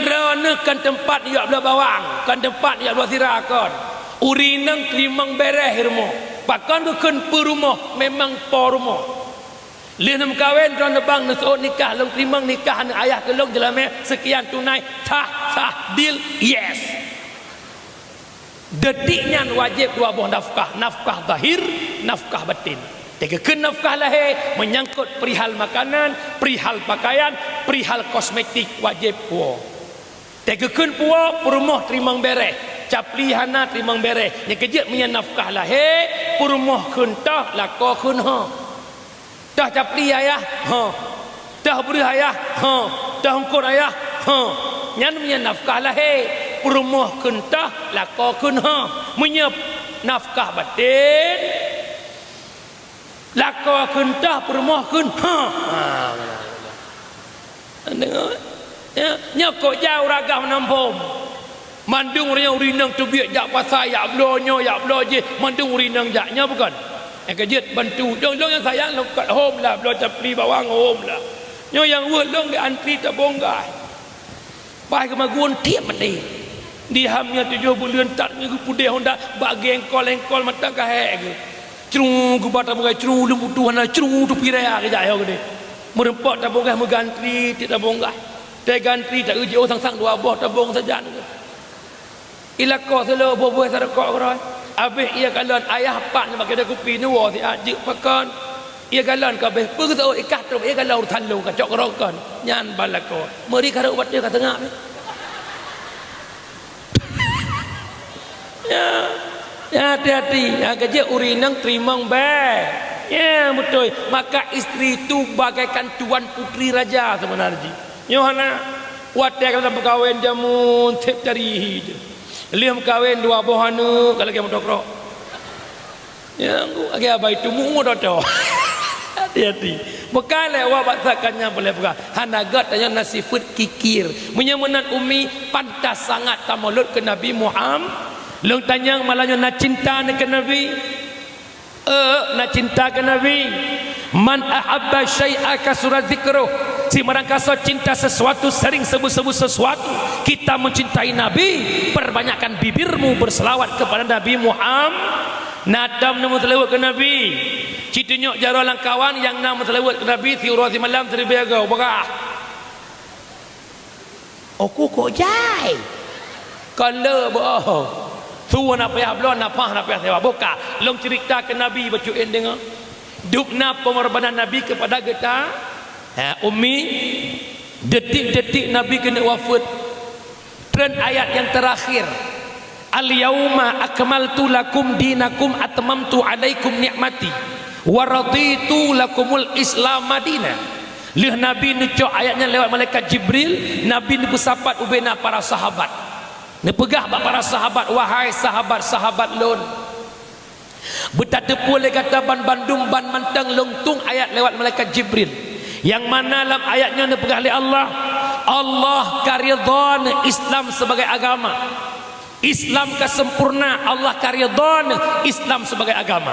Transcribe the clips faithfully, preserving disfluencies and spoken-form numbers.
Droeneuh kon teumpat jak bloe bawang, kon teumpat jak bloe sira kon. Ureueng inong teurimong bèrèh rumoh. Pakon geukheun peurumoh, memang po rumoh. Lheueh neumeukawen, droeneuh bang neuseuôt nikah, lôn teurimong nikah aneuëk ayah keu lôn jeulamèe seukian tunai, sah, sah, deal, yes. Detik nyan wajéb dua boh nafkah, nafkah zahir, nafkah batin. Teugeukheun nafkah lahé, meunyangkot perihal makanan, perihal pakaian, perihal kosmetik, wajéb puwoe. Teugeukheun puwoe, peurumoh teurimong bèrèh, capli hana teurimong bèrèh. Nyang keujeuet meunyoe nafkah lahé, peurumoh kheun toh, lakoe kheun ho. Toh capli ayah, ho. Toh breueh ayah, ho. Toh eungkôt ayah, ho. Nyan meunyoe nafkah lahé, peurumoh kheun toh, lakoe kheun ho. Meunyoe nafkah batin, lakoe kheun toh, peurumoh kheun ho. Ha, deungoe. Ya, nyoe kok jai ureueng agam meunan phom. Mandum ureueng nyoe, ureueng inong teubiet jak pasai, jak bloe nyoe, jak bloe jih, mandum ureueng inong jak. Nyoe bukon? Nyang keujeuet bantu. Dong-dong nyang sayang lôn kat hom lah, bloe capli bawang hom lah. Nyoe nyang weueh lôn geuantri tabong gas. Paih keumagun tiep maté. Di ham nyoe tujoh buleuen that nyoe geupudeh honda bak gengkol-engkol mata gahek geuh. Cru geuba tabong gas, cru leuem butuh hana, cru tupi raya geujak yoh geude. Meureumpok tabong gas meugantri tiep tabong gas. Teuh gantri ta-eu jiôh sang-sang dua boh tabong sajan. Ilako seuleuh boh-boh sareukok keurôi. Abéh ié galon ayah pat nibak keudè kupi neuwoe siat jeuet pakon. Ié galon ka abéh peue geuseuôt ikah trok ié galon urosan lôn ka cok keurokon. Nyan ban lakoe. Meuri kareuek batée ka seungab. Ya, ya, hati-hati. Nyang keujeuet ureueng inong teurimong bèe. Ya, beutôi. Maka istri itu bagaikan tuan putri raja seubeuna jih. Nyoe hana, watèe ka lheueh meukawen jameun sép cari hi jih. Lheueh meukawen dua boh aneuk ka lagèe moto krok. Nyang lagèe abai itu mu-mu toto. Hati-hati. Bukan lewat bak sakan nyang boleh peugah. Hana gèt tanyoe na sifeuet kikir. Meunyoe meunan Umi pantas sangat tamolot keu Nabi Muhammad. Lôn tanyong malam nyoe na cinta neuh keu Nabi? Eh, na cinta keu Nabi. Man ahabba syai'a kasura dzikruh. Sibarang kasoe cinta sesuatu sering sebut-sebut sesuatu. Kita mencintai Nabi, perbanyakkan bibirmu berselawat kepada Nabi Muhammad. Na tom neumeuseulaweuet keu Nabi. Ci tunyok jaroe lam kawan nyang na meuseulaweuet keu Nabi siuroe simalam siribèe goe, peugah. Oku kok jai. Ka le boh. Su na payah bloe, na paih na payah sewa. Buka. Lôn ceurita keu Nabi bacut en deungoe. Dubna peungorbanan Nabi keupada geuta. Ha, Ummi, detik-detik Nabi keuneuk wafeuet. Treun ayat nyang teurakhir. "Al-yauma akmaltu lakum dinakum atmamtu alaikum ni'mati wa raditu lakumul Islam madina." Lheueh Nabi neucok ayat nyan lewat malaikat Jibril, Nabi neupeusapat ubena para sahabat. Neupeugah bak para sahabat, "Wahai sahabat-sahabat lôn, beutateupeue lé gata banbandum ban mantong lôn tueng ayat lewat malaikat Jibril, nyang mana lam ayat nyoe neupeugah lé Allah, Allah ka ridha Islam sebagai agama." Islam ka sempurna, Allah ka ridha Islam sebagai agama.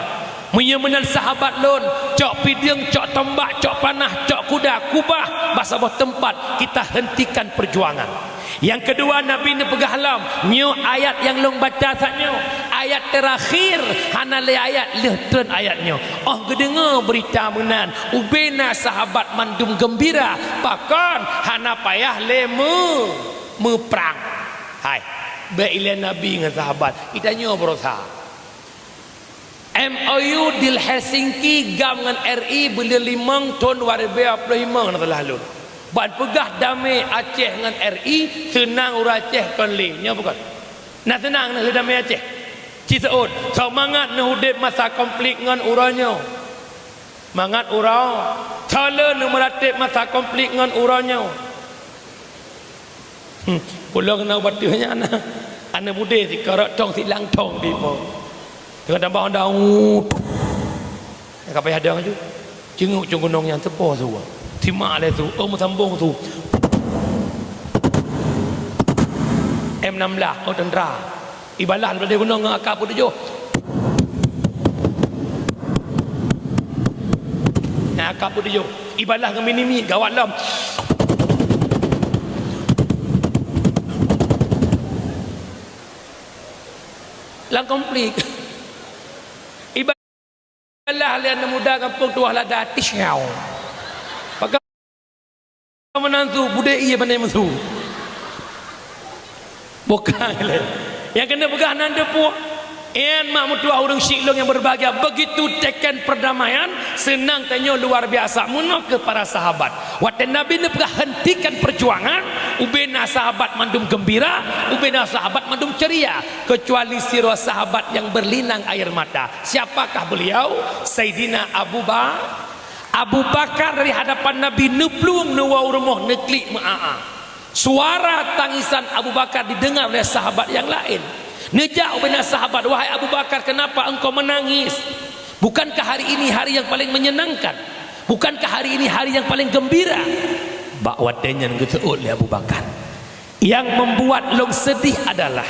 Meunyoe meunan sahabat lôn, cok pideueng, cok tombak, cok panah, cok kuda, kubah bak saboh teumpat, kita hentikan perjuangan. Nyang keudua, Nabi neupeugah lom, nyoe ayat nyang lôn baca saat nyoe, ayat teurakhir, hana lé ayat lheueh treun ayat nyoe. Óh geudeungoe beurita meunan, ubena sahabat mandum geumbira, pakon hana payah lé meu-, meuprang. Hai, bèk ilèe Nabi ngon sahabat, geutanyoe beurosa. M O U deal Helsinki GAM ngon R I buleuen limong thôn dua ribèe dua ploh limong na salah lôn. Ban peugah damé Aceh ngon R I, seunang ureueng Aceh kon lé. Nyoe bukon? Na seunang na lé damé Aceh. Ci seuôt, soe mangat neuh udép masa konflik ngon uroe nyoe. Mangat uroe, soe le neuh meuratéb masa konflik ngon uroe nyoe. Hmm, pulo keunoe bak teuh nyan na. Aneuk mudé sikarot thong silang thong di po. Teungoh tambah honda, uh. Ka payah dong aju. Ceungok cong gunong nyan teupo su. Simak lé su, oh, meusambong su. M enam belas, oh, tentara. Ibalah daripada gunong ngon A K peuet tujoh. Nah, A K peuet tujoh. Ibalah ngon minimi, gawat lom. Lam konflik. Ibalah lé aneuk muda gampông tuah lada, tisyaw. Pakai meunan su, budek ié pandai meusu. Bukan lé. Nyang keuneuk peugah nan deupue. Nyan mak meutuah ureueng syiek lôn nyang berbahagia, begitu teken perdamaian, seunang tanyoe luar biasa. Meunoe keuh para sahabat. Watée Nabi neupeugah hentikan perjuangan, ubena sahabat mandum gembira, ubena sahabat mandum ceria, kecuali sidroe sahabat nyang berlinang air mata. Siapakah beliau? Saidina Abu Ba-, Abu Bakar dari hadapan Nabi neuplueng neuwoe u rumoh neuklik meu'a-a. Suara tangisan Abu Bakar didengar oleh sahabat nyang laén. Neujak ubena sahabat, "Wahai Abu Bakar, kenapa engkau menangis? Bukankah hari ini hari yang paling menyenangkan? Bukankah hari ini hari yang paling gembira?" Bak watée nyan geuseuôt lé Abu Bakar, "Yang membuat lôn sedih adalah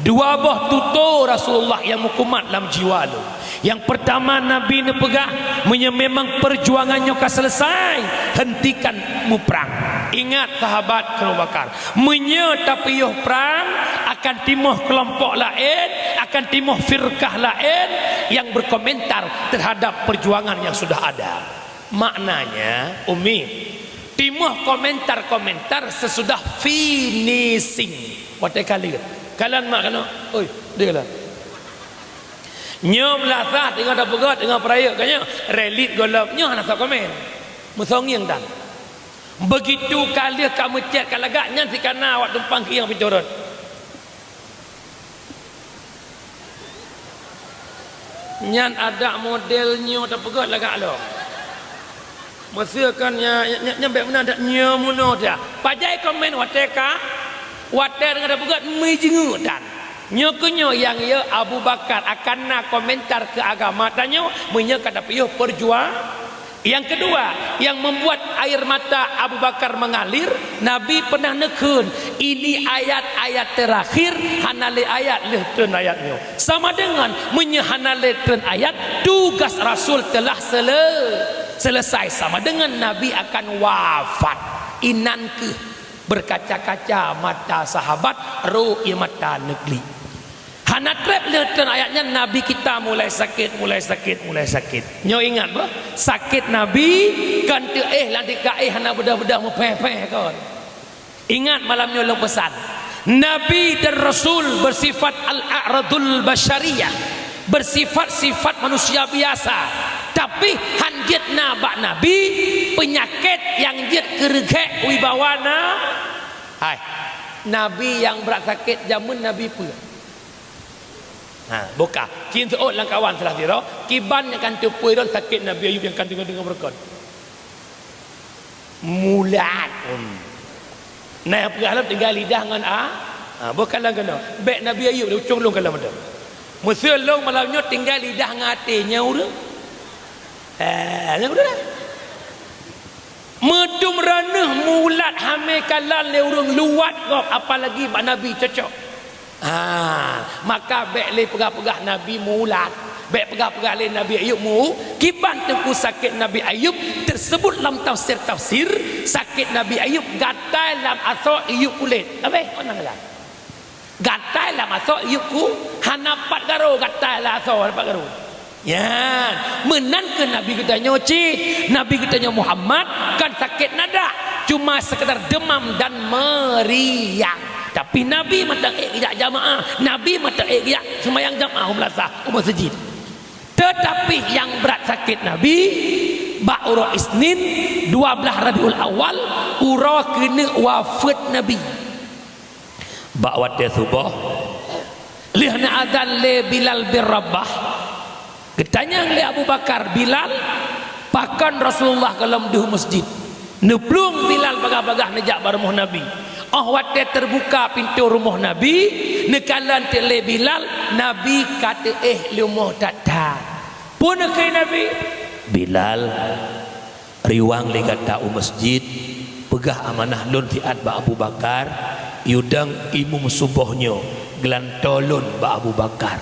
dua boh tutoe Rasulullah nyang meukumat lam jiwa lôn. Nyang peurtama, Nabi neupeugah, 'Meunyoe memang peujuangan nyoe ka seuleusoe, hentikan muprang.' Ingat, sahabat, kheun Abu Bakar, 'Meunyoe tapiôh prang, akan timoh keulompok laén, akan timoh firkah laén nyang berkomentar terhadap peujuangan nyang sudah ada.'" Maknanya, Umi, timoh komentar-komentar sesudah finishing. Watée ka lheueh. Kalon mak keunoe. Oi, deh lah. Nyoe meulasah teungoh tapeugah, teungoh peurayeuk ka nyoe. Relit gohlom, nyoe hana soe komen. Meusongieng tan. Begitu ka lheueh ka meucét ka lagak, nyan sikana awak tumpang kieng pintoe rot. Nyan adak model nyoe tapeugah lagak lom. Meuseu kan nya, nya, nya, nya bék meunan dak nyoe meunoe dah. Pajan komen watée ka, watée deungon tapeugah meujeungeuk tan. Nyoe keuh nyoe nyang ya Abu Bakar akan na komentar keu agama tanyoe meunyoe ka tapiôh peujuang. Yang kedua, yang membuat air mata Abu Bakar mengalir, Nabi pernah neukheun, "Ini ayat-ayat terakhir, hana lé ayat lheueh treun ayat nyoe." Sama dengan meunyoe hana lé treun ayat, tugas Rasul telah sele-, selesai. Sama dengan Nabi akan wafat. Inan keuh berkaca-kaca mata sahabat, rhot ie mata neuklik. Hana treb lheueh treun ayat nyan, Nabi kita mulai sakét, mulai sakét, mulai sakét. Nyoe ingat beuh, sakét Nabi kon teuéh lam tika éh hana beudôh-beudôh meupéh-péh kon. Ingat malam nyoe lôn peusan. Nabi dan Rasul bersifat al-a'radul basyariyah, bersifat sifat manusia biasa. Tapi han jeuet na bak Nabi peunyakét nyang jeuet keu reugék wibawa na-, hai. Nabi nyang brat sakét jameun Nabi peue? Ha, buka. Cit seuôt lam kawan salah sidroe, kiban nyang kan teupeue lôn sakét Nabi Ayub nyang kan deungoe-deungoe beureukat. Mulat. Hmm. Nah, peugah lom tinggai lidah ngon a-, ha, bukan lom keunoe. Bék Nabi Ayub di ujong lôn kalon meudoe. Meuseu lôn malam nyoe tinggai lidah ngon até nyan ureueng. Ha, nyan ureueng. Meudum raneueh mulat hamé kalon lé ureueng luwat gob, apalagi bak Nabi cocok. Ha, maka bék lé peugah-peugah Nabi mulat. Bék peugah-peugah lé Nabi Ayub mu-, kiban teungku sakét Nabi Ayub teusebut lam tafsir-tafsir, sakét Nabi Ayub gatai lam asoe iyup kulét. Abéh, oh, nang lah. Gatai lam asoe iyup ku-, hana pat garoe gatai lam asoe hana pat garoe. Nyan, meunan keuh Nabi geutanyoe cit. Nabi geutanyoe Muhammad kan sakét nadak, cuma sekedar demam dan meriang. Tapi Nabi mantong ék geujak jamaah, Nabi mantong ék geujak seumayang jamaah u meulasah, u meuseujid. Teutapi nyang brat sakét Nabi, bak uroe Isnin, dua blaih Rabiul Awal, uroe keuneuk wafeuet Nabi. Bak watée suboh, lheueh neuazan lé Bilal bin Rabah, geutanyong lé Abu Bakar, "Bilal, pakon Rasulullah gohlom deuh u meuseujid?" Neuplueng Bilal bagah-bagah neujak bak rumoh Nabi. Óh watée teubuka pintoe rumoh Nabi, neukalon teuk lé Bilal, Nabi ka teuéh leumoh that-that. Peue neukheun Nabi? "Bilal, riwang lé gata u meuseujid, peugah amanah lôn siat bak Abu Bakar, yue dong imum suboh nyoe geulantoe lôn bak Abu Bakar.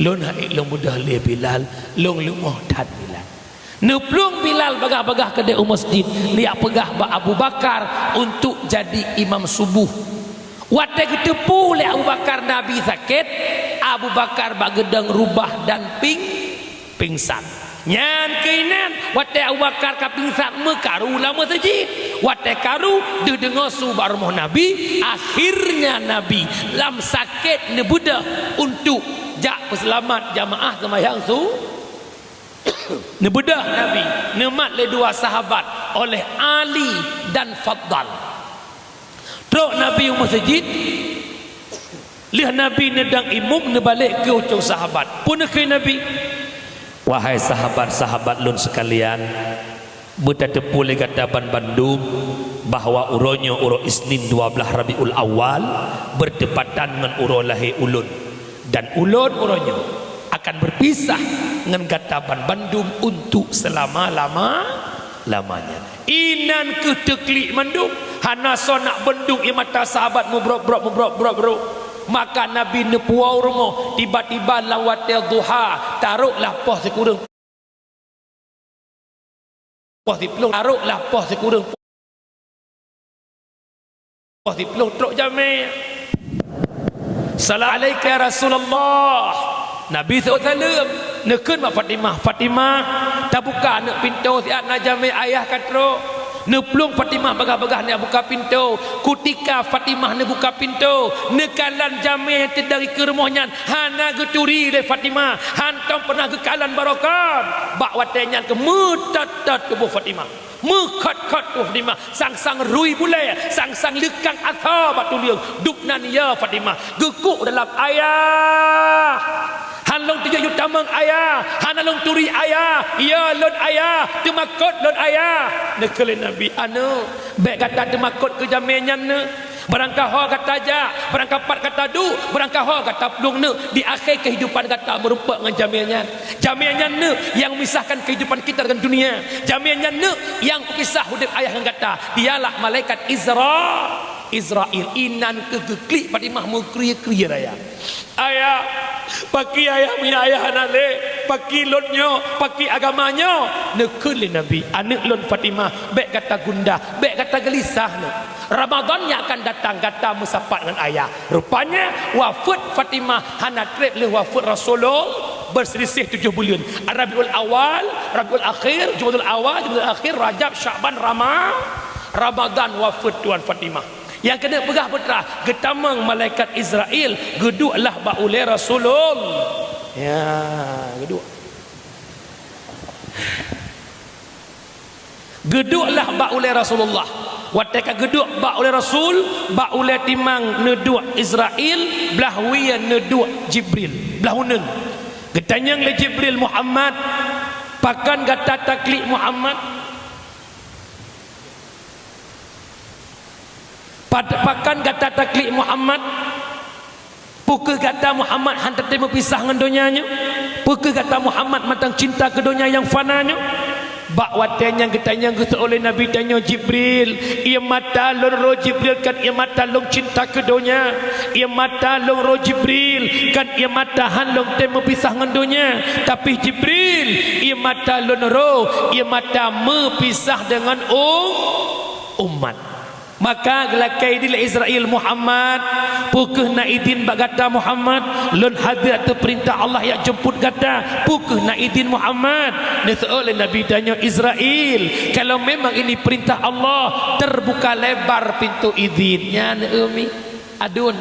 Lôn han ék lôn beudôh lé Bilal, lôn leumoh that Bilal." Neuplueng Bilal bagah-bagah keudeh u meuseujid, neujak peugah bak Abu Bakar untuk jadi imam suboh. Watée geuteupeue lé Abu Bakar Nabi sakét, Abu Bakar bak geudong rubah dan ping-, pingsan. Nyan keuh inan, watée Abu Bakar ka pingsan, meukaru lam meuseujid. Watée karu, deuh deungoe su bak rumoh Nabi, akhirnya Nabi lam sakét neubeudôh untuk jak peuseulamat jamaah seumayang su-, neubeudôh Nabi, neumat lé dua sahabat oleh Ali dan Faddal. Trok Nabi u meuseujid, lheueh Nabi neudong imum, neubalek keu ucung sahabat. Peue neukheun Nabi? "Wahai sahabat-sahabat lôn seukalian, beutateupeue lé gata banmandum bahwa uroe nyoe uroe Isnin dua blaih Rabiul Awal, beurtepatan ngon uroe lahé ulôn. Dan ulôn uroe nyoe akan beurpisah ngon gata banmandum untuk seulama-lama-lamanya." Inan keuh teuklik mandum, hana soe nak beundong ie mata sahabat meubrok-brok, meubrok-brok-brok. Maka Nabi neupuwoe u rumoh, tiba-tiba lam watée duha, taroklah poh sikureueng, poh siplôh, taroklah poh sikureueng, poh siplôh trok jamé. "Salam alaika ya Rasulullah." Nabi seuôt saleuem, neukheun bak Fatimah, "Fatimah, tabuka aneuk pintoe siat, na jamé ayah ka trok." Neuplueng Fatimah bagah-bagah neuk buka pintoe. Kutika Fatimah neubuka pintoe, neukalon jamé nyang teudong dikeue rumoh nyan, hana geuturi lé Fatimah, hántom peunah geukalon barokon. Bak watée nyan keuh meutot-tot tuboh Fatimah. Meukhot-khot tuh Fatimah, sang-sang rui bulée, sang-sang leukang asoe bak tuleueng. Dubnan, "Ya Fatimah, geukuk dalam ayah. Han lôn tujoh yue tamong ayah, hana lôn turi ayah, ya lôn ayah, teumakot lôn ayah." Neukheun lé Nabi, "Aneuk, bék gata teumakot keu jamé nyan neuk. Barangkaho gata jak, barangkapat gata duek, barangkaho gata plueng neuk, di akhé keuhidupan gata meurumpok ngon jamé nyan. Jamé nyan neuk nyang memisahkan keuhidupan kita dengan dunia. Jamé nyan neuk nyang peupisah udeb ayah ngon gata. Dialah malaikat Izra-, Izrail." Inan keuh geuklik Fatimah meukrie-krie raya. "Ayah, pakri ayah meunyo ayah hana lé? Pakri lôn nyoe, pakri agama nyoe?" Neukheun lé Nabi, "Aneuk lôn Fatimah, bék gata gundah, bék gata geulisah neuk. Ramadan nyang akan datang gata meusapat ngon ayah." Rupanya, wafeuet Fatimah hana treb lheueh wafeuet Rasulullah, beuseuliseh tujoh buleuen. Rabiul Awal, Rabiul Akhir, Jumadil Awal, Jumadil Akhir, Rajab, Syakban, Rama-, Ramadan wafeuet tuan Fatimah. Nyang keuneuk peugah peue teuma, geutamong malaikat Izrail, geudueklah bak ulée Rasulullah. Ya, geuduek. Geudueklah bak ulée Rasulullah. Watée ka geuduek bak ulée Rasul, bak ulée timang neuduek Izrail, blah wie neuduek Jibril, blah uneun. Geutanyong lé Jibril, "Muhammad, pakon gata taklik Muhammad?" Pad-, pakon gata taklik Muhammad? Peu kheueh gata Muhammad han teutem meupisah ngon donya nyoe? Peu kheueh gata Muhammad mantong cinta keu donya nyang fana nyoe? Bak watée nyang geutanyong geuseuôt lé Nabi tanyoe Jibril, ie mata lôn roh Jibril kon ie mata lôn cinta keu donya. Ie mata lôn roh Jibril kon ie mata han lôn tem meupisah ngon donya. Tapi Jibril, ie mata lôn roh, ie mata meupisah deungon um-, umat. Maka geulakée idin lé Izrail, "Muhammad, peu kheueh na idin bak gata Muhammad? Lôn hase ateueh peurintah Allah jak jemput gata. Peu kheueh na idin Muhammad?" Neuseuôt lé Nabi tanyoe, "Izrail, kalau memang ini perintah Allah, terbuka lebar pintu idin." Nyan, eu mi, aduen.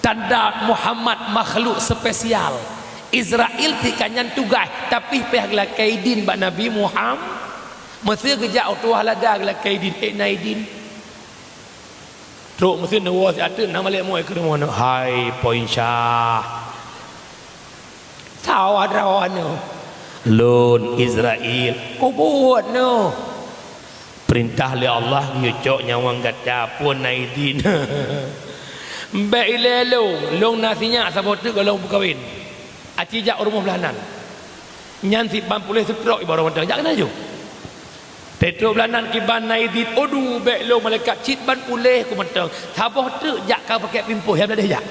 Tanda Muhammad makhluk spesial. Izrail tika nyan tugaih, tapi payah geulakée idin bak Nabi Muham-, Meusé geujak u tuah lada geulakée idin, ék na idin. Trok meusé neuwoe siat teuk, na malée moe keu rumoh nyoe, "Hai Poin Syah, sawa droeneuh, lôn Izrail, kubuet neuh. Peurintah lé Allah geuyue cok nyawöng gata, phon na idin." "Bék ilée lôn, lôn na sinyak saboh teuk gohlom peukawen. Aci jak u rumoh blaih nan. Nyan siban puléh seutrok ibaroe mantong, jak keunan ju." Trok blaih nan kiban na idin, "Aduh, bék lôn malaikat, cit ban puléh ku mantong. Saboh teuk jak ka pakèk pimpôh, ya beuladeh jak."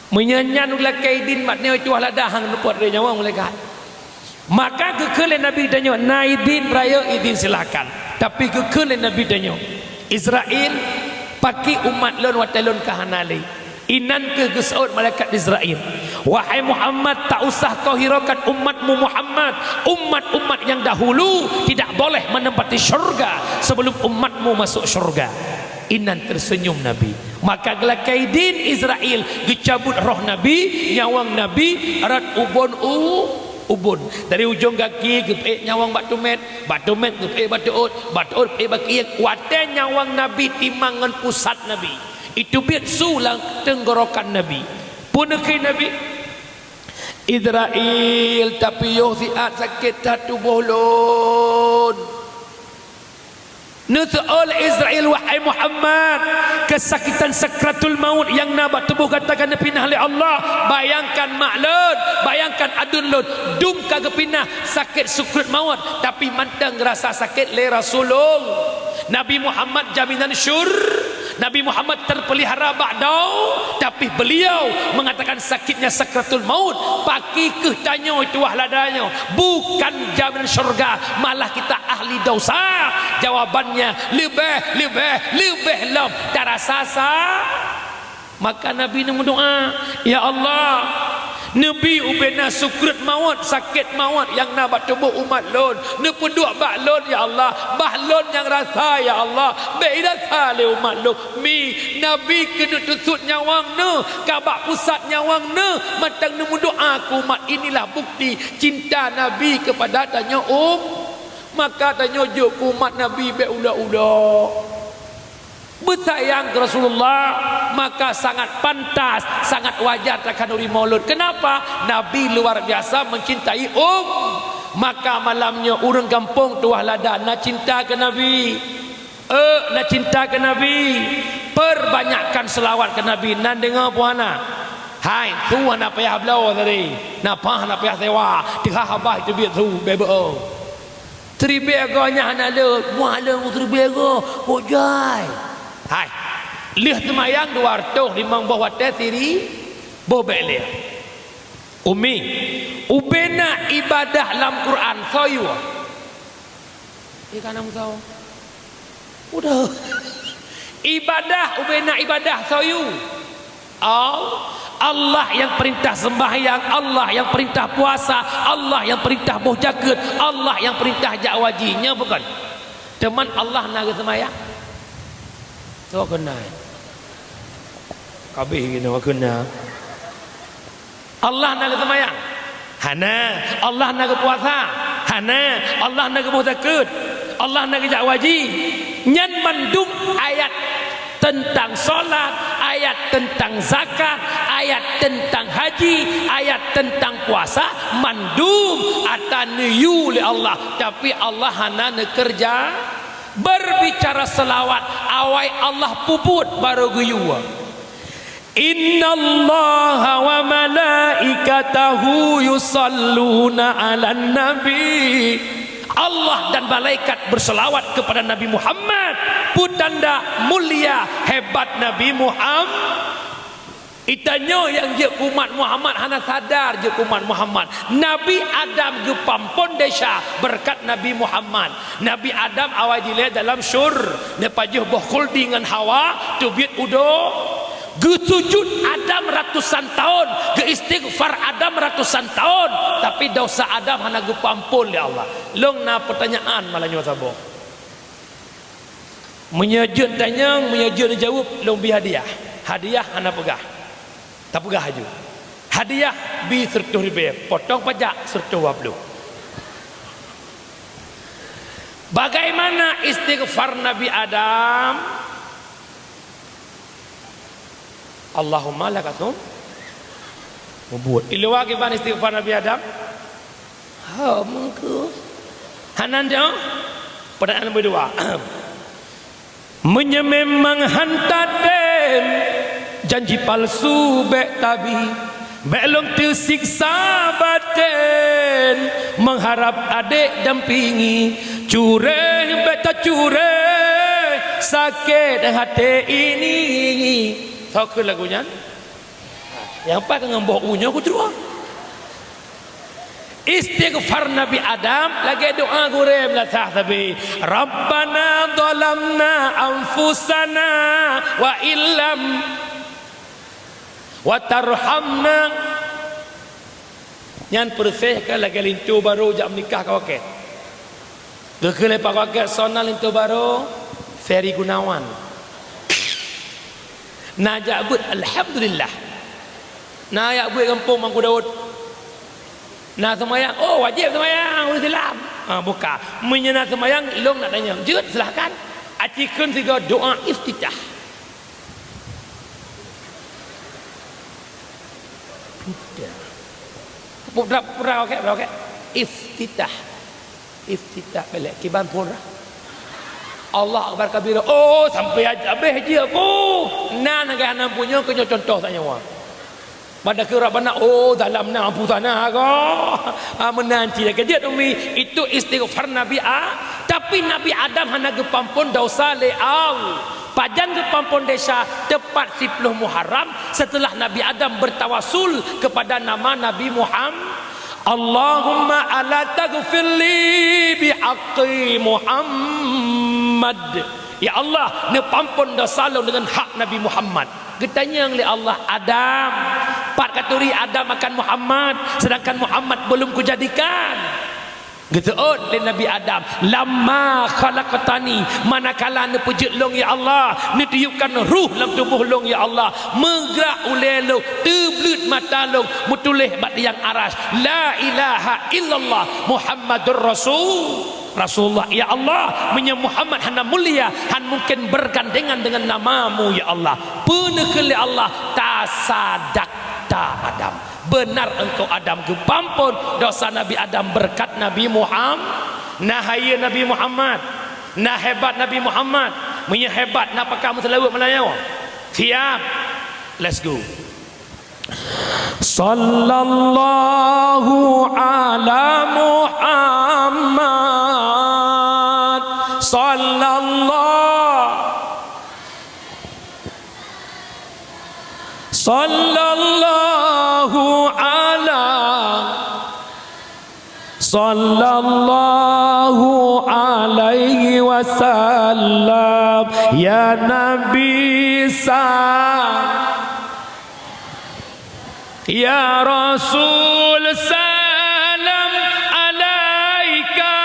Meunyoe nyan geulakée idin mat nyoe tuah lada hang lupot lé nyawöng malaikat. Maka geukheun lé Nabi tanyoe, "Na idin, rayeuk idin, silakan." Tapi geukheun lé Nabi tanyoe, "Izrail, pakri umat lôn watée lôn ka hana lé?" Inan kheueh geuseuôt malaikat Izrail, Wahai Muhammad, tak usah kau hiraukan umatmu Muhammad. Umat-umat yang dahulu tidak boleh menempati syurga sebelum umatmu masuk syurga. Inan tersenyum Nabi. Maka geulakai idin Israel geucabut roh Nabi, nyawang Nabi rot ubon u-, ubon. Dari ujong gaki geupeuék nyawang bak tumét, bak tumét geupeuék bak teuôt, bak teuôt geupeuék bak keuieng. Watée nyawang Nabi timang ngon pusat Nabi, iteubiet su lam teunggorokan Nabi. Peue neukheun Nabi? Israel, tapiôh siat sakét that tuboh lôn. Neuseuôt lé Israel, wahai Muhammad, keusakitan sakratul maut nyang na bak tuboh gata ka neupinah lé Allah. Bayangkan mak lôn, bayangkan aduen lôn, dum ka geupinah sakét sakratul maut, tapi mantong geurasa sakét lé Rasulullah. Nabi Muhammad jaminan syur-, Nabi Muhammad terpelihara bak dau, tapi beliau mengatakan sakitnya sakratul maut. Pakri keuh tanyoe tuah lada nyoe? Bukan jaminan syurga, malah kita ahli dosa. Jawabannya leubeh, leubeh, leubeh lom tarasa sa-, Maka Nabi neumeudoá, "Ya Allah, neubi ubena sakratul maut, sakét maut nyang na bak tuboh umat lôn. Neupeuduek bak lôn, ya Allah, bah lôn nyang rasa, ya Allah, bék rasa lé umat lôn." Mi, Nabi keuneuk teusut nyawang neuh, ka bak pusat nyawang neuh, mantong neumeudoá keu umat. Inilah bukti cinta Nabi kepada tanyoe um-, maka tanyoe jok keu umat Nabi bék ulok-ulok. Beusayang keu Rasulullah, maka sangat pantas, sangat wajar takhanuri maulud. Kenapa? Nabi luar biasa mencintai um-, maka malam nyoe ureuëng gampông tuah lada na cinta keu Nabi. Eh, na cinta keu Nabi. Perbanyakkan selawat keu Nabi. Nan deungoe puana. Hai, su hana payah bloe tadi. Na paih hana payah sewa. Teuhah babah teubiet su, beubeue. Siribée goe nyan hana le, muah le siribée goe, kok jai. Hai, lheueh seumayang dua reutôh limong boh watée siri-, boh bék lé. Umi, ubena ibadah lam Quran soe yue? Ié kana meusaho. Udah. Ibadah, ubena ibadah soe yue? Al-, Allah yang perintah sembahyang, Allah yang perintah puasa, Allah yang perintah boh jakeuet, Allah yang perintah jak haji. Nyan bukan? Teuma Allah na geuseumayang? Soe keunan? Kabeh geunoe keunan. Allah na geuseumayang? Hana. Allah na geupuasa? Hana. Allah na geuboh zakeuet? Allah na geujak haji? Nyan mandum ayat teuntang salat, ayat teuntang zakat, ayat teuntang haji, ayat teuntang puasa, mandum ata neuyue lé Allah, tapi Allah hana neukeureuja. Berbicara selawat, awai Allah peubuet barô geuyue. "Innallaha wa malaikatahu yusalluna 'alan nabi." Allah dan malaikat berselawat kepada Nabi Muhammad. Peue tanda mulia hebat Nabi Muhammad. Itanyoe nyang jeuet keu umat Muhammad hana sadar jeuet keu umat Muhammad. Nabi Adam geupampon desya beureukat Nabi Muhammad. Nabi Adam awai dilée dalam syur-, neupajoh boh khuldi ngon Hawa, teubiet udo. Geusujut Adam ratusan taon, geuistighfar Adam ratusan taon, tapi dosa Adam hana geupeuampon lé Allah. Lôn na peutanyaan malam nyoe saboh. Meunyoe jeuet tanyong, meunyoe jeuet neujaweueb, lôn bi hadiah. Hadiah hana peugah. Tapeugah laju. Hadiah bi seureutôh ribée, potong pajak seureutôh dua ploh. Bagaimana istighfar Nabi Adam? Allahumma laka sum-, mubuet. Iluwa kiban istighfar Nabi Adam? Ha, meukeue. Hana nyoe? Pertanyaan nomor dua. Meunyoe memang hanta tem, janji palsu bék tabi, bék lôn teusiksa baten, mengharap adek dampingi, cureh bék tacuréh, sakét haté ini. Soe kheun lagu nyan? Nyang pat ka ngon boh u nyoe kucrueng. Istighfar Nabi Adam lagée doa gurée meulasah sabe, "Rabbana zalamna anfusana wa illam wa tarhamna Nyan peureuséh ka lagée linto barô jak meunikah ka wakée. Geukheun lé Pak Wakée, soe nan linto barô? Ferry Gunawan. Na jak beuet, alhamdulillah. Na jak beuet gampông Mangku Daud. Na seumayang, oh, wajéb seumayang, ureuëng Islam. Ha, buka. Meunyoe na seumayang, lôn nak tanyong. Jeuet, silahkan. Aci kheun sigoe doa iftitah. Iftitah. Pura, pura, okey, pura, okey. Iftitah. Iftitah belek kiban pura. Allah Akbar kabira. Oh, sampai habéh jih aku. Nan agak hana punya keu contoh tak nyawa. Pada keu Rabbana, oh, dalam na ampun sana ko. Ah, meunan cit keujeuet umi. Itu istighfar Nabi A. Tapi Nabi Adam hana geupampon dosa lé Allah. Pajan geupampon desya tepat siploh Muharram setelah Nabi Adam bertawasul kepada nama Nabi Muhammad. Allahumma ala taghfirli bihaqqi Muhammad. Ya Allah, neupampon dosa lôn dengan hak Nabi Muhammad. Geutanyong lé Allah, Adam, pat katuri Adam akan Muhammad, sedangkan Muhammad belum kujadikan. Geuseuôt lé Nabi Adam, "Lamma khalaqtani," manakala neupeujeuet lôn, ya Allah, neutiupkan ruh lam tuboh lôn, ya Allah, meugrak ulée lôn, teubleuet mata lôn, meutuléh bak tiang aras, "La ilaha illallah Muhammadur Rasul, Rasulullah." Ya Allah, meunyoe Muhammad hana mulia, han mungkin bergandengan dengan nama-Mu, ya Allah. Peue neukheun lé Allah, tasadakta Adam. Beunar engkau Adam geupampon dosa Nabi Adam beureukat Nabi Muham-, na hayeue Nabi Muhammad, na hebat Nabi Muhammad. Meunyoe hebat, na pakah meuseulaweuet malam nyoe? Siap. Let's go. Sallallahu ala Muhammad. Sallallahu Sallallahu ala, sallallahu alaihi wasallam, ya Nabi sa-, ya Rasul salam alaika,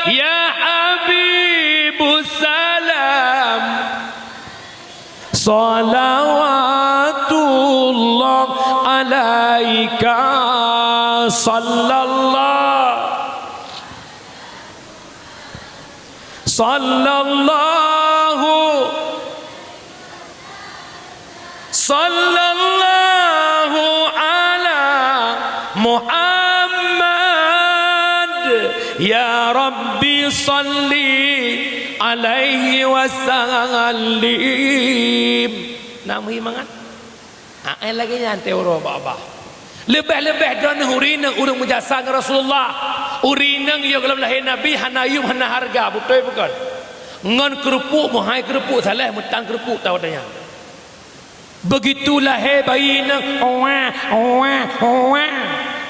ya Habibu salam. Salawatullah alaika, sallallahu, sallallahu, sallallahu ala Muhammad. Ya Rabbi, salli alaihi wa sallim. Nak meuhi mangat? Ai lagée nyan teuroe bak babah. Leubeh-leubeh droeneuh ureuëng inong ureuëng meujasa ngon Rasulullah. Ureuëng inong yoh gohlom lahé Nabi hana yuem hana hareuga, beutôi bukon? Ngon keureupuk, meuhai keureupuk, saléh meutan keureupuk tawöt nyan. Beugitu lahé bayi nyan, wah, wah, wah.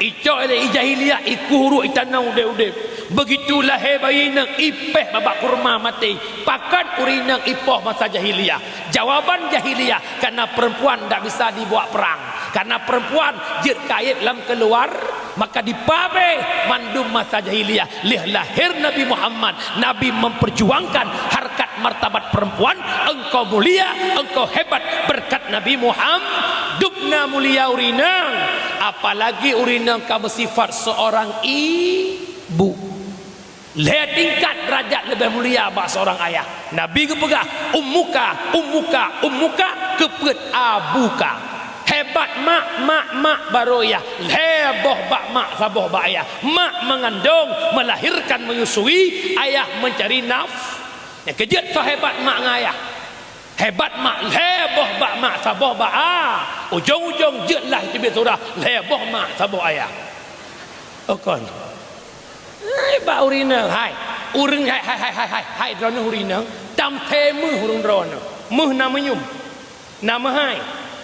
Icok lé i jahiliyah, ikueh uruek itanong udeb-udeb. Beugitu lahé bayi nyan, ipéh babah kurma maté. Pakon ureuëng inong ipoh masa jahiliyah? Jawaban jahiliyah, karena perempuan ndak bisa dibawa perang. Karena perempuan jeuet kayép lam keuluar, maka dipabéh mandum masa jahiliyah. Lheueh lahé Nabi Muhammad, Nabi memperjuangkan harkat martabat perempuan. Engkau mulia, engkau hebat berkat Nabi Muhammad. Dubna mulia ureuëng inong, apalagi ureuëng inong ka beusifat seorang ibu. Lhée tingkat deurajat leubeh mulia bak seurang ayah. Nabi geupeugah, "Ummuka, ummuka, ummuka," keu peuet abuka. Hebat mak, mak, mak baroe yah. Lhée boh bak mak, saboh bak ayah. Mak mengandung, melahirkan, menyusui, ayah mencari naf-, nyang keujeuet soe hebat mak ngon ayah. Hebat mak, lhée boh bak mak, saboh bak a. Ujong-ujong jeuet lah teubiet surah, lhée boh mak, saboh ayah. Okon. Hai, bak ureuëng inong, hai. Ureuëng, hai, hai, hai, hai, hai, hai, droeneuh ureuëng inong, tam tée méuh ureuëng droeneuh. Méuh na meunyium. Na meuhai.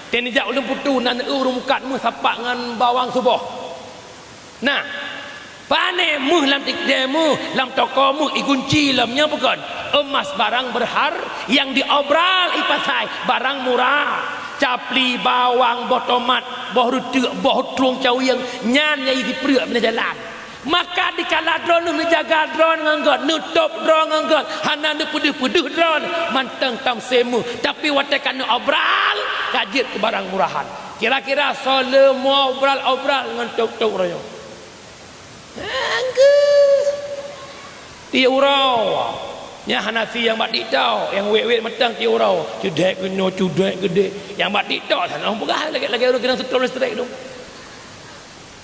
Tée neujak ulôn putu, na neueu ureuëng mukat méuh sapak ngon bawang suboh. Nah, pane méuh lam tikde méuh, lam toko méuh, igunci lom nyoe bukon. Emas barang berhar-, nyang diobral ipasai, barang murah. Capli, bawang, boh tomat, boh reuteuk, boh trueng cawieng, nyan nyang jipreuek bak jalan. Maka dikala droeneuh neujaga droe ngon gét, neutôb droe ngon gét, hana neupeudeuh-peudeuh droe, mantong tam seumeue. Tapi watée ka neuobral, ka jeuet keu barang murahan. Kira-kira soe le meuobral-obral ngon tôb-tôb uroe nyoe? Angkeuh. Tiep uroe. Nyan hana si nyang bak TikTok, nyang wét-wét mantong tiep uroe. Cudek keunoe, cudek keudeh. Nyang bak TikTok sana peugah lagée-lagée ureuëng keunong seutrom listrik tu.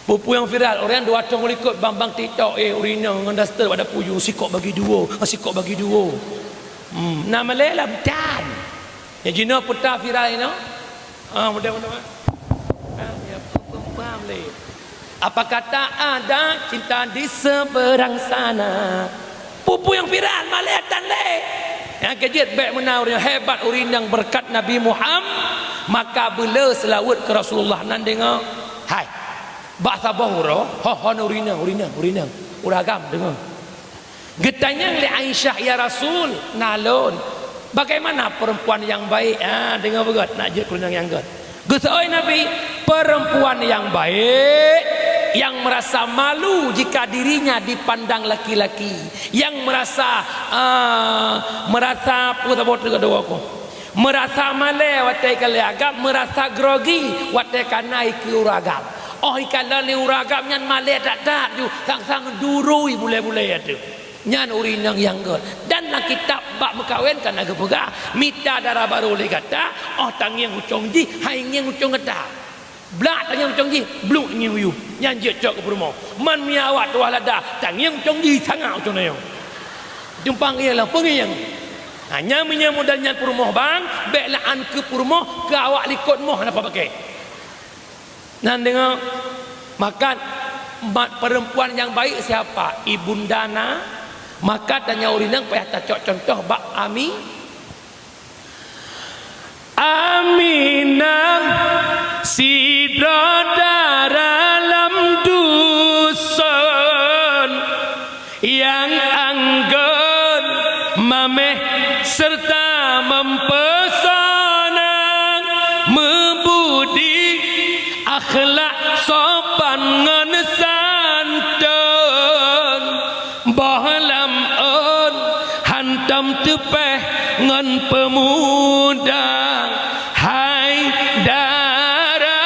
Peue-peue nyang viral, ureuëng dua ratus likot bang-bang TikTok, eh, ureuëng inong ngon daster bak dapu ju, sikok bagi dua, sikok bagi dua. Hmm, na malée lam tan. Nyang jinoe peuta viral inoe. Ah, mudah-mudahan. Ah, ya, paham, paham lé. Apa kata ada cinta di seberang sana? Peue-peue nyang viral, malée tan lé. Nyang keujeuet bék meunan ureuëng hebat, ureuëng nyang beureukat Nabi Muhammad, maka beule seulaweuet keu Rasulullah nan deungoe. Hai. Bak saboh uroe, ho, ho, ureuëng inong, ureuëng inong, ureuëng inong. Ureuëng agam deungoe. Geutanyong lé Aisyah, "Ya Rasul, na lôn, bagaimana perempuan yang baik?" Ah, deungoe beugét, nak jeuet keu ureuëng nyang gét. Geuseuôt Nabi, "Perempuan yang baik, yang merasa malu jika dirinya dipandang laki-laki, yang merasa, ah, merasa, peue saboh teuk dua ko, merasa malée watée ka lé agam, merasa grogi watée ka na ikeue ureuëng agam." Óh ikalon lé ureuëng agam nyan malée that-that ju, sang-sang durui bulée-bulée ateueh. Nyan ureuëng inong nyang gét. Dan lam kitab bak meukawen ka na geupeugah, mita dara barô lé gata, óh tangieng ucong jih, hai ngieng ucong gata. Blak tangieng ucong jih, bluk ngieng uyueb. Nyan jeuet cok keu peurumoh. Man miet awak tuah lada, tangieng ucong jih sangat ucong nayong. Jumpang ngieng lam peungieng. Ha, nyan meunyoe modal nyan peurumoh bang, bék la'an keu peurumoh, keu awak likot moh hana pabakée. Nan deungoe, maka mat perempuan nyang baik siapa? Ibunda na. Maka tanyoe ureuëng inong payah tacok cuntoh bak Ami. Aminah sidroe dara lam duson. Nyang anggon mameh serta meupeusona, meubudi akhlak sopan ngon santôn, boh lam ôn hantom teupeh ngon peumuda. Hai dara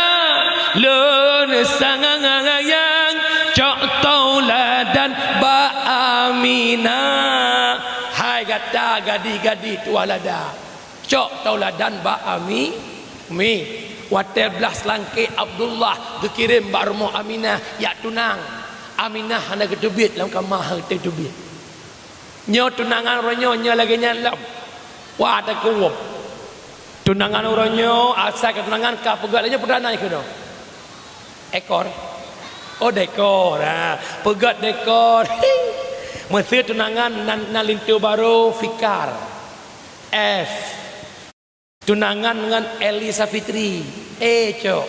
lôn sayang, cok tauladan bak Aminah. Hai gata gadih-gadih tuah lada, cok tauladan bak Ami, Mi. Watée blaih seulangké Abdullah geukirém bak rumoh Aminah jak tunang. Aminah hana geuteubiet lam kama, hana geuteubiet. Nyoe tunangan uroe nyoe, nyoe lagée nyan lom. Wah, ada kuwom. Tunangan uroe nyoe, asai ka tunangan ka peugét lagée nyoe perdana ikeunoe. Ekor. Oh, dekor. Ha, peugét dekor. Meuseu tunangan nan, nan linto barô Fikar. F. Tunangan ngon Elisa Fitri. Eh, cok.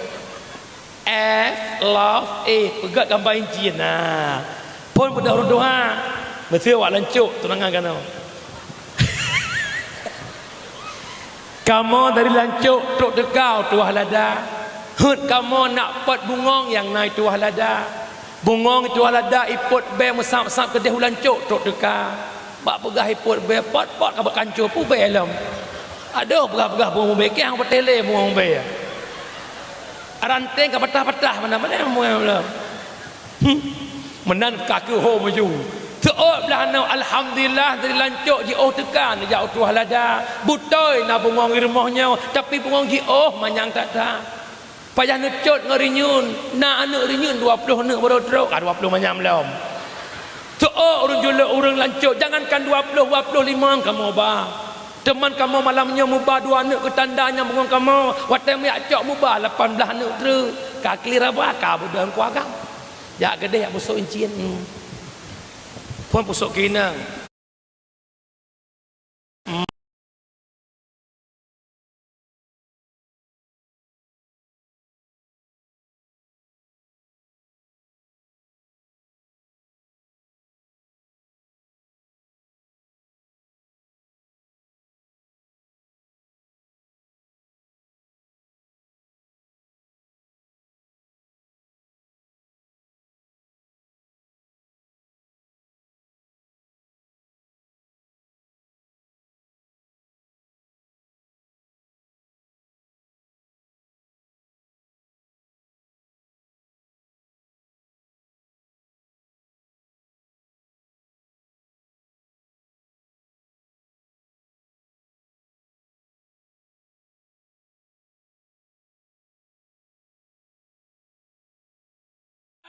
F, love, eh, peugét gambar incin. Nah. Phon beudôh ureuëng tuha. Meuseu awak lancok tunangan keunoe. Kamoe dari lancok trok teuka u tuah lada. Heuet kamoe nak pot bungong nyang na i tuah lada. Bungong i tuah lada ipot bée meusab-sab keudeh u lancok trok teuka. Bak peugah ipot bée, pot-pot ka bak kancô pu bée lom. Adoh, peugah-peugah bungong bée, kiang beutélé bungong bée. Ranting ka patah-patah mana-mana bungong lom. Hmm. Meunan ka keuh ho meujue. Seuôt blaih nyoe, alhamdulillah, dari lancok jiôh teuka neujak u tuah lada. Beutôi na bungong i rumoh nyoe, tapi bungong jiôh manyang that-that. Payah neucot ngon rinyun, na aneuëk rinyun dua ploh aneuëk baroe trok, ah, dua ploh manyam lom. Seuôt ureuëng julok ureuëng lancok, jangankan dua ploh, dua ploh lima kamoe ba. Teuma kamoe malam nyoe muba dua aneuëk keu tanda nyang bungong kamoe, watée meujak cok muba lapan blaih aneuëk treuk. Ka kli raba, ka beudôh kuagam. Jak keudeh jak pusok incin. Hmm. Phon pusok keuinang.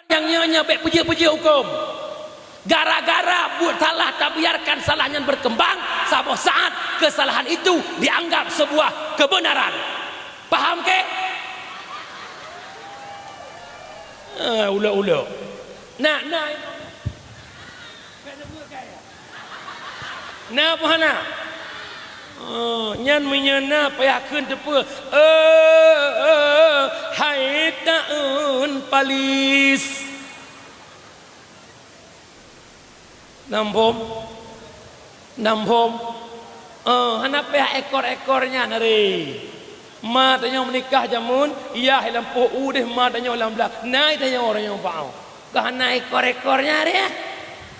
Nyang nyoe-nyoe bék peujeuet-peujeuet huköm. Gara-gara buet salah tabiarkan salah nyan berkembang, saboh saat kesalahan itu dianggap sebuah kebenaran. Paham keu? Ah, ulok-ulok. Nah, nah. Na peue hana? Oh, nyan meunyoe na payah kheun teupeue. Eh, eh, hai taeun palis. Nam phom? Nam phom? Eh, hana payah ekor-ekor nyan, ari. Ma tanyoe meunikah jameun, yah lam poh u deh ma tanyoe lam blah. Nai tanyoe, tanyoe bak. Ka hana ekor-ekor nyan, ari, eh.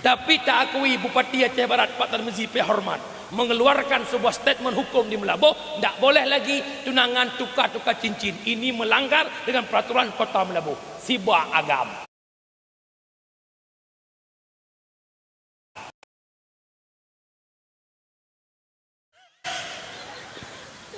Tapi taakui Bupati Aceh Barat Pak Tarmizi pih hormat mengeluarkan sebuah statement hukum di Meulaboh, ndak boleh lagi tunangan tukar-tukar cincin. Ini melanggar dengan peraturan Kota Meulaboh. Sibak agam.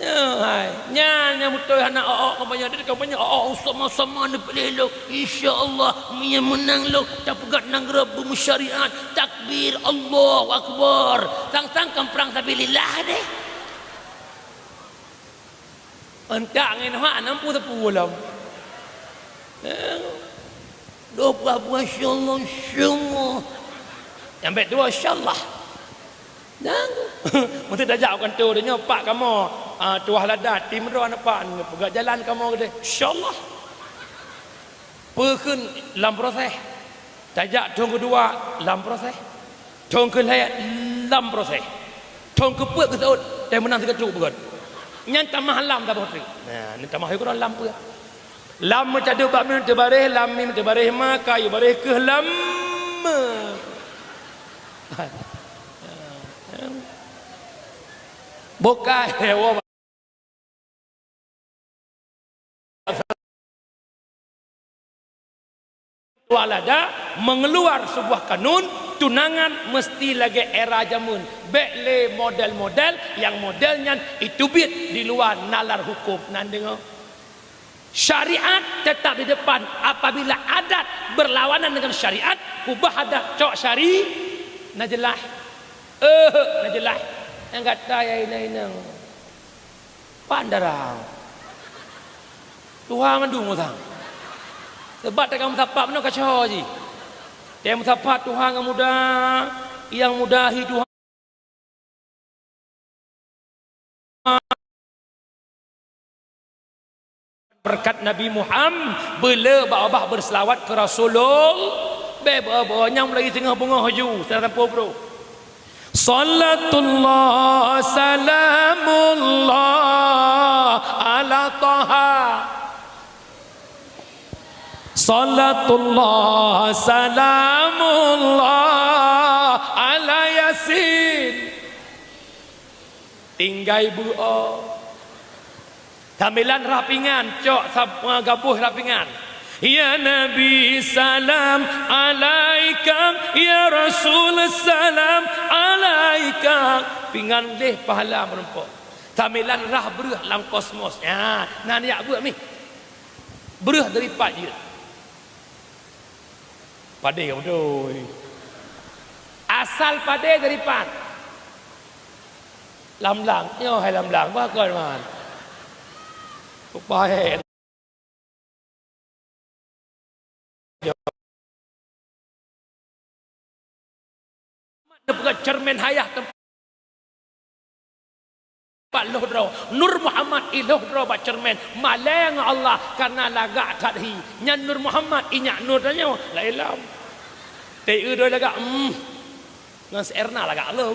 Ya, hai. Nyan nyang beutôi hana ôk-ôk kampanye. Jadi kampanye ôk-ôk sama-sama neupiléh lôn. Insya Allah, meunyo meunang lôn, tapeugah nanggroe beumeusyariat. Takbir, Allahu Akbar. Sang-sang kan prang sabilillah deh. Entak ngon hak nam pun teupeu lom. Eh, dua buah, buah, insyaallah, insyaallah. Nyang bèk dua, insyaallah. Nyan. Mesti tajak u kantô tanyoe, "Pak, kamoe, ah, tuah lada, tim droe aneuk Pak, peugah jalan kamoe keudeh." Insyaallah. Peue kheun lam proses. Tajak thôn keudua lam proses. Thôn keulhèe lam proses. Thôn keupeuet geuseuôt, teuh meunang sigoe trok beugöt. Nyan tamah lam saboh treuk. Nah, nyan tamah yue keudroe lam peue? Lam meucadeuek bak mim teubaréh, lam mim teubaréh ma, ka yue baréh keuh lam me. Bokai, woe. Walada mengeluar sebuah kanun, tunangan mesti lagèe era jameun. Bèk lé model-model nyang model nyan iteubiet di luwa nalar huköm. Na deungö? Syariat tetap di depan. Apabila adat berlawanan dengan syariat, ubah adat, cok syari-, na jeulaih. Eh, na jeulaih. Nyang gata ya inong-inong. Pan darah. Tuha mandum utang. Sebab teuka meusapat meunoe ka shoe jih. Teuka meusapat tuha nyang muda, nyang muda hi tuha. Berkat Nabi Muhammad, beu le bak babah beuseulawat keu Rasulullah. Bèk beu-beu nyang meulayu teungoh beungoh ju, salah sampôh bro. Salatullah salamullah ala Taha. Salatullah salamullah ala Yasin. Tinggai beuo. Sambilan rhah pingan, cok sab-, gaboh rhah pingan. Ya Nabi salam alaika, ya Rasul salam alaika. Pingan leh pahala meurumpok. Sambilan rhah breuh lam kosmos. Ya, nan yak buet mih. Breuh dari pat jeuet. Padé beutôi. Asal padé dari pat. Lam blang, nyoe hai lam blang, bah kon man. Rupa hai. Neupeugah ceureumen hayah teumpat lhôh droe. Nur Muhammad i lhôh droe bak ceureumen. Malèe ngon Allah, kareuna lagak that hi. Nyan Nur Muhammad, i nyak Nur tanyoe, laén lom. Teu droe lagak, hmm. Ngon si Erna lagak lom.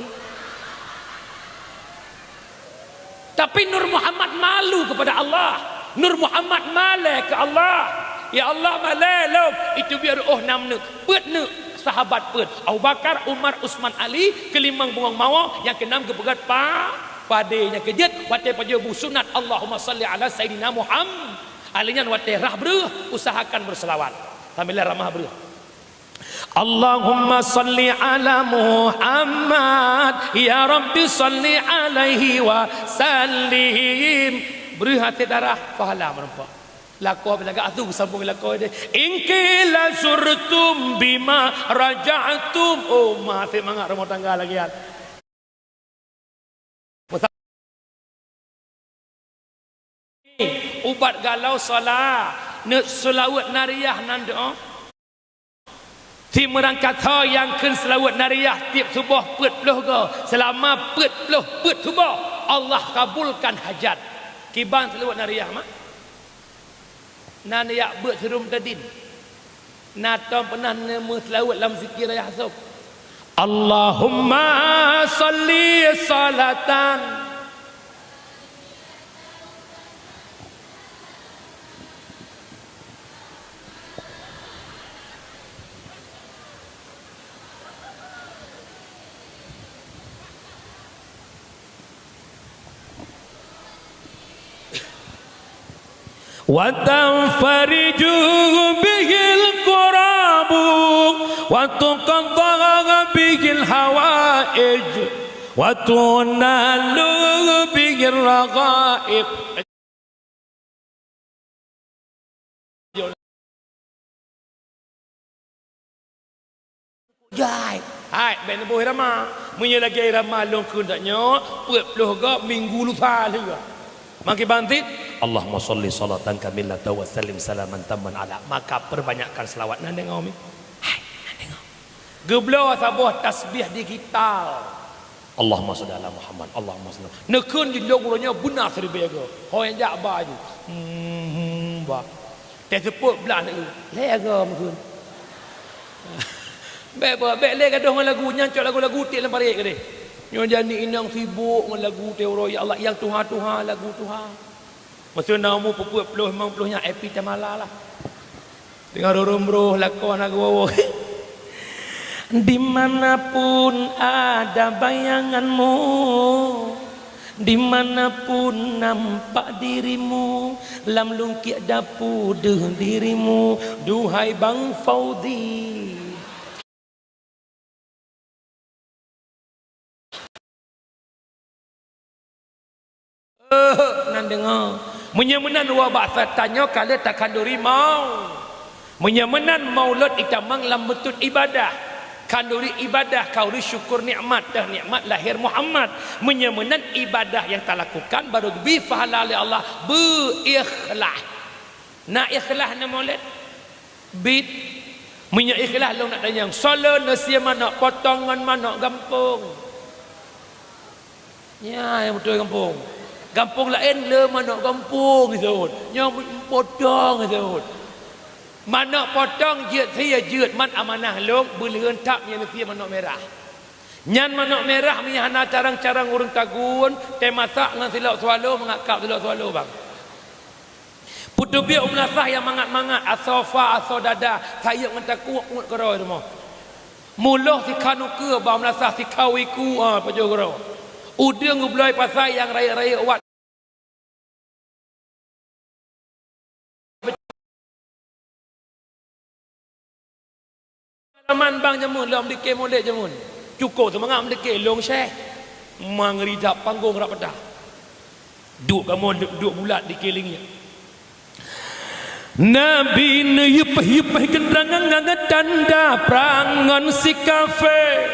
Tapi Nur Muhammad malu kepada Allah. Nur Muhammad malèe keu Allah. Ya Allah, malèe lom. Itu biar oh nam neuk. Peuet neuk sahabat peuet. Abu Bakar, Umar, Utsman, Ali, keulimong bungöng mawö, nyang keunam geupeugöt pa-, padé, nyang keujeuet watèe pajoh bu sunat Allahumma shalli ala Sayyidina Muhammad. Ali nyan watèe rhah breuh, usahakan beuseulawat. Sambilan ramah breuh. Allahumma shalli ala Muhammad, ya Rabbi shalli alaihi wa sallim. Breuh até darah, pahala meurumpok. Lakoe lagak tu sambung lakoe deh. In qila zurtum bima raja'tum. Oh, ma, seumangat rumoh tangga lagèe nyan. Ubat galau salat, neuk seulaweuet nariah nan doa. Simeurangkat ho nyang kheun seulaweuet nariah tiep suboh peuet ploh goe, seulama peuet ploh peuet suboh, Allah kabulkan hajat. Kiban seulaweuet nariah mah. Na neujak beuet siuroe tadin. Na tom peunah neumeuseulaweuet lam zikir raya hasab. Allahumma shalli shalatan. Wa tanfariju bihil kurabu, wa tuqadda bihil hawaij, wa tunalu bihir raghaib. Jai. Hai, bèk neuboh irama. Meunyoe lagèe irama lôn kheun that nyoe, peuet ploh goe minggu lusa lheueh. Mangke bantit, Allahumma shalli shalatan kamilatan wa sallim salaman tamman ala. Maka perbanyakkan selawat. Na deungö mi? Hai, na deungö. Geubloe saboh tasbih digital. Allahumma shalli ala Muhammad, Allahumma shalli. Neukheun jilong uroe nyoe beuna siribèe goe. Ho nyang jak ba ju. Hmm, hmm, ba. Teuseupôt blah aneuk geuh. Lhèe goe meukeuen. Bèk, bèk, bèk lé gadôh ngon lagu nyan, cok lagu-lagu tiek lam parit keudéh. Nyoe jadi inong sibok ngon lagu teuroe, ya Allah, nyang tuha-tuha lagu tuha. Masa na umu peuet ploh, limong ploh nyan, happy tamala lah. Teungoh rurôm broh lakoe na geuwoe-woe. Di mana pun ada bayanganmu, di mana pun nampak dirimu, lam lungkiek dapu deuh dirimu, duhai Bang Fauzi. Eh, nan deungö. Meunyoe meunan, wa bak tanyoe ka lheueh takhanduri mau. Meunyoe meunan, maulud itamong lam beutôt ibadah. Khanduri ibadah, khanduri syukur nikmat, teuh nikmat lahé Muhammad. Meunyoe meunan, ibadah nyang talakukan barô geubri pahala lé Allah beu ikhlas. Na ikhlas na maulud? Bit. Meunyoe ikhlas lôn nak tanyong, soe lôn neusie manök potong ngon manök gampông? Nyan nyang beutôi gampông. Gampông laén le manök gampông disebut. Nyoe potong disebut. Manök potong jeuet sie jeuet, man amanah lôn beuleuheun that meunyoe neusie manök mirah. Nyan manök mirah meunyoe hana carông-carông ureueng tagun, teumasak ngon silop swallow, mangat kap silop swallow, bang. Peuteubiet u meulasah nyang mangat-mangat, asoe fa, asoe dada, sayeuep ngon takue, uet keudroe rumoh. Muloh sikhan ukeue, bak meulasah sikhan iku, ah, pajoh keudroe. Udeueng geubloe pasai nyang rayeuk-rayeuk wat. Pengalaman bang jameun lom dike molek jameun. Cukup seumangat meudike lôn syeh. Mangri dap panggong rap pedah. Duek kamoe duek bulat dike lingiek. Nabi neuyupaih-yupaih keundangan ngon tanda prang ngon si kafé.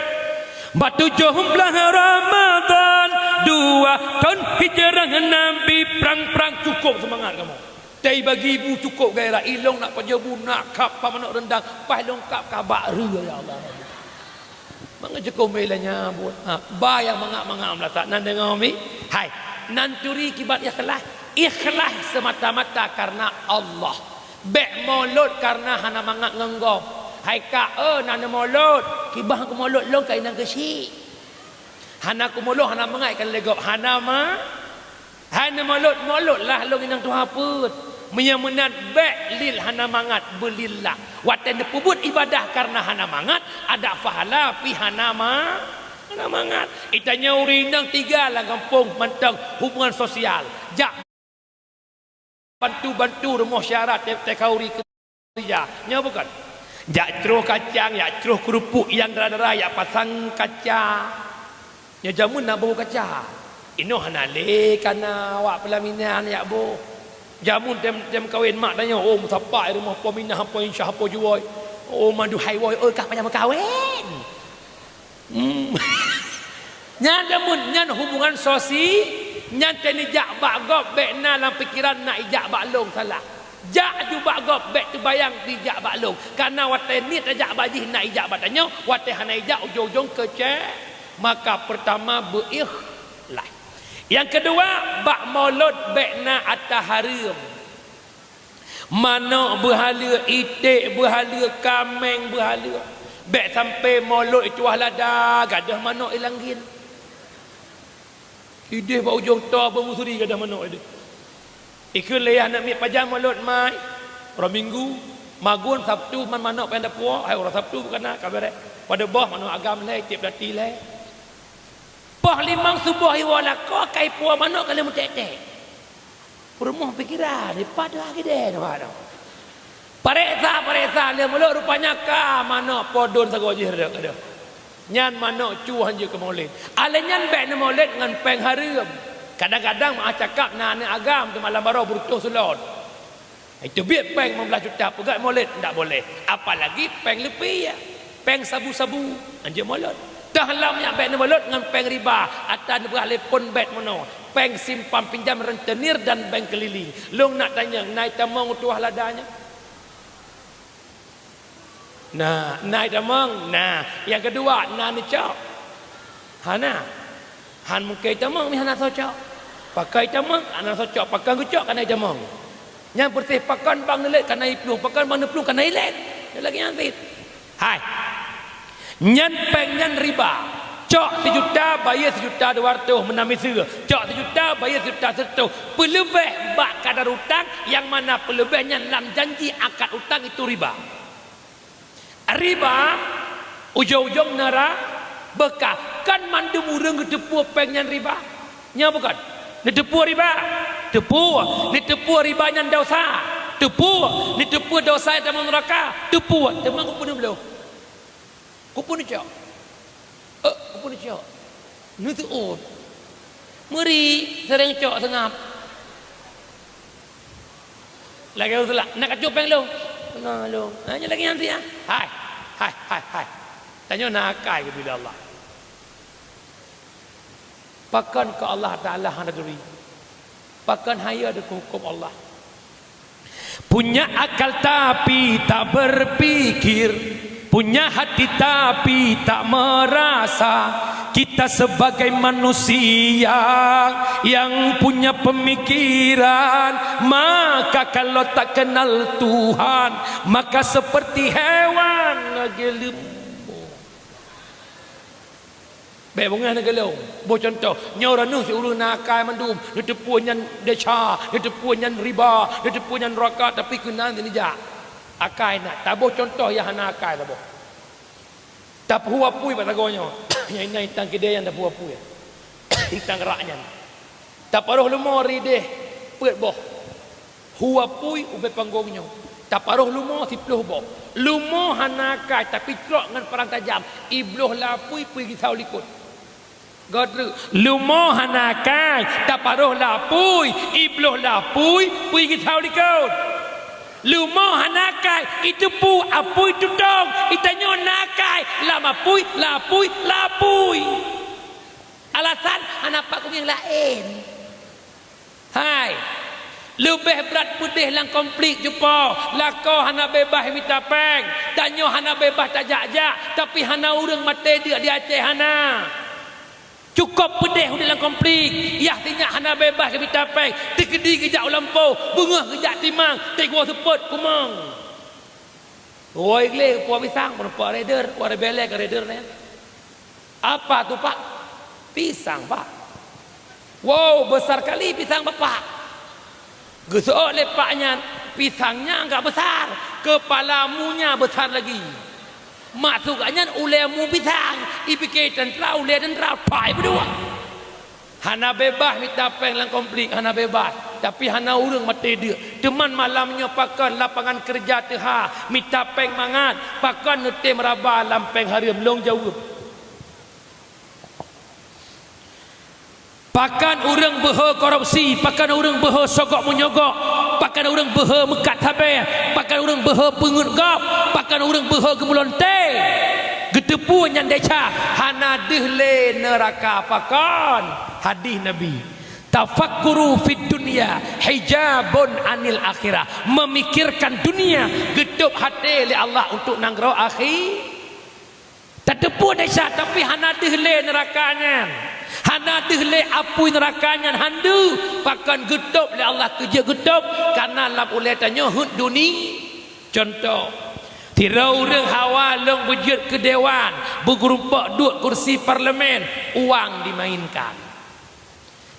Bak tujoh blaih Ramadhan dua thon hijrah Nabi prang-prang cukup seumangat kamoe. Tei bagi bu cukup gairah, ilong nak pajoh bu, nak kap pa manok rendang, paih longkap kabak reu, ya Allah. Mangat cukup meuilanya buet. Ha, ba nyang mangat-mangat meulatak nan deungoe mi. Hai, nan turi kiban ikhlas. Ikhlas semata-mata karena Allah. Bèk molot karena hana mangat ngon gob. Hai ka, eh, nan molot. Kibah keumolot lôn ka inong keuchik. Hana keumolot, hana mangat ikan lé gob. Hana ma. Hai neumolot, molotlah lôn inong tuha peuet. Meunyoe meunan bèk lil hana mangat, beulillah. Watèe neupeubuet ibadah kareuna hana mangat, adak pahala pih hana ma-, hana mangat. Itanyoe ureueng inong tiga lam gampông mantong hubungan sosial. Jak bantu-bantu rumoh syara T K U R I keurija. Nyoe bukon? Jak troh kacang, jak troh keurupuk nyang dara-dara, jak pasang kaca. Nyoe jameun na boh kaca. Inoe hana lé kana awak peulaminan jak boh. Jameun tem, tem kawen mak tanyoe, "Oh, meusapat rumoh po Minah, po Insyah, po Juwoi. Oh, manduhai woe, oh, kah payah meukawen." Hmm. Nyan jameun, nyan hubungan sosi, nyan teuh neujak bak gob, bèk na lam pikeran na ijak bak lôn, salah. Jak aju bak gob, bèk teubayang dijak bak lôn. Kareuna watèe niet tajak bak jih na ijak bak tanyoe, watèe hana ijak ujong-ujong keucè. Maka peurtama beuikhlas. Nyang keudua, bak mulod bèk na ata hareuem. Manok beuhaleue, iték beuhaleue, kaméng beuhaleue. Bèk sampoe mulod ituah lada, gadôh manok i langgen. Idéh bak ujong toh beumeuseuri gadôh manok idéh. Ikheun lé yah aneuk miet, "Pajan mulod, Mai?" "Uroe Minggu." "Magun Sabtu man manok payah dapuo." "Hai, uroe Sabtu bukon na, ka bèrèh." Padub boh manok agam lhèe, tiep dati lhèe. Poh limong suboh iwoe lakoe, ka ipuwoe manok ka lheueh meuték-ték. Peurumoh pikeran, dipat deuh gidée nyoe. Pareksa, pareksa, lheueh mulod rupanya ka manok po don sagoe jih rhot, adoh. Nyan manok cu han jeuet keu mulod. Alèh nyan bèk neumulod ngon péng hareuem. Kadang-kadang meu'ah cakap na aneuk agam teumalam baroe beureutôh seulon. Teubiet péng limong blaih juta peugöt mulod, ndak boleh. Apalagi péng leupie, péng sabu-sabu, han jeuet mulod. Toh lom nyan bèk neumulod ngon péng riba, ata neupeugah lé phon bèt meunoe, péng simpan pinjam rentenir dan bank keliling. Lôn nak tanyong, na itamong ituah lada nyan? Na, na itamong? Na. Nyang keudua, na neucok? Hana. Han mungken itamong meuhana soe cok. Pakon itamong? Hana soe cok. Pakon geucok? Kareuna itamong. Nyang peureuseh pakon bang neulét kareuna iplueng, pakon bang neuplueng kareuna ilét. Nyan lagèe nyan cit. Hai. Nyan péng nyan riba. Cok sijuta, bayeue sijuta dua reutôh meunan miseue. Cok sijuta, bayeue sijuta sireutôh. Peuleubeh bak kadar utang, nyang mana peuleubeh nyan lam janji akad utang itu riba. Riba, ujong-ujong neura beukah. Kan mandum ureueng geuteupeue péng nyan riba? Nyo bukon? Neuteupeue riba? Teupeue. Neuteupeue riba nyan desya? Teupeue. Neuteupeue desya nyang tamong neuraka? Teupeue. Teuma keupeue neubloe? Keupeue neucok? Eh, keupeue neucok? Neuseuôt. Meuri, seuréng cok seungab. Lagèe ureueng seulak, "Na kacok péng lôn?" "Na lôn." Ha, nyan lagèe nyan cit, ha. Hai, hai, hai, hai. Tanyoe na akai geubri lé Allah. Pakon keu Allah Taala hana geubri? Pakon hayeue dikeu huköm Allah? Punya akal tapi tak berpikir, punya hati tapi tak merasa. Kita sebagai manusia yang punya pemikiran, maka kalau tak kenal Tuhan, maka seperti hewan geuleumo. Bèk beungèh neugeulong. Boh cuntoh, nyoe ureueng nyoe si ureueng na akai mandum, neuteupeue nyan desya, neuteupeue nyan riba, neuteupeue nyan neuraka, tapi keunan sinijak. Akai na, taboh cuntoh nyang hana akai taboh. Tapeuhu apui bak sagoe nyoe. Nyang inan intan keudè nyan tapeuhu apui. Intan rak nyan. Taparoh leumo ri idéh peuet boh. Hu apui ubé panggong nyoe. Taparoh leumo siplôh boh. Leumo hana akai, tapi trok ngon parang tajam. Ibloh lam apui, pui geusau likot. Goe treuk. Leumo hana akai, taparoh lam apui, ibloh lam apui, pui geusau likot. Leumo hana akai, iteupeue apui tutong, itanyoe na akai, lam apui, lam apui, lam apui. Alasan hana pat kumieng laén. Hai, leubeh brat peudeh lam konflik cupo, lakoe hana beubaih mita péng, tanyoe hana beubaih tajak-jak, tapi hana ureueng maté deuk di Aceh hana. Cukôp peudeh udép lam konflik, yah sinyak hana beubaih geumita péng, teukeudi geujak u lampôh, beungöh geujak timang, teuk woe seupôt kumong. Woe glé po pisang, meureumpok raider, woe ribèe lé keu raider nyan. Apa tu, Pak? Pisang, Pak. Wow, besar kali pisang Bapak. Geuseuôt lé pak nyan, pisangnya agak besar, kepala munya besar lagi. Maksud gobnyan ulèe mu pisang, ipike teuntra, ulèe teuntra, pai beudua. Hana beubaih mita péng lam konflik, hana beubaih. Tapi hana ureueng maté deuk. Teuma malam nyoe pakon lapangan keureuja teuhah, mita péng mangat, pakon neutem raba lam péng hareuem, lôn jaweueb. Pakon ureueng beuhe korupsi, pakon ureueng beuhe sogok menyogok, Pakon ureuëng beuhe meukat sabe, pakon ureuëng beuhe peungeut gob, pakon ureuëng beuhe geumulonte. Geuteupeue nyan desya, hana deuh lé neuraka. Pakon? Hadis Nabi, "Tafakkuru fid dunya hijabun anil akhirah." Memikirkan dunia geutôb até lé Allah untuk nanggroe akhi. Tateupeue desya, tapi hana deuh lé neuraka nyan. Hana deuh lé apui neuraka nyan, han deuh. Pakon geutôb lé Allah, keujeuet geutôb? Karena lam ulée tanyoe heuet duni. Contoh, sidroe ureuëng hawa lôn beujeuet keu dewan, beugeurumpok duek kursi parlemen, uang dimainkan.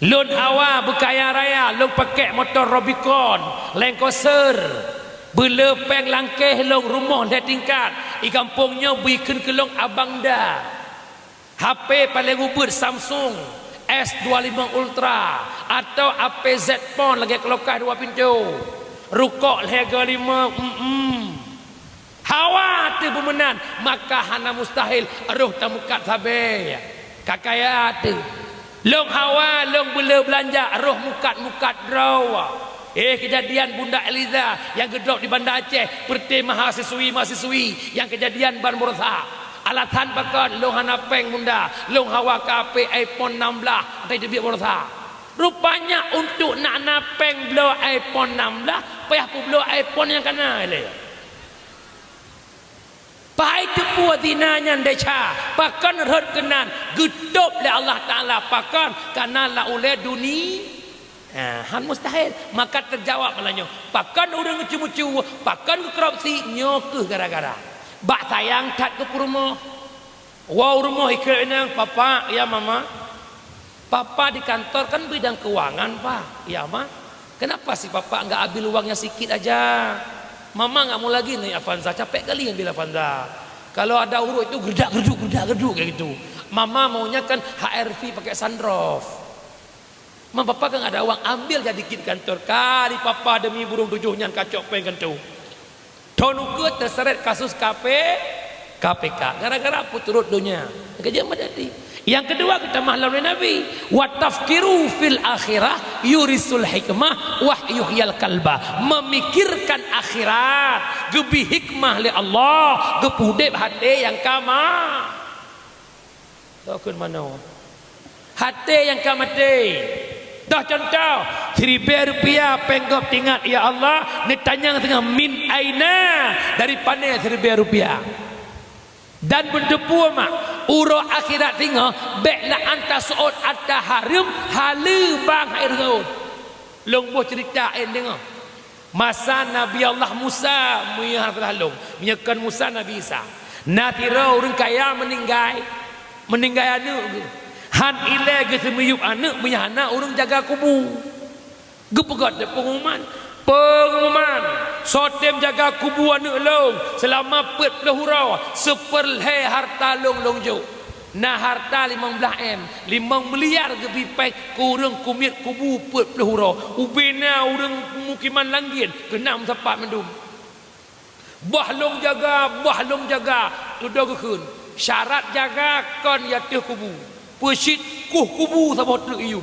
Lôn hawa beukaya raya, lôn pakèk motor Rubicon, Land Cruiser, beulé péng langkéh lôn, rumoh lhée tingkat, i gampông nyoe bri kheun keu lôn abang da. H P paleng ubit Samsung S dua lima Ultra atau H P Z Phone lagée kulokah dua pintoe. Rukok lhée go lima, mm. Hawa teuh beumeunan, maka hana mustahil roh tameukat sabe. Ka kaya teuh. Lôn hawa, lôn beulé beulanja, roh mukat-mukat droe. Eh, keujadian Bunda Eliza nyang geudrop di Banda Aceh, peureuté mahasiswi-mahasiswi nyang keujadian ban burosa. Alasan pakon? Lôn hana péng Bunda, lôn hawa keu H P iPhone enam belas, ata teubiet burosa. Rupanya untuk nak na péng bloe iPhone enam belas, payah peubloe iPhone nyang kana ilée. Pai teupeue zina nyan desya, pakon rhot keunan, geutôb lé Allah Taala, pakon? Kana lam ulée duni. Ha, han mustahil. Maka teujawab malam nyoe, pakon ureuëng meucue-meucue, pakon geukorupsi, nyoe kheueh gara-gara. Bak sayang that keu peurumoh. Woe u rumoh ikheun inong, "Papa, ya Mama, Papa di kantor kan bidang keuangan, Pa." "Ya, Ma." "Kenapa si Papa nggak ambil uangnya sikit aja? Mama nggak mau lagi naik Avanza, capek kali ambil Avanza. Kalau ada urup itu gerdak-gerduk, gerdak-gerduk kayak gitu. Mama maunya kan H R V pakai sunroof." "Ma, Papa kan nggak ada uang, ambil aja dikit di kantor. Kali Papa demi burung tujuh nyan kacok péng keunoe." Thon ukeue teuseret kasus K P, K P K, gara-gara peuturot donya. Keujeuet meudadi. Nyang keudua, geutamah lom lé Nabi, "Wa tafkiru fil akhirah yurisul hikmah wa yuhyal kalba." Memikirkan akhirat, geubri hikmah lé Allah, geupeuudeb até nyang ka ma- Tokon manoe. Até nyang ka maté. Toh contoh, siribée rupiah péng gob teuingat, "Ya Allah, neutanyong singoh min aina, dari pané siribée rupiah." Dan beuteupeue mak, uroe akhirat singoh, bék lam ata seuôt ata hareuem, haleue bang hai reuôt. Lôn boh ceurita, eh, deungoe. Masa Nabi Allah Musa, meunyoe hana salah lôn, meunyoe kon Musa, Nabi Isa. Na sidroe ureuëng kaya meuninggai, meuninggai aneuëk geuh. Han ilée geuseumiyueb aneuëk meunyoe hana ureuëng jaga kubu. Geupeugah teuk peungumuman, "Peungumuman, soe tem jaga kubu aneuëk lôn seulama peuet ploh uroe, seupeurlhée harta lôn lôn jok." Na harta limong blaih M, limong miliar geubri péng keu ureuëng kumiet kubu peuet ploh uroe. Ubé na ureuëng pemukiman Langgien keunan meusapat mandum. "Bah lôn jaga, bah lôn jaga," dudoe geukheun. Syarat jaga kon i ateueh kubu. Peucit kueh kubu saboh treuk iyub.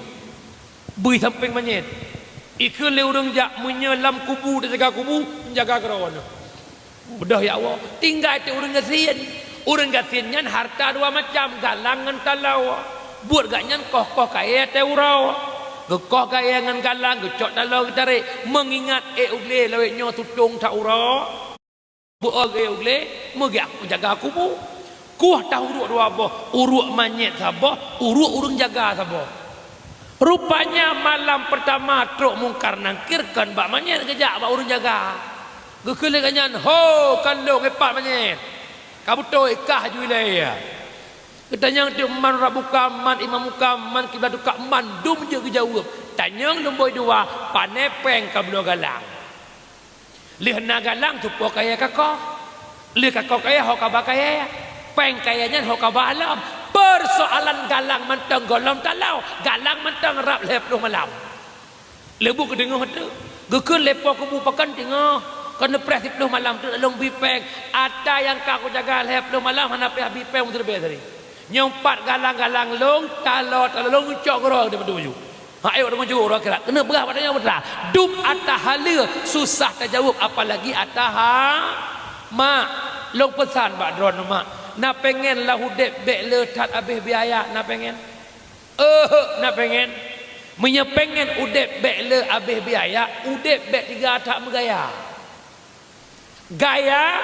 Bri sampéng manyét. Ikheun lé ureuëng jak, "Meunyoe lam kubu teujaga kubu, jaga keudroe nyoe." Beudôh ya Allah, tinggai teuk ureuëng gasien. Ureuëng gasien nyan harta dua macam, galang ngon taloe. Buet gobnyan koh-koh kayée ateueh uroe. Geukoh kayée ngon galang, geucok taloe geutarek. Meungingat ék u glé lawét nyoe tutong that uroe. Beu-o ék u glé, meugiak jaga kubu. Kueh teuh uruek dua boh, uruek manyét saboh, uruek ureuëng jaga saboh. Rupanya malam peurtama trok Mungkar Nangkir kon bak manyét geujak bak ureuëng jaga. Geukheun lé gobnyan, "Ho, kon lôn, eh, pat manyét. Ka beutôi kah ju ilée." Geutanyong teuk man Rabbuka, man Imamuka, man Kiblatuka, mandum jeuet geujaweueb. Tanyong lumbôi dua, pané péng ka bloe galang. Lheueh na galang, tupo kayée ka koh. Lheueh ka koh kayée, ho ka ba kayée. Péng kayée nyan ho ka ba lom. Peusoalan galang mantong gohlom taloe, galang mantong rab lhée ploh malam. Leubu geudeungoe teuk, geukheun lé po kubu, "Pakon teungoh? Kon neupreh siplôh malam teuk lôn bri péng. Ata nyang ka kujaga lhée ploh malam hana payah bri péng meusiribée tadi. Nyoe pat galang-galang lôn, taloe-taloe lôn, cok keudroe di madu baju." Hak ayok deungon jeuet uroe akhirat. Keuneuk peugah bak tanyoe putra. Dum ata haleue susah tajaweueb, apalagi ata ha-, mak. Lôn peusan bak droeneuh mak. Na pengen lam udeb bék le that abéh biaya, na pengen? Euheuh, na pengen. Meunyoe pengen udeb bék le abéh biaya, udeb bék tiga that meugaya. Gaya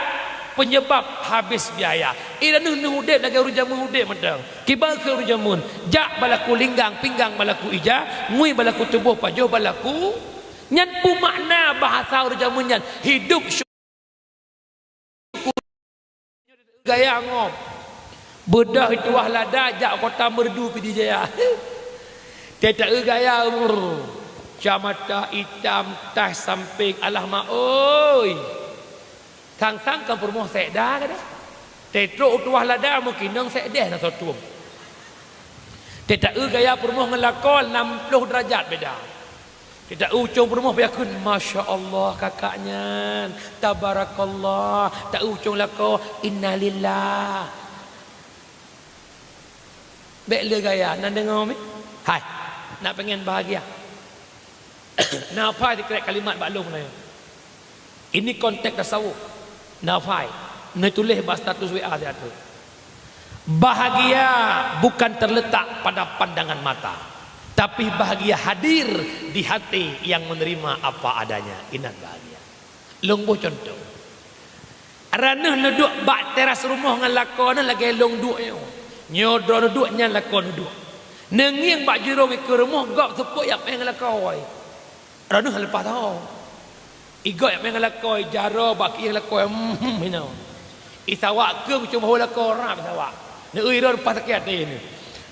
penyebab habis biaya. Inan neuh udeb lagée ureuëng jameun udeb mantong. Kiban keu ureuëng jameun, jak balaku linggang, pinggang balaku ija, ngui balaku tuboh, pajoh balaku. Nyan peue makna bahasa ureuëng jameun nyan, hidup syukur gaya ngom. Beudôh tuah lada jak kota Merdu Pidie Jaya. Teuta gaya, brr. Kacamata itam, tas sampéng, alah mak oi. Sang-sang kon peurumoh sekda gadeh. Teutrok u tuah lada meukinong sekdeh na soe tueng. Teuta gaya peurumoh ngon lakoe nam ploh derajat beda. Teuta ucong peurumoh beuyakheun, "Masya Allah kakak nyan, tabarakallah." Teuta ucong lakoe, "Innalillah." Bék le gaya, na deungoe mi? Hai, na pengen bahagia? Na phai sikrek kalimat bak lôn nyoe. Ini konteks tasawuf. Na phai, neutuléh bak status W A siat tu. Bahagia bukan terletak pada pandangan mata, tapi bahagia hadir di hati yang menerima apa adanya. Inan bahagia. Lôn boh contoh. Droeneuh neuduek bak teras rumoh ngon lakoe neuh lagée lôn duek nyoe. Nyoe droeneuh duek, nyan lakoe neuh duek. Neungieng bak jurông ikeue rumoh, gob seupôt jak meu'én ngon lakoe. Droeneuh leupah tho. Igob jak meu'én ngon lakoe, jaroe bak kiéh lakoe, hmm, hinoe. Isawak keueng cuma bahô lakoe rab isawak. Neueu droe leupah sakét até neuh.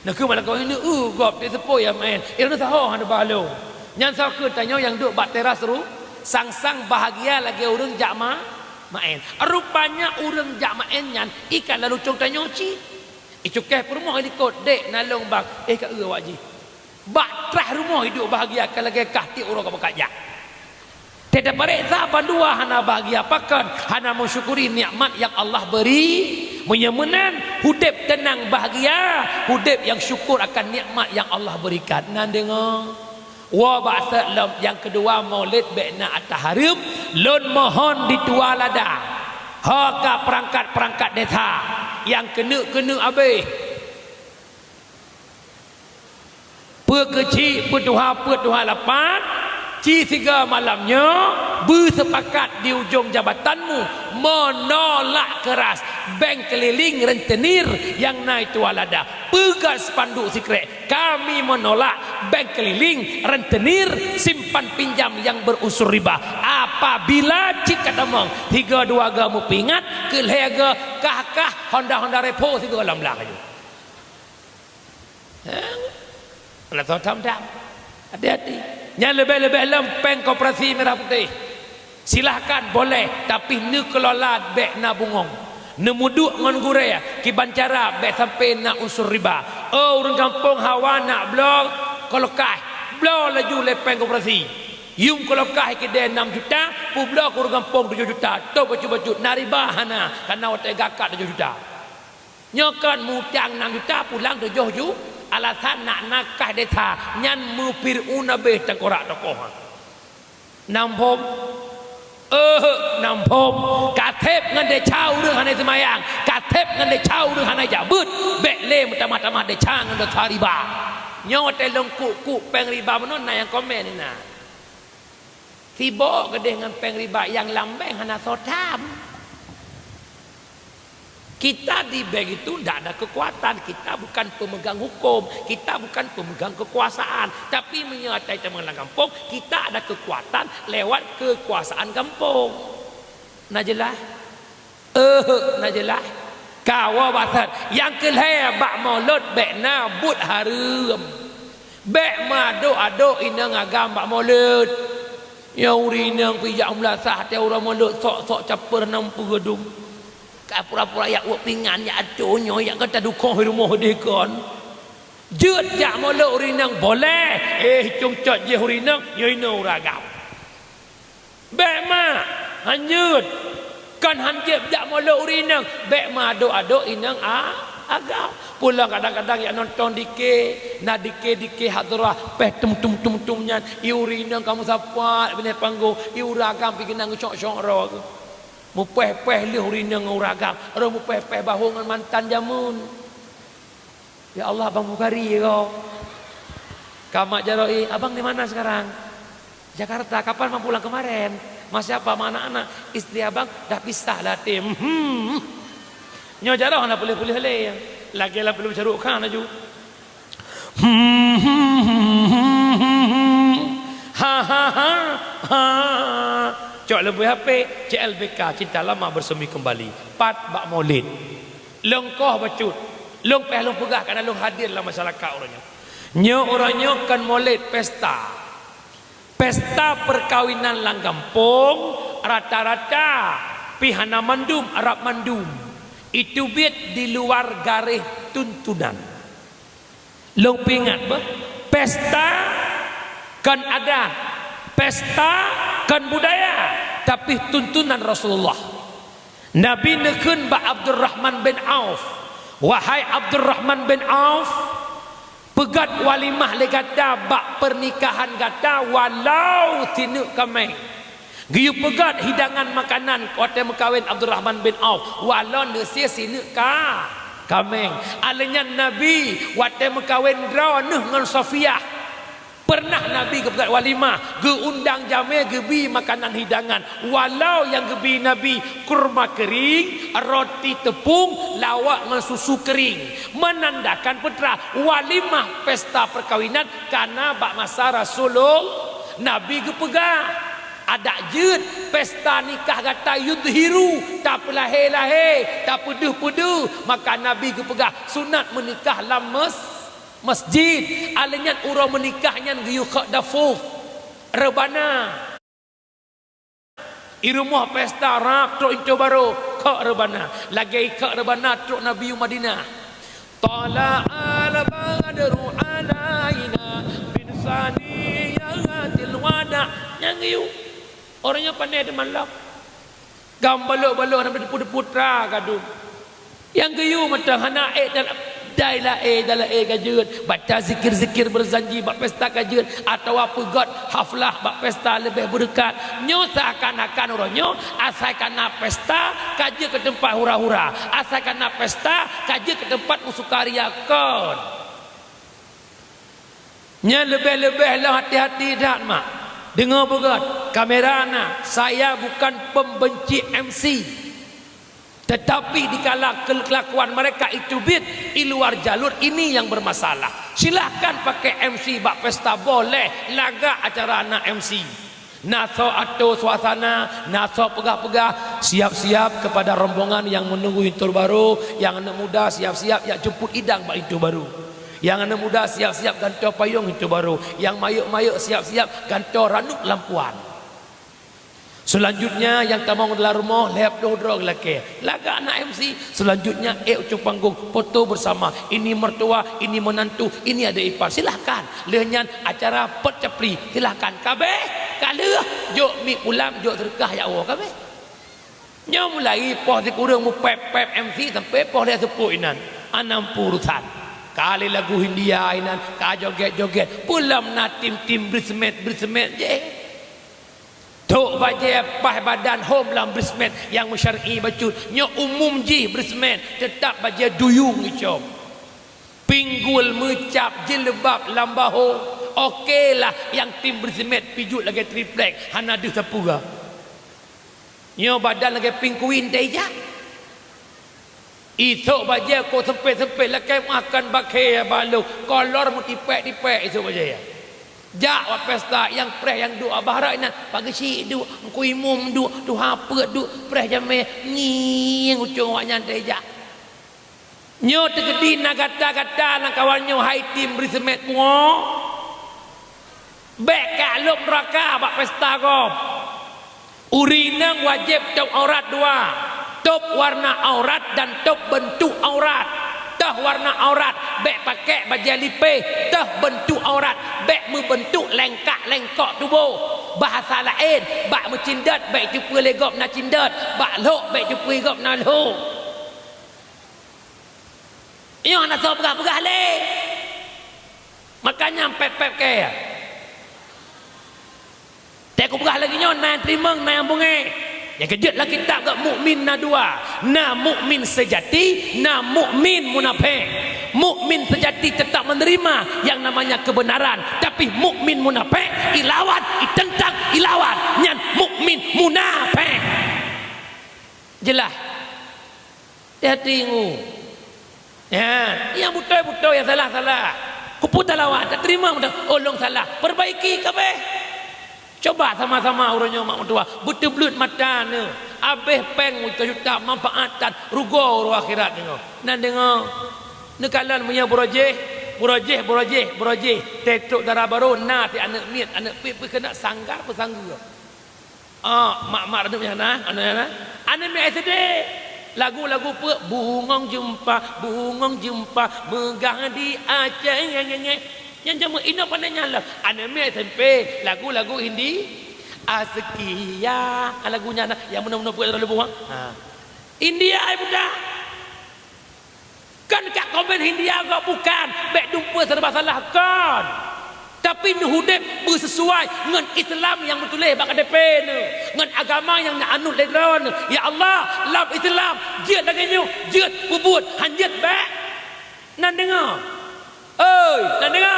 Neukeuh bak lakoe, neueu gob, jak seupôt jak meu'én. Droeneuh saho hana ba lôn. Nyan soe kheun tanyoe nyang duek bak teras ru-, sang-sang bahagia lagée ureuëng jak ma-, meu'én. Rupanya ureuëng jak meu'én nyan i ka lalu cong tanyoe cit. Icukéh peurumoh i likot, "Dek, na lôn bang." "Eh, ka eu awak jih." Bak trah rumoh iduek bahagia ka lagée kah tieb uroe ka meukat jak. Teuta pareksa bandua hana bahagia pakon, hana meusyukuri nikmat nyang Allah beri. Meunyoe meunan, udeb teunang bahagia, udeb nyang syukur akan nikmat nyang Allah berikan. Na deungoe? Woe bak sat lom, nyang keudua, Maulid bék na ata hareuem, lôn mohon di tualada. Ho ka peurangkat-peurangkat desa nyang keuneuk-keuneuk abéh. Peue keuchik, peue tuha, peue tuha lapan, ci sigoe malam nyoe beuseupakat di ujong jabatanmu menolak keras bank keliling rentenir nyang na i tualada. Peugah spanduk sikrek, "Kami menolak bank keliling rentenir simpan pinjam yang berunsur riba." Apabila cit ka tamong, sigoe dua goe meupeuingat, keu lhée goe kah-kah Honda-Honda Revo sigoe lam blang laju. Hah? Alah, soe tham-tham. Hati-hati. Nyan leubeh-leubeh lom péng koperasi merah putih. Silahkan, boleh, tapi neukelola bék na bungong. Neumuduek ngon gurée, kiban cara bék sampai na unsur riba. Oh, ureuëng gampông hawa nak bloe kulkas, bloe laju lé péng koperasi. Yum kulkas keudée enam juta, peubloe keu ureuëng gampông tujoh juta. Toh bacut-bacut, na riba hana, kana watée geuangkat tujoh juta. Nyoe kon mutang nam juta pulang tujoh ju, alasan nak nakah desa nyan meufir'aun abéh teukorak tokoh. Nam phom? Eh, nam phom. Ka theb ngon desya ureuëng hana seumayang, ka theb ngon desya ureuëng hana jak beuet, bék lé meutamah-tamah desya ngon desya riba. Nyoe watée lôn kuk-kuk péng riba meunan na nyang komen inan. Sibok keudeh ngon péng riba nyang lam bank hana soe tham. Kita di bank itu ndak ada kekuatan, kita bukan pemegang hukum, kita bukan pemegang kekuasaan. Tapi meunyoe ata teuma lam gampông, kita ada kekuatan lewat kekuasaan gampông. Na jeulaih? Eh, na jeulaih. Kawoe bak sat, nyang keu lhée bak mulod bék na buet hareuem. Bék meuadok-adok inong agam bak mulod. Nyoe ureuëng inong pih jak meulasah até uroe mulod, sok-sok caper nam peue dum. Ka pura-pura jak wok pingan, jak atô nyoe, jak gata dukoh rumoh deh kon. Jeuet jak mulod ureuëng inong boleh, eh, cong cot jih ureuëng inong, nyoe inoe ureuëng agam. Bék mak, hanjeuet. Kon hanjeuet jak mulod ureuëng inong, bék meuadok-adok inong a-, agam. Ulôn kadang-kadang jak nonton dike, na dike-dike hadrah, péh tum, tum, tum, tum nyan, i ureueng inong ka meusapat binéh panggong, i ureueng agam pih keunan geucok-cok droe. Mupéh-péh lheueh ureueng inong ngon ureueng agam, roh mupéh-péh bahô ngon mantan jameun. Ya Allah, Abang Bukhari ko. Ka mak jaroe, "Abang di mana sekarang?" "Jakarta." "Kapan mau pulang?" "Kemarin." "Sama siapa?" "Sama anak-anak." "Istri abang dah pisah lah, Tim." Hmm. Nyoe jaroe hana puléh-puléh lé. Lagèe lam filem Shah Rukh Khan laju. Hmm. Ha, ha, ha, ha. Cok leubeh H P, C L B K, Cinta Lama Bersemi Kembali. Pat bak Maulid. Lôn koh bacut. Lôn péh lôn peugah karena lôn hadir lam masyarakat uroe nyoe. Nyoe uroe nyoe kon Maulid, pesta. Pesta perkawinan lam gampông rata-rata pih hana mandum, rab mandum. Itu biet di luar garéh tuntunan. Lôn peuingat beuh, pesta kon adat, pesta kon budaya, tapi tuntunan Rasulullah. Nabi neukheun bak Abdurrahman bin Auf, "Wahai Abdurrahman bin Auf, peugöt walimah lé gata bak pernikahan gata walau sineuk kaméng." Geuyue peugöt hidangan makanan watèe meukawen Abdurrahman bin Auf, walau neusie sineuk ka, kaméng. Alèh nyan Nabi watèe meukawen droeneuh ngon Safiyah, pernah Nabi geupeugöt walimah, geuundang jamé, geubi makanan hidangan. Walau nyang geubi Nabi kurma keuring, roti teupông, lawak ngon susu keuring, menandakan peue teuma walimah pesta perkawinan kana bak masa Rasulullah. Nabi geupeugah, adak jeuet pesta nikah gata yudhiru, tapeulahé-lahé, tapeudeuh-peudeuh. Maka Nabi geupeugah, sunat meunikah lam mes-, masjid. Alèh nyan uroe meunikah nyan geuyue khok dafuf, reubana. I rumoh pesta rab trok linto barô, khok reubana. Lagèe khok reubana trok Nabi u Madinah. Tala'al badru alaina min saniyatil wada'. Nyang geuyue. Uroe nyoe pane teuma lom. Gam balok-balok hana deupot-deupot tra gadum. Nyang geuyue mantong hana ék dan dai laén, dai laén ka jeuet. Baca zikir-zikir berjanji bak pesta ka jeuet, atawa peugöt haflah bak pesta leubeh beureukat. Nyoe seakan-akan uroe nyoe asai kana pesta ka jeuet keu teumpat hura-hura, asai kana pesta ka jeuet keu teumpat meusukaria, kon. Nyan leubeh-leubeh lom hati-hati that, mak. Deungoe beugöt, kamera na, saya bukan pembenci M C. Tetapi dikala ke-, kelakuan mereka itu biet di luar jalur, ini yang bermasalah. Silahkan pakai M C bak pesta, boleh lagak acara na M C. Na soe atô suasana, na soe peugah-peugah, siap-siap kepada rombongan yang menunggu linto barô, nyang aneuk muda siap-siap jak jemput idang bak linto barô. Nyang aneuk muda siap-siap gantoe payong linto barô, nyang mayeuek-mayeuek siap-siap gantoe ranub lam puan. Selanjutnya nyang tamong dalam rumoh lhèe ploh droe lakèe. Lagak na M C. Selanjutnya ék u cong panggong, foto bersama. Ini mertua, ini menantu, ini adik ipar. Silahkan. Lheueh nyan acara pot capli. Silahkan. Ka abéh, ka lheueh, jok mi pulang, jok seudeukah jak woe, ka abéh. Nyoe mulai poh sikureueng meupép-pép M C sampai poh lhèe seupôt inan. Hana mampu urusan. Ka lé lagu Hindia inan, ka jogét-jogét. Peue lom na tim-tim bridesmaid, bridesmaid jih. Trok bajèe paih badan hom lam bridesmaid nyang meusyar'i bacut. Nyoe umum jih bridesmaid, teutap bajèe duyung icom. Pinggul meucab, jilbab lam bahô. Oke lah, nyang tim bridesmaid pijuet lagèe triplek, hana deuh sapeue. Nyoe badan lagèe pinguin teuh ijak. Isok bajèe ko sempit-sempit lakèe makan bakhe balôh, kolor meutipèk-tipèk isok bajèe. Jak bak pesta nyang preh nyang duek bak barat inan, Pak Geuchik duek, Teungku Imum duek, tuha peuet duek, preh jamèe ngieng ucông awaknyan teuh ijak. Nyoe teukeudi na gata-gata lam kawan nyoe hai tim bridesmaid pungo. Bèk ka lhôk neuraka bak pesta gob. Ureueng inong wajéb tôb aurat dua, tôb warna aurat dan tôb beuntuk aurat. Tôh warna aurat bèk pakèk bajèe lipéh, tôh beuntuk aurat bèk meubeuntuk lengkak-lengkok tuboh. Bahasa laén, bak meucindot bèk teupeue lé gob na cindot, bak lhôk bèk teupeue gob na lhôk. Nyoe hana soe peugah-peugah lé. Makanya pep-pep kèe. Teuka peugah lagèe nyoe, na nyang teurimong, na nyang beungèh. Nyang keujeuet lam kitab geuh, mukmin na dua. Na mukmin seujati, na mukmin munafék. Mukmin seujati teutap meuneurima nyang namanya keubeunaran, tapi mukmin munafék ilawan, iteuntang, ilawan. Nyan mukmin munafék. Jeulaih? Hati-hati ngu. Nyan, nyang beutôi-beutôi, nyang salah-salah. Kupeue talawan, tateurimong beutôi. Oh, lôn salah. Perbaiki kabéh. Cuba sama-sama uroe nyoe mak meutuwah, beuteubleuet mata neuh. Abéh péng juta-juta, manfaat that, rugoe uroe akhirat nyoe. Na deungö. Neukalon meunyoe buroe jéh, buroe jéh, buroe jéh, buroe jéh. Teutrok dara barô, na teuh aneuk miet, aneuk piet, pih keuneuk sanggar peusanggeue. Ah, mak-mak radup nyan na, aneuk nyan na. Aneuk miet S D. Lagu-lagu peue? Bungong jeumpa, bungong jeumpa, meugah di Aceh, nge, nge, nge. Nyan jameun inong pandai nyan lom. Aneuk miet S M P, lagu-lagu Hindi. Askia, lagu nyan na, nyang meunan-meunan peue lalu buang. Ha. India ai budak. Kon ka komen Hindia gob bukan, bèk dumpeue serba salah, kon. Tapi neuh udép beusesuai ngon Islam nyang meutuléh bak K T P neuh, ngon agama nyang neuanut lé droeneuh. Ya Allah, lam Islam jeuet lagèe nyoe, jeuet peubuet, han jeuet bèk. Na deungö. Oi, na deungö.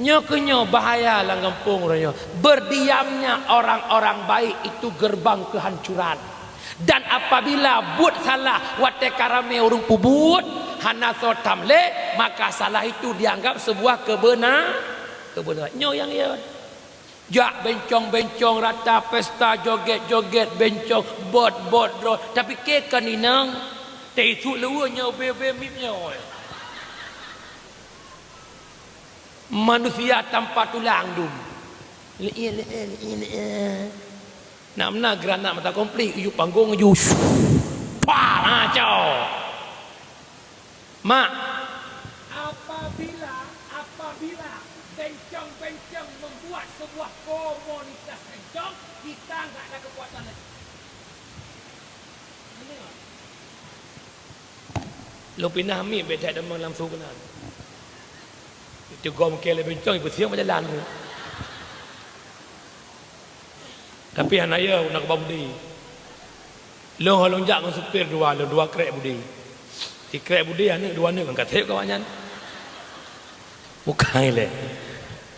Nyoe keuh nyoe bahaya lam gampông uroe nyoe. Berdiamnya orang-orang baik itu gerbang kehancuran. Dan apabila buet salah watèe ka ramè ureueng peubuet, hana soe tham lé, maka salah itu dianggap sebuah keubeunar-, keubeunaran. Nyoe nyang jeuet. Jak bencong-bencong rata, pesta joget-joget, bencong, bot-bot droe, tapi kèe kon inong, teuisut leuweue nyoe ubé-ubé miet nyoe. Manusia tanpa tulang dum. Leue, leue, leue, leue. Nak meunan granat mata komplit, yub panggong ju. Pah, ha, cok. Mak. Apabila, apabila bencong-bencong membuat sebuah komunitas bencong, kita nggak ada kekuatan lagi. Lôn pinah miet bèk that deungon lam su keunan. Itu gom kèe lé bencong, ipeusieng bak jalan tu. Tapi hana yö, na keubah budi. Lôn ho lôn jak ngon supir dua, lôn dua krek budi. Sikrek budi aneuk, dua aneuk ngon kasép keu awaknyan. Bukan ilèe.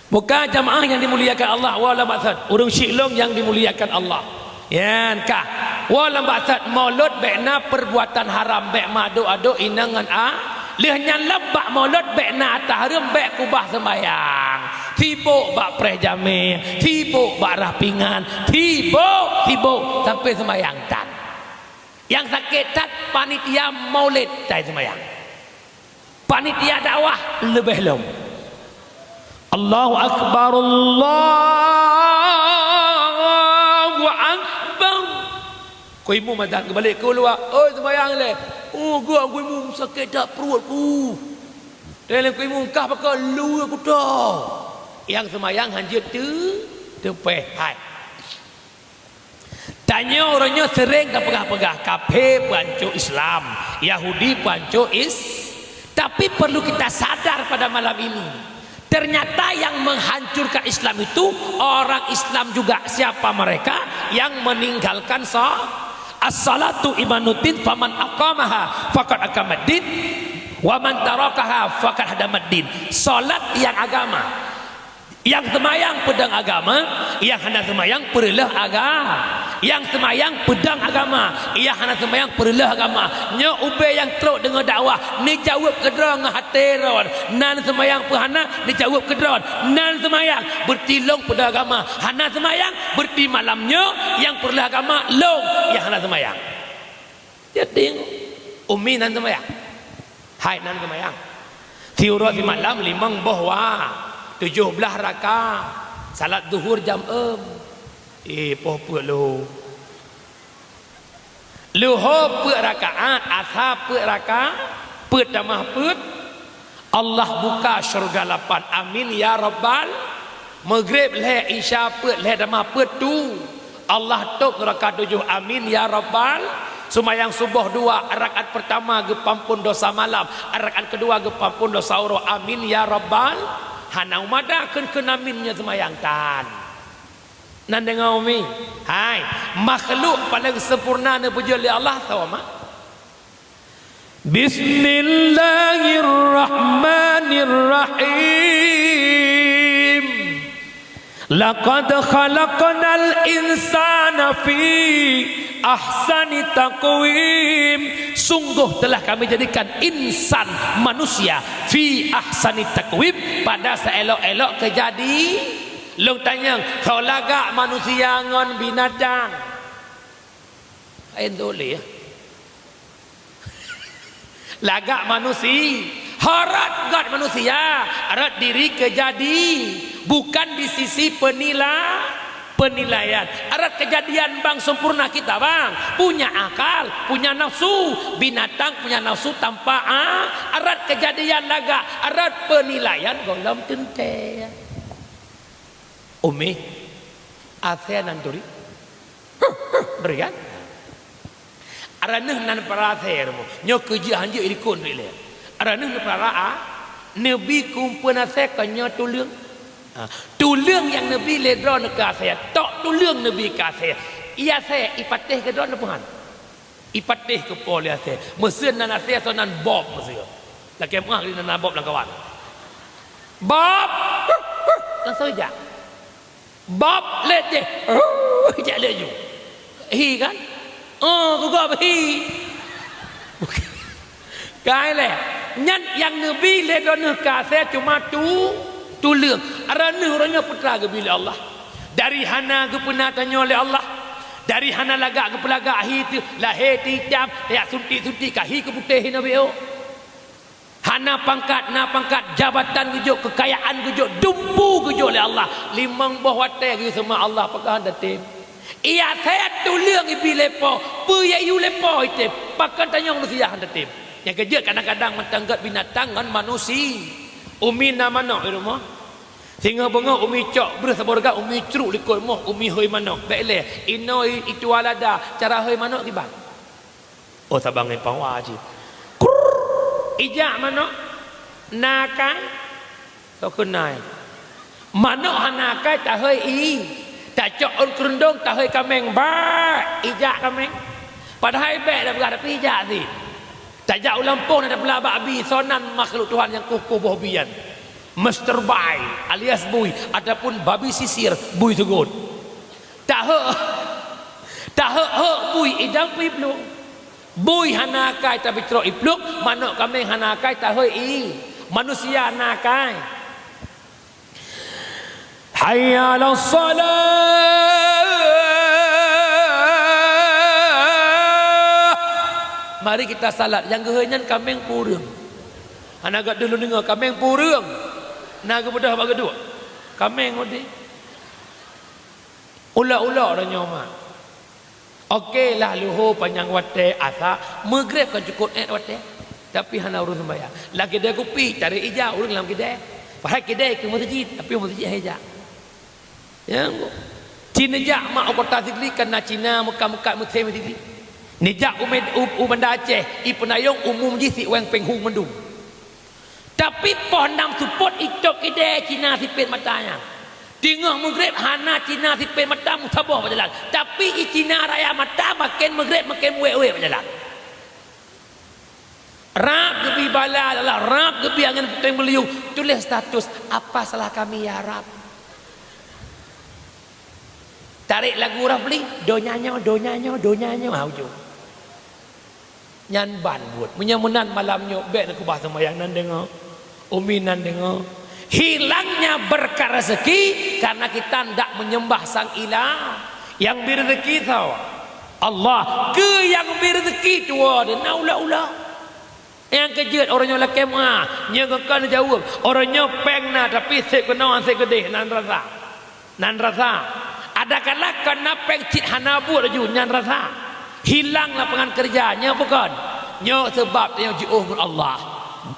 Bukan jamaah nyang dimuliakan Allah, wa lam baksat. Ureueng syik lôn nyang dimuliakan Allah. Nyan ka. Wa lam baksat, mulod bèk na perbuatan haram, bèk meuadok-adok inong ngon a. Lheueh nyan lom bak mulod bèk na ata hareuem, bèk kubah seumayang. Sibok bak preh jamé, sibok bak rah pingan, sibok, sibok sampai seumayang that. Nyang sakét that panitia maulid tai seumayang. Panitia dakwah leubeh lom. Allahu Akbar, Allahu Akbar. Keu imum azan geubalek keu luwa, "Oi, seumayang lé." "Oh, geuh, keu imum sakét that pruet ku." Lé keu imum, "Kah pakon luweue kuto." Nyang seumayang han jeuet teu-, teupèh. Hai. Tanyoe uroe nyoe seuréng tapeugah-peugah, kafé peuhanco Islam, Yahudi peuhanco Is-, tapi perlu kita sadar pada malam ini, ternyata yang menghancurkan Islam itu orang Islam juga. Siapa mereka? Yang meninggalkan sa-, as-salatu imaduddin, faman aqamaha faqad aqamaddin, wa man tarakaha faqad hadamaddin. Salat nyang agama. Nyang seumayang peudong agama, nyang hana seumayang peureuloh aga-, nyang seumayang peudong agama, nyang hana seumayang peureuloh agama. Nyoe ubé nyang trok deungon dakwah, neujaweueb keudroe ngon até droe, nan seumayang peu hana, neujaweueb keudroe, nan seumayang, beureuti lôn peudong agama, hana seumayang, beureuti malam nyoe nyang peureuloh agama lôn nyang hana seumayang. Jadi, umi nan seumayang. Hai nan seumayang. Siuroe simalam limong boh wa, tujoh blaih raka. Salat zuhur jam eum. Eh, poh peuet leuho. Leuho peuet rakaat, asa peuet raka, peuet tamah peuet. Allah buka syeuruga lapan. Amin ya rabbal. Maghrib lhèe, Isya peuet, lhèe tamah peuet tu. Allah tôp neuraka tujoh. Amin ya rabbal. Seumayang suboh dua, rakaat peurtama geupeuampôn desya malam, rakaat keudua geupeuampôn desya uroe. Amin ya rabbal. Hana umada kheun-kheun amin nyoe seumayang tan. Nan deungoe umi, hai, makhluk paleng sempurna neupeujeuet lé Allah, soe mak? Bismillahirrahmanirrahim. Laqad khalaqnal insana fi ahsani taqwim. Sungguh telah Kami jadikan insan, manusia, fi ahsani taqwim, pada seelok-elok keujadi. Lôn tanyong, soe lagak manusia ngon binatang? Laén tuléh. Lagak manusi-, harot göt manusia, rot diri keujadi, bukan di sisi penila-, penilaian. Rot keujadian bang sempurna kita bang, punya akal, punya nafsu, binatang punya nafsu tanpa a-, rot keujadian lagak, rot penilaian gohlom teuntée. Umi, asée nan turi? Bri kan? Araneuh nan peurara asée rumoh. Nyoe keujeuet hanjeuet ilikot duek ilée. Araneuh neupeurara a, neubi kumpeuen asée kon nyoe tuleueng. Ha, tuleueng nyang neubi lé droeneuh keu asée, tok tuleueng neubi keu asée. Ié asée ipatéh keu droeneuh peuhan. Ipatéh keu po lé asée. Meuseuen nan asée soe nan bob meuseuen. Lakée meuah nan bob lam kawan. Bob! Langsung ijak. Bob lét jih. Jak laju. Hi kan? Oh, gugob hi. Kai lé. Nyan nyang neubi lé droeneuh keu asée cuma tu, tuleueng. Araneuh uroe nyoe peue teuma geubi lé Allah. Dari hana geupeuna tanyoe lé Allah. Dari hana lagak geupeulagak hi teuh, lahé teuh itam, tajak suntik-suntik ka hi keu putéh hinoe beu. Hana pangkat, na pangkat, jabatan geujok, keukayaan geujok, dumpu geujok lé Allah. Limong boh watée geuyue seumah Allah, pakon hana tem. Ié asée tuleueng ibi lé po, peue yue lé po item, pakon tanyoe manusia hana tem. Nyang keujeuet kadang-kadang mantong göt binatang ngon manusi. Umi na manok di rumoh. Singoh beungoh umi cok breuh saboh reugat, umi crok likot moh, umi hôi manok. Bék lé, inoe i-, ituwa lada, cara hôi manok kiban. Oh, saban ngon pawa cit. Krrrr. Ijak manok. Na akai? Soe kheun na akai? Manok hana akai tahôi ié. Tacok ôn keurundong tahôi kaméng. Bak! Ijak kaméng. Padahai bék tapeugah tapi ijak cit. Tajak u lampôh na tapeulak bak bi, soe nan makhluk Tuhan nyang kuh-kuh boh bi nyan. Master bi alias bui ataupun babi sisir, bui seugot. Tahok, tahok-hok bui idang pih pluek. Bui hana akai tapi trok ipluek, manok kaméng hana akai tahôi ié. Manusia na akai. Hayya 'alas shalah. Mari kita salat. Nyang geuhôi nyan kaméng peue ureuëng? Hana gata lôn deungoe, kaméng peue ureuëng? Na geubeudôh bak geuduek. Kaméng udeb. Ulok-ulok tanyoe mak. Oke lah, luho panyang watée, asa, meugreb kan cukop ék watée. Tapi hana ureuëng seumbahyang. Lam keudée kupi, tarék ija ureuëng lam keudée. Padahai keudée keu meuseujid, tapi meuseujid hai ija. Ya, ci neujak mak u kota Sigli, kan na Cina meukat-meukat meusém Sigli. Neujak u Med-, u, u Banda Aceh, i peunayong umum jih siwéng péng hu mandum. Tapi poh nam seupôt itôb idée Cina sipét mata nyan. Teungoh meugreb hana Cina sipét mata meusaboh bak jalan. Tapi i Cina raya mata maken meugreb maken wék-wék bak jalan. Rab geubi bala Allah, rab geubi angén puténg meuliyueng, tuléh status, "Apa salah kami ya Rab?" Tarék lagu Rafli, "Donya nyoe, donya nyoe, donya nyoe," ha ujong. Nyan ban buet. Meunyoe meunan malam nyoe, bék na keubah seumayang nan deungoe. Umi nan deungoe. Hilangnya berkah rezeki karena kita ndak menyembah sang ilah. Nyang bri rezeki soe? Allah. Keu nyang bri rezeki tuwoe deuh na ulok-ulok. Nyang keujeuet uroe nyoe lakée meuah, nyoe geukheun jaweueb. Uroe nyoe péng na, tapi seb keunoe seb keudeh nan rasa. Nan rasa. Adakala kon na péng cit hana buet laju nyan rasa. Hilang lapangan keureuja, nyoe bukon. Nyoe seubab tanyoe jiôh ngon Allah.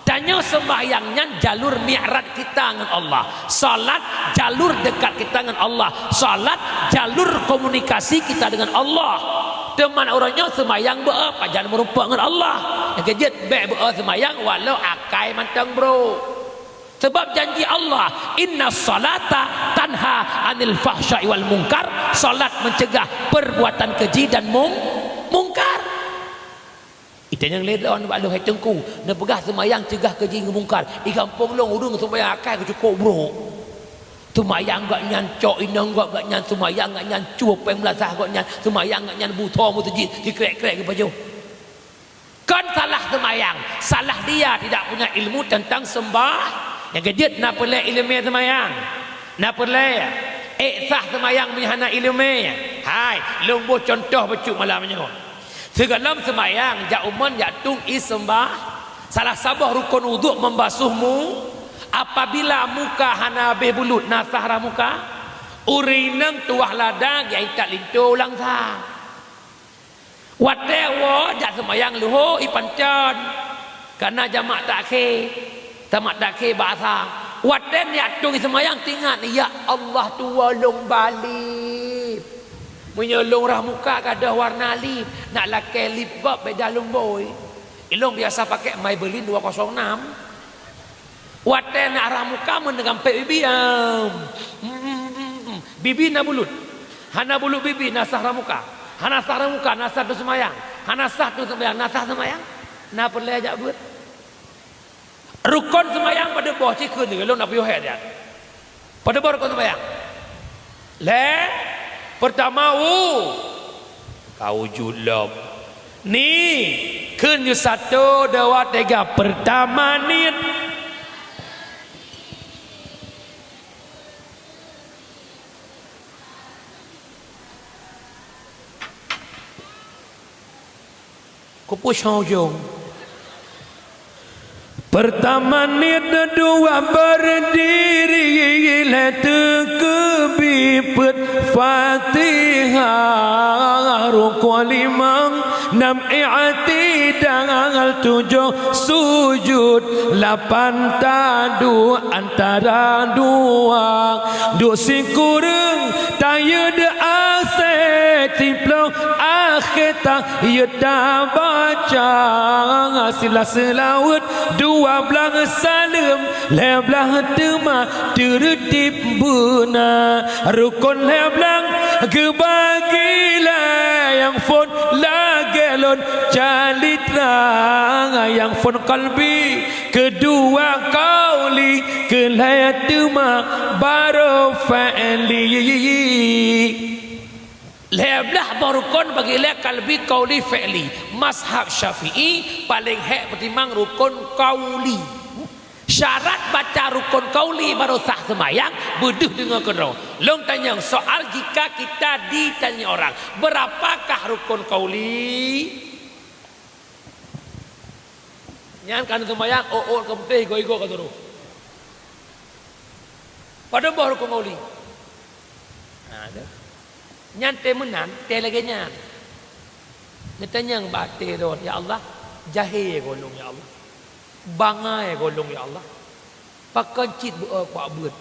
Tanyoe seumbahyang nyan jalur mi'raj kita ngon Allah. Salat jalur dekat kita ngon Allah. Salat jalur komunikasi kita dengan Allah. Teuma ureuëng nyoe seumayang beu-e pajan meurumpok ngon Allah. Nyang keujeuet bék beu-e seumayang walau akai mantong brok. Sabab janji Allah, "Inna salata tanha anil fahsya'i wal munkar." Salat mencegah perbuatan keji dan mung-, mungkar. Itanyong lé droen bak lôn, "Hai Teungku, neupeugah seumayang cegah keji ngon mungkar. Di gampông lôn ureuëng seumayang akai keu cukôp brok. Seumayang gobnyan cok inong gob gobnyan, seumayang gobnyan cue péng meulasah gobnyan, seumayang gobnyan butho meuseujid sikrek-krek geupajoh." Kon salah seumayang, salah dia tidak punya ilmu tentang sembah. Nyang keujeuet na peureulée iéleumé seumayang. Na peureulée ék sah seumayang meunyo hana iéleumé. Hai, lôn boh cuntoh bacut malam nyoe. Sigohlom seumayang jak u mon jak tueng ie seumbah, salah saboh rukon uduk membasuh mu. Apabila muka hana habéh bulut, na sah rhah muka? Ureuëng inong tuwah lada geujak itat linto ulang sah. Watée woe jak seumayang leuhô ie pancon, kana jamak takhé, jamak takhé bak asa. Watée neujak tueng ie seumayang teuingat, "Ya Allah, tuwoe lôn ba lip." Meunyoe lôn rhah muka gadôh warna lip, nak lakée lip gob béda lôn bôi. Ilôn biasa pakék Maybelline dua kosong enam. Watée nak rhah muka meuneuk gampék bibi, am. Bibi na bulut. Hana bulut bibi, na sah rhah muka. Hana sah rhah muka, na sah tueng seumayang. Hana sah tueng seumayang, na sah seumayang. Na peureulée jak beuet. Rukon seumayang padub boh, ci kheun lôn na piôh hék nyan. Padub boh rukon seumayang? Lhée, peurtama u, ka wujud lom. Ni, kheun nyoe sato, dua, tiga, peurtama niet. Kupeushoe ujong. Peurtama niet, dua beurdiri, lhée teukeubi peuet Fatihah, rukon limong, nam i'tidal, tujoh sujud, lapan taduek antara dua, duek sikureueng tayeuet asée, siplôh akhé ta yeuet tabaca, silah seulaweuet, dua blaih saleuem, lhée blaih teuma teureutib beuna. Rukon lhée blaih geubagi lé nyang phon lagée lôn calitra, nyang phon kalbi, keudua kauli, keulhée teuma barô fi'li. Lhée blaih boh rukon bagi lé kalbi, kauli, fi'li. Mazhab Syafi'i paleng hék peutimang rukon kauli. Syarat baca rukon kauli barô sah seumayang, beudeuh deungoe keudroe. Lôn tanyong soal, jika kita ditanya orang, "Berapakah rukon kauli?" Nyan ka neuseumayang, ôt-ôt ka putéh, igoe-igoe ka turoh. Padub boh rukon kauli? Nah, tu. Nyan tée meunan, tée lagée nyan. Neutanyong bak até droen, "Ya Allah, jahé gohlom, ya Allah. Bangai gohlom, ya Allah. Pakon cit beu-e kuak beuet?"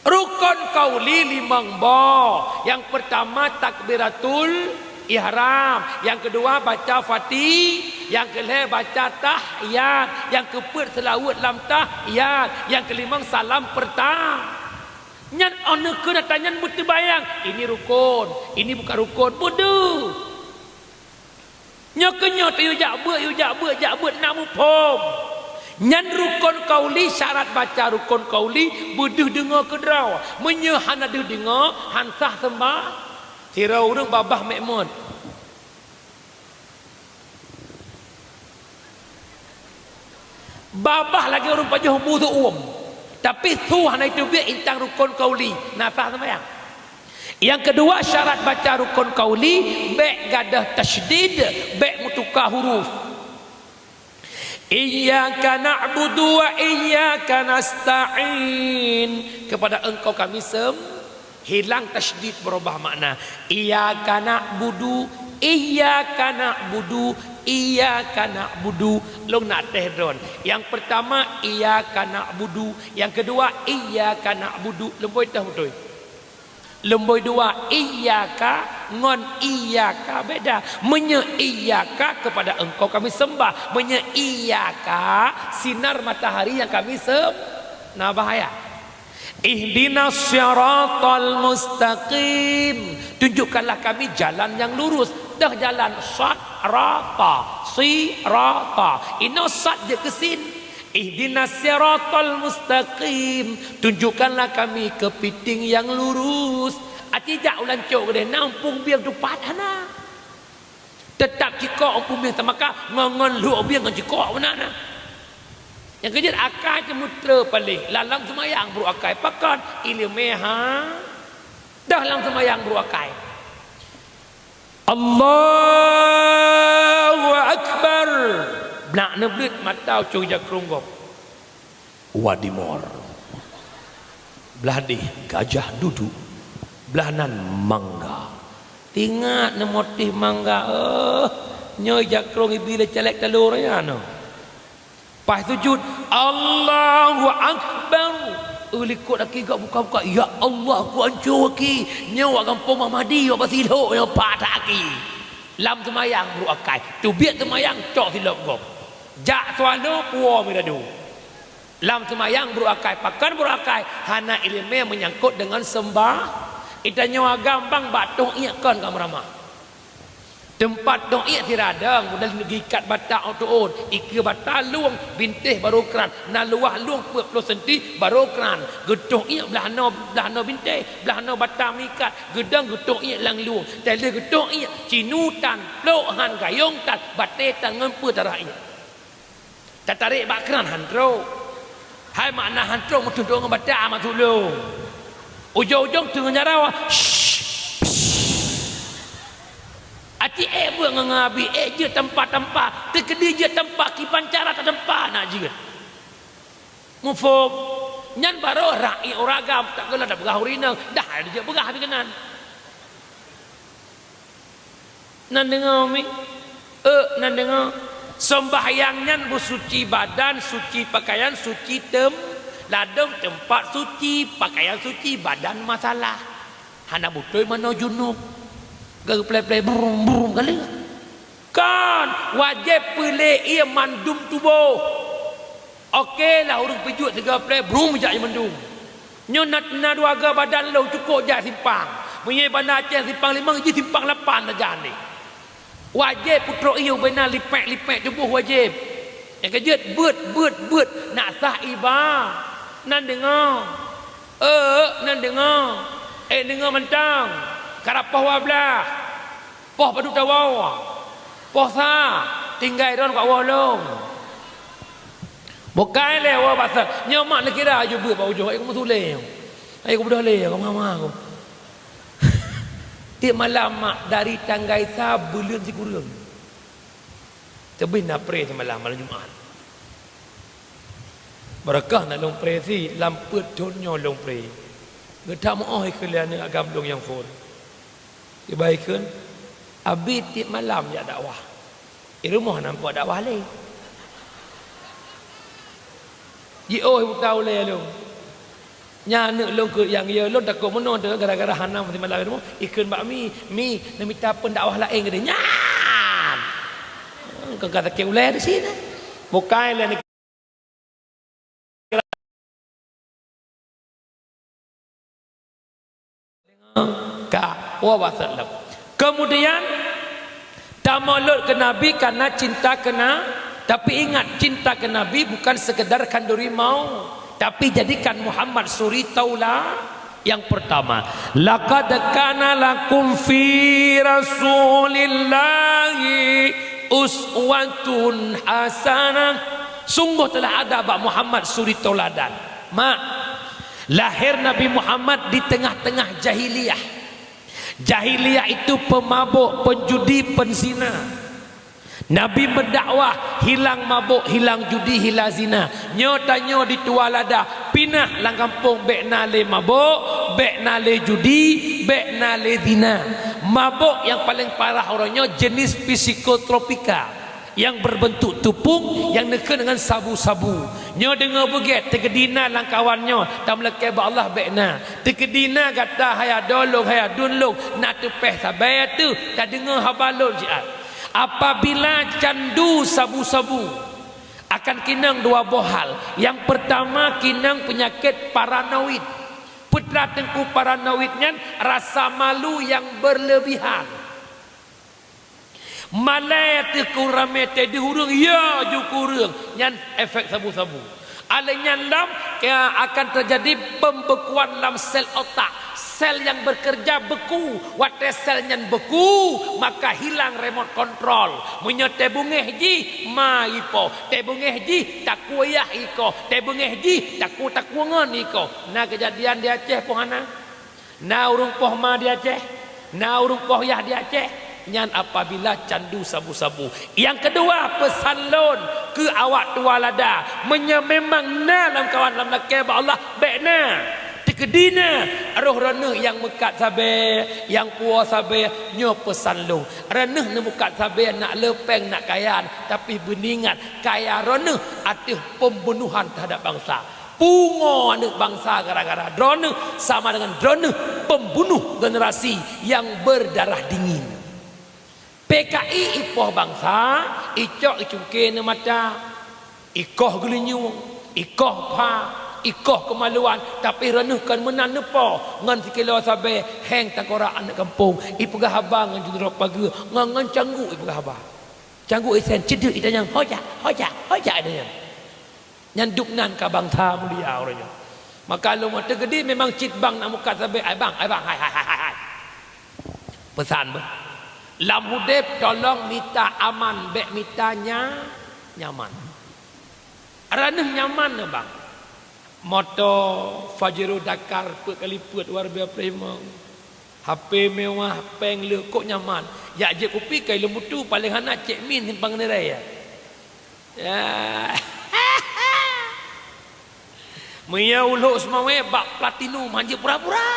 Rukon kauli limong boh. Nyang peurtama takbiratul ihram, nyang keudua baca Fati-, nyang keulhée baca tahiyat, nyang keupeuet seulaweuet lam tahiyat, nyang keulimong salam peurta-, nyan 'oh neukheun atra nyan beuteubayang, ini rukon, ini bukan rukon, beudeuh. Nyoe keuh nyoe teuh yue jak beuet, yue jak beuet, jak beuet, na muphom. Nyan rukon kauli, syarat baca rukon kauli, beudeuh deungoe keudroe. Meunyoe hana deuh deungoe, han sah seumbah. Sidroe ureuëng babah méuh mot. Babah lagée ureuëng pajoh bu seuuem, tapi su hana jiteubiet, intang rukon kauli, na sah seumayang. Nyang keudua, syarat baca rukon kauli, bék gadôh tasydid, bék meutuka huruf. Iyyaka na'budu wa iyyaka nasta'in. Kepada Engkau kami sem-, hilang tasydid, berubah makna. Iyyaka na'budu, iyyaka na'budu, iyyaka na'budu. Lôn na teh droen. Nyang peurtama, iyyaka na'budu. Nyang keudua, iyyaka na'budu. Lôn bôh teh beutôi. Lumbôi dua, iyyaka ngon iyyaka beda. Meunyoe iyyaka, kepada Engkau kami sembah. Meunyoe iyyaka, sinar matahari nyang kami sem-, nah, bahaya. Ihdinas siratal mustaqim. Tunjukkanlah kami jalan yang lurus. Dah jalan sat, rata, si, rata. Inoe sat jeuet keu sin. Ihdinas siratal mustaqim. Tunjukkanlah kami kepiting yang lurus. Aci jak ulan cok geude, na umpung bieng tupat hana. Teutap cikok umpung bieng, teumaka ngon, ngon lhok bieng ngon cikok meunan na. Nyang keujeuet akai teuh meutre paléh, lam seumayang brôk akai. Pakon? Ileumèe ha. Dah lam seumayang brôk akai. Allahu Akbar. Blah neubleuet mata ucok jakrong gob. Wadimor. Blah deh gajah duduek. Blah nan mangga. Tingat neumotif mangga, eh, nyoe jakrong ibi lé calék talô raya nyoe. Paih sujud, Allahu Akbar. Eh, likot aki gak buka-buka, "Ya Allah, ku anco aki. Nyoe wak gampông Muhamadi, wak Basilhok, nyoe pat aki." Lam seumayang brôk akai. Teubiet seumayang, cok silop gob. Jak swalô, puwoe miradu. Lam seumayang brôk akai, pakon brôk akai, hana ileumèe meunyangkot deungon sembah. Itanyoe agam bang bak toh iek kon ka meuramah. Teumpat toh iek siradong, model neugikat bata ôk teuôn, ikeue bata lueng, bintéh barô kran, na luwah lueng peuet ploh senti barô kran. Geutoh iek blah noe, blah noe bintéh, blah noe bata meuikat, geudong geutoh iek lam lueng, teuh lheueh geutoh iek, cinutan, plôk han, gayong tan, batée tan ngon peue tarah iek. Tatarek bak kran han trôk. Hai makna han trôk meututoe ngon bata masuk lôn. Ujong-ujong teungoh nyara, shh, psh. Aci ék beuet ngon ngabi, ék jeuet tampa-tampa, teukeudi jeuet tampa kiban cara tatampa nak jeuet. Muphom? Nyan barô rak iek uragam, tak keulah tapeugah ureueng inong, dah jeuet peugah bak keunan. Nan deungoe mi? Euk, nan deungoe. Sombahyang nyan beusuci badan, suci pakaian, suci tem-, ladôm teumpat suci, pakaian suci, badan masalah. Hana beutôi manoe junub. Geuplé-plé brum-brum kali. Kan, wajéb peulé ié mandum tuboh. Oke lah ureuëng peujuet sigoe plé brum jak mandum. Nyoe na, na dua goe badan lôn cukôp jak simpang. Meunyoe Banda Aceh simpang limong jih simpang lapan sajan deh. Wajéb putroe ié ubena lipék-lipék tuboh wajéb. Nyang keujeuet beuet, beuet, beuet nak sah iba. Nan deungoe. Euk, nan deungoe. Ék deungoe mantong. Karapoh wablah. Poh padub tawoe. Poh sa, tinggai droen keu woe lom. Bukai lé woe basa, nyoe mak neukira aju beuet bak ujoe, ayo kamoe sulé. Ayo kamoe beudôh lé, kamoe hama aku. Tiep malam mak dari tanggai sa buleuen sikureueng. Teubiet na pré seumalam, malam Jumat. Barakah na lôn pré si, lam peuet thon nyoe lôn pré. Geutak meu'oh ikheun lé aneuk agam lôn nyang phon. Iba ikheun, abi tiep malam jak dakwah. Di rumoh na muphom dakwah lé. Jiôh buta ulée lôn. Nyan aneuk lôn keu nyang yue lôn takot meunoe teuh gara-gara hana meusimalam di rumoh. Ikheun bak mi, "Mi, neumita peundakwah laén keudeh." Nyan! Keu ka sakét ulée di sinoe. Bukai lé Ka, wa wasallam. Kemudian, tamolot ke Nabi karena cinta kena, tapi ingat, cinta ke Nabi bukan sekedar khanduri mau, tapi jadikan Muhammad suri taula yang pertama. Laqad kana lakum fi Rasulillahi uswatun hasanah. Sungguh telah ada bak Muhammad suri tauladan. Mak, lahir Nabi Muhammad di tengah-tengah jahiliyah. Jahiliyah itu pemabuk, penjudi, penzina. Nabi mendakwah, hilang mabuk, hilang judi, hilang zina. Nyoe tanyoe di tuha lada, pinah lam gampông bék na lé mabuk, bék na lé judi, bék na lé zina. Mabuk yang paling parah uroe nyoe jenis psikotropika. Yang berbentuk tupung, yang neukheun dengan sabu-sabu. Nyoe deungoe beugét, teukeudi na lam kawan nyoe, tameulakée bak Allah bék na. Teukeudi na gata hai adoe lôn, hai aduen lôn, na teupéh sabe teuh, tadeungoe haba lôn siat. Apabila candu sabu-sabu, akan kinong dua boh hal. Nyang peurtama, kinong peunyakét paranoid. Peue teungku paranoid nyan? Rasa malu nyang beureulebihan. Malée teuh keu ramé, teuh deuh ureuëng, ya ju keu ureuëng, nyan efek sabu-sabu. Alèh nyan lom, ya, akan teujadi pembekuan lam sel otak. Sel nyang beukeureuja beku. Watée sel nyan beku, maka hilang remote control. Meunyoe teubeungéh jih, ma ipoh. Teubeungéh jih, takue yah ikoh. Teubeungéh jih, takue-takue ngon ikoh. Na keujadian di Aceh peue hana? Na ureuëng poh ma di Aceh, na ureuëng poh yah di Aceh, nyan apabila candu sabu-sabu. Nyang keudua, peusan lôn keu awak tualada, meunyoe memang na lam kawan lam lakée bak Allah, bék na. Teukeudi na, roh droeneueh nyang meukat sabe, nyang puwoe sabe, nyoe peusan lôn. Droeneueh neumeukat sabe, nak le péng, nak kaya, tapi beuingat, kaya droeneueh ateueh pembunuhan terhadap bangsa. Pungoe aneuëk bansa gara-gara droeneueh sama dengan droeneueh pembunuh generasi nyang berdarah dingin. P K I ipoh bansa, icok icungke neu mata, ikoh geulinyueng, ikoh pha, ikoh keumaluan, tapi droeneueh kon meunan neupoh ngon sikilo sabe, héng tangkorak aneuëk gampông, ipeugah haba ngon jurok pageue, ngon, ngon cangguk ipeugah haba. Cangguk isen, cedeuek itanyong, "Hojak, hojak, hojak," itanyong. Nyan dub nan ka bansa mulia uroe nyoe. Maka lôn teukeudi memang cit bang nak mukat sabe, "Ai bang, ai bang, hai, hai, hai, hai, hai." Peusan beuh. Lam udeb tolong mita aman, bék mita nya-, nyaman. Droeneueh nyaman na bang. Moto Pajero Dakar peuet kali peuet dua ribèe ploh limong. H P mewah, péng leueh, kok nyaman. Jak jép kupi kai lôn butu, paléng hana cek min simpang niraya. Ya. Meunyoe u Lhok Seumawé bak Platinum hanjeuet pura-pura.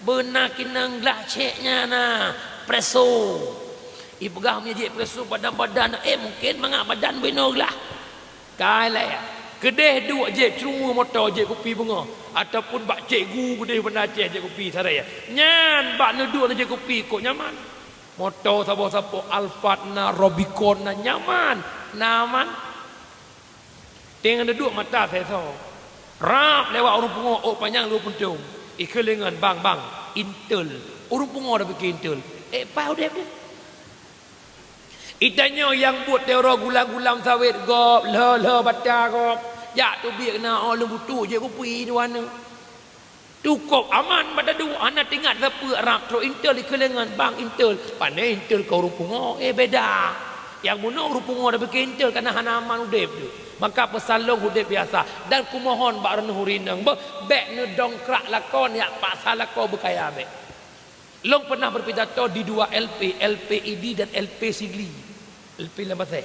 Beuna kinong glah cek nyan na, preso. Ipeugah meunyoe jép preso badan-badan, eh, mungken mangat badan binoe glah. Kai lé, keudeh duek jép ceureumeue moto jép kupi beungoh, ataupun bak cikgu keudeh Banda Aceh jép kupi sarai. Nyan bak neuduek neujép kupi kok nyaman. Moto saboh-saboh Alphard na, Rubicon na, nyaman, na aman. Teungoh neuduek mata seusok. Rab lewat ureuëng pungo ôk panyang lhèe puntông. Ikheun lé ngon, "Bang, bang, Intel." Ureuëng pungo dak pike Intel. Eh, paih udeb deh. Itanyoe nyang buet teror gulam-gulam sawét gob, lhèe-lhèe bata gob. Jak teubiet na, oh, lôn butu jép kupi dua nyoe. Tukop aman bak taduek, hana teuingat sapeue, rab trok Intel, ikheun lé ngon, "Bang, Intel." Pané Intel keu ureuëng pungo, eh, beda. Nyang bunoe ureuëng pungo dak pike Intel, kareuna hana aman udeb tu. Maka peusan lôn udeb biasa. Dan kumohon bak droeneueh ureuëng inong, beuh, bék neudongkrak lakoe, neujak paksa lakoe beukaya bék. Lôn pernah berpidato di dua L P, L P Idi dan L P Sigli, L P Lambaséh.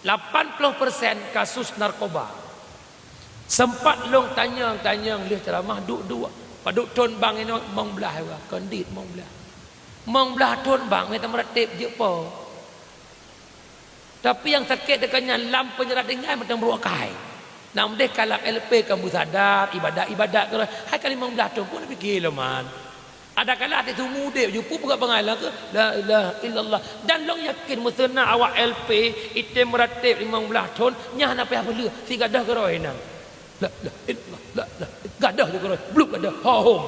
Lapan ploh persen kasus narkoba. Sempat lôn tanyong-tanyong lheueh ceramah, duek-duek. Padub thon bang inoe, limong blaih, kondit limong blaih. Limong blaih thon bang, meuteumeurateb jeuet po. Tapi nyang sakét teuka nyan lam peunjara tinggai mantong brôk akai. Nam deh ka lam L P ka meusadar, ibadat-ibadat keudroe, hai ka limong blaih thon pun pike lom man. Adakala até sumu udeb ju peugah bangai la keu la ilaha illallah. Dan lôn yakin meuseuna awak L P item meurateb limong blaih thon, nyan hana payah peuleueh, sigadoh keudroe nyan. La ilaha illallah, la ilaha, gadoh ju keudroe, blub gadoh, ho hom.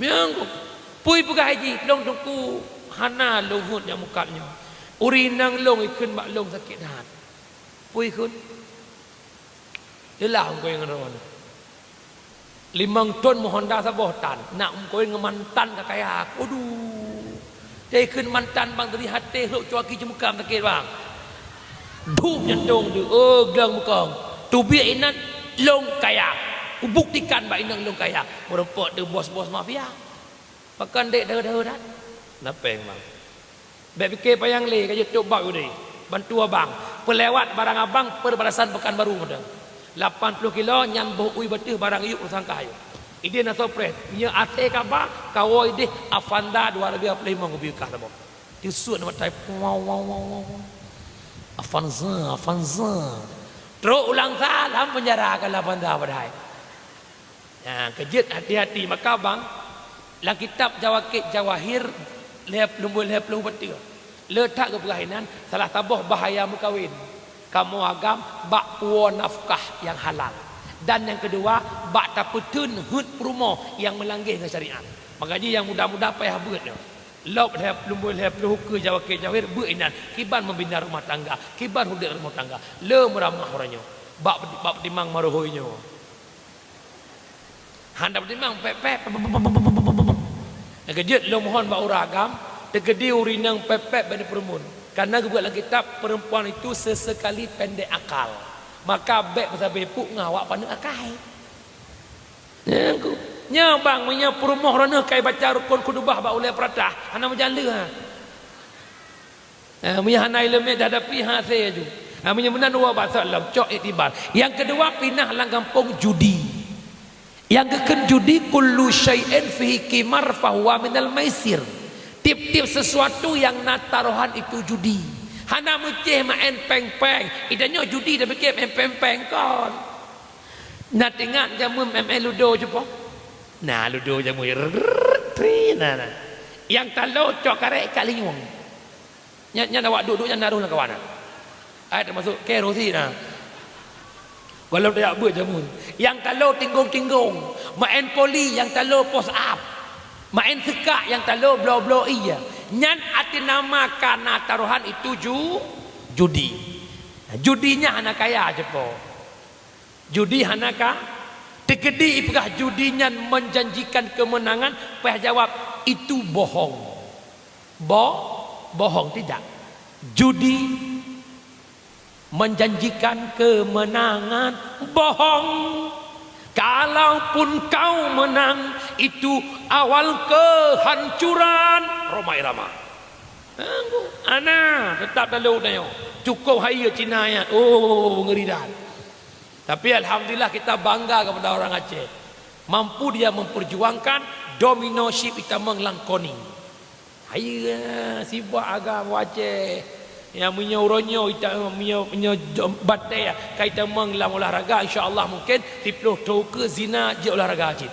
Meunyoe pui peugah jih, lôn teungku hana lôn heuet nyang mukat nyoe. Ureuëng inong lôn ikheun bak lôn sakét that. Pui kheun. Leulah ungkoi ngon droeneuh. Limong thon meuhonda saboh tan, nak ungkoi ngon mantan ka kaya. Aduh. Teuikheun mantan bang tadi haté lhok cuaki ceumeuka sakét bang. Dup nyantong tu, oh, glang bukong. Teubiet inan lôn kaya. Kubuktikan bak inong lôn kaya. Meureumpok teu bos-bos mafia. Pakon dek deuh-deuh dat? Na péng bang. Bék pike payang lé ka jeuet tôb bak udeh. Bantu abang. Peulewat barang abang perbatasan Pekanbaru mantong. Lapan ploh kilo nyan boh ui bateuh barang yuk teusangkah ayok. Ideh na soe preh. Nyoe até kaba, kawoe ideh Avanza dua ribèe ploh limong kubi kah saboh. Teusut na matai. Wow, wow, wow, wow, wow. Avanza, Avanza. Trok u Langsa lam penjara ka Avanza padahai. Nah, keujeuet hati-hati maka bang, lam kitab Jawakit Jawahir lhèe, lumbôi lhèe ploh beutôi. Le that geupeugah inan salah saboh bahaya meukawen. Kamoe agam bak puwoe nafkah nyang halal. Dan nyang keudua, bak tapeutheun heuet peurumoh nyang meulanggeh ngon syariat. Maka jih nyang muda-muda payah beuet nyoe. Lôb lhèe, lumbôi lhèe ploh ukeue Jawakit Jawahir beuet inan, kiban membina rumah tangga, kiban udép rumah tangga. Le meuramah uroe nyoe. Bak, bak peutimang marohôi nyoe. Hana peutimang pép-pép. Nyang keujeuet lôn mohon bak ureueng agam, teukeudi ureueng inong pép-pép bèk neupeurumun. Karena geupeugah lam kitab, perempuan itu sesekali pendek akal. Maka bèk meusabe puk ngon awak paneuk akai. Nyan ku. Nyoe bang, meunyoe peurumoh droeneuh ka ibaca rukon khutubah bak ulèe peuratah, hana meujan lé ha. Eh, meunyoe hana ileumèe dah dapi ha asèe aju. Ha, meunyoe meunan dua basa lom, cok iktibar. Nyang keudua, pinah lam gampông judi. Nyang geukheun judi, kullu syai'in fihi qimar fahuwa minal maisir. Tiep-tiep sesuatu nyang na tarohan itu judi. Hana meucéh maén péng-péng. Ida nyoe judi dah pikir maén péng-péng kon. Na teuingat jameun maén ludo cupo? Na ludo jameun, rrrr, tri, na, na. Nyang talo cok karék cak linyueng. Nyan, nyan awak duek-duek nyan na roh lam kawan. Ai teumasuk kèe roh sit na. Gohlom tajak beuet jameun. Nyang talo tinggong-tinggong, maén poli nyang talo push up, maén seukak nyang talo bloe-bloe ie. Nyan até nama ka na tarohan itu ju-, judi. Judi nyan hana kaya cupo. Judi hana ka, teukeudi ipeugah judi nyan menjanjikan kemenangan, payah jawab, "Itu bohong." Bo-, bohong, tidak. Judi menjanjikan kemenangan, bohong. Kalaupun kau menang, itu awal kehancuran. Rhoma Irama. Ana, tetap dalam udah nyoe. Cukup hayeue Cina nyan. Oh, ngeri that. Tapi alhamdulillah kita bangga kepada orang Aceh. Mampu dia memperjuangkan domino ship itamong lam koning. Hayeue sibak agam Aceh. Nyang meunyoe uroe nyoe ita-, meunyoe, meunyoe jom-, batèe ka itamong lam olahraga, insya Allah mungkin siplôh thôn keu zina jeuet olahraga cit.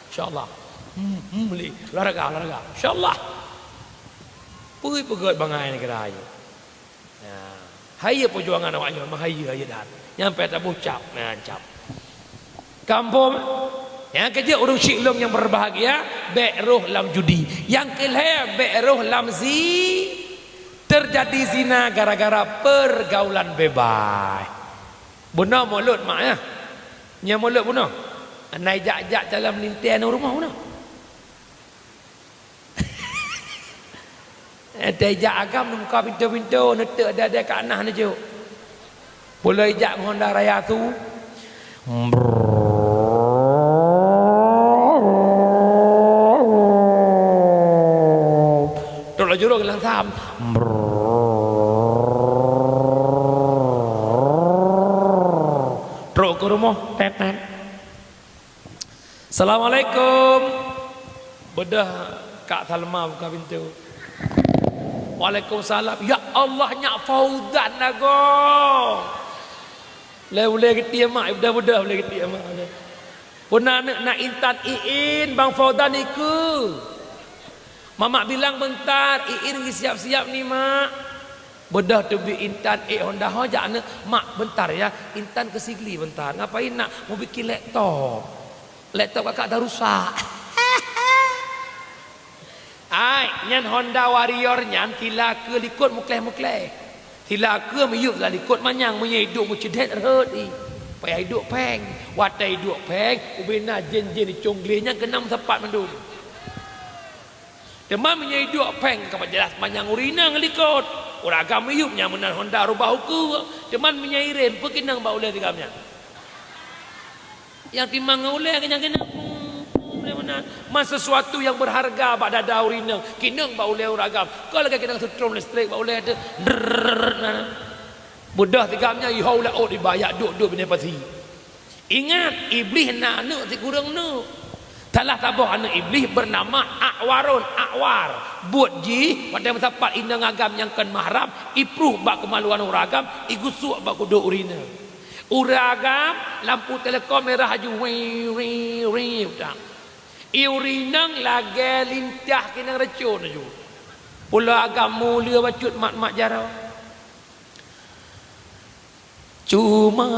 Insya Allah. Hmm, hmm, boleh. Olahraga, olahraga. Insya Allah. Pui peugöt bangai negara nyoe. Nah, hayeue perjuangan awak nyoe, meuhayeue, hayeue that. Nyang payah taboh cap, nah, cap. Kampung, nyang keujeuet ureueng syik lôn nyang berbahagia, bèk roh lam judi. Nyang keulhèe, bèk roh lam zi-, terjadi zina gara-gara pergaulan bebas. Bunoe mulod mak, ya. Nyan mulod bunoe. Anai jak-jak dalam lintèe aneuk rumoh bunoe. Eh, teuh jak agam, neubuka pintoe-pintoe, neuteuk dada kat nah neujok. Pulai jak ngon Honda Raya tu. Trok laju rot geulangsam. Trok keu rumoh, tet, tet. Assalamualaikum. Beudôh Kak Salma buka pintoe. Waalaikumsalam. Ya Allah, nyak Fauzan lagoe. Lé ulèe geutie mak, beudôh-beudôh ulèe geutie mak. Puna aneuk na Intan, Iin, Bang Fauzan ikeu. Mamak bilang beuntar, Iin geusiap-siap ni, Mak. Beudôh teubiet Intan ék Honda ho jak aneuk, "Mak, beuntar ya, Intan keu Sigli beuntar." "Ngapain, Nak?" "Mau bikin laptop. Laptop Kakak dah rusak." Ai, nyan Honda Warrior nyan sila keu likot mukleh-mukleh. Sila keu miyueb lam likot manyang, meunyoe iduek meuceudet rhot i. Payah iduek pheng. Watèe iduek pheng, ubena jén-jén icong glé nyan keunong meusapat mandum. Teuma meunyoe iduek pheng ka jeulaih manyang ureueng inong likot. Ureueng agam miyueb nyan meunan Honda rubah ukeue. Teuma meunyoe irem, peu keunong bak ulèe tigam nyan? Nyang timang ngon ulèe keunong-keunong. Ulèe meunan. Man sesuatu nyang berharga bak dada ureueng inong, keunong bak ulèe ureueng agam. Kon lagèe keunong seutrom listrik bak ulèe teuh. Drrrr, nah. Beudôh tigam nyan, iho u laôt iba, jak duek-duek binéh pasi. Ingat, Iblih na aneuk sikureueng neuk. Salah saboh aneuk Iblih beunama Akwarun, Akwar. Buet jih, watèe meusapat inong agam nyang kon mahram, ipruh bak keumaluan ureueng agam, igusuk bak kudôk ureueng inong. Ureueng agam, lampu telekom merah laju, wi, wi, wi, udah. Ureueng inong lagèe lintah keuneuk racun laju. Pulo agam mulia bacut mat-mat jaroe. Cuma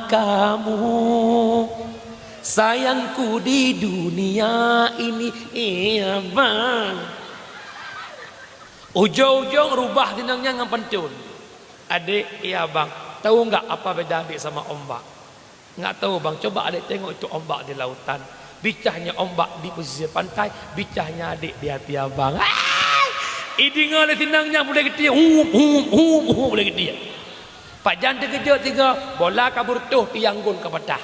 kamu sayangku di dunia ini, iya bang. Ujong-ujong rubah tinong nyan ngon pantôn. Adék, iya bang, tahu nggak apa beda adék sama ombak? Nggak tahu bang, coba adék tengok itu ombak di lautan. Bicahnya ombak di pesisir pantai, bicahnya adék di hati abang. Ai! Idingoe lé tinong nyan, mulai geuti, hum, hum, hum, hum, mulai geuti. Pajan teukeujot tiga, bola ka beureutoh, tiang gol ka patah.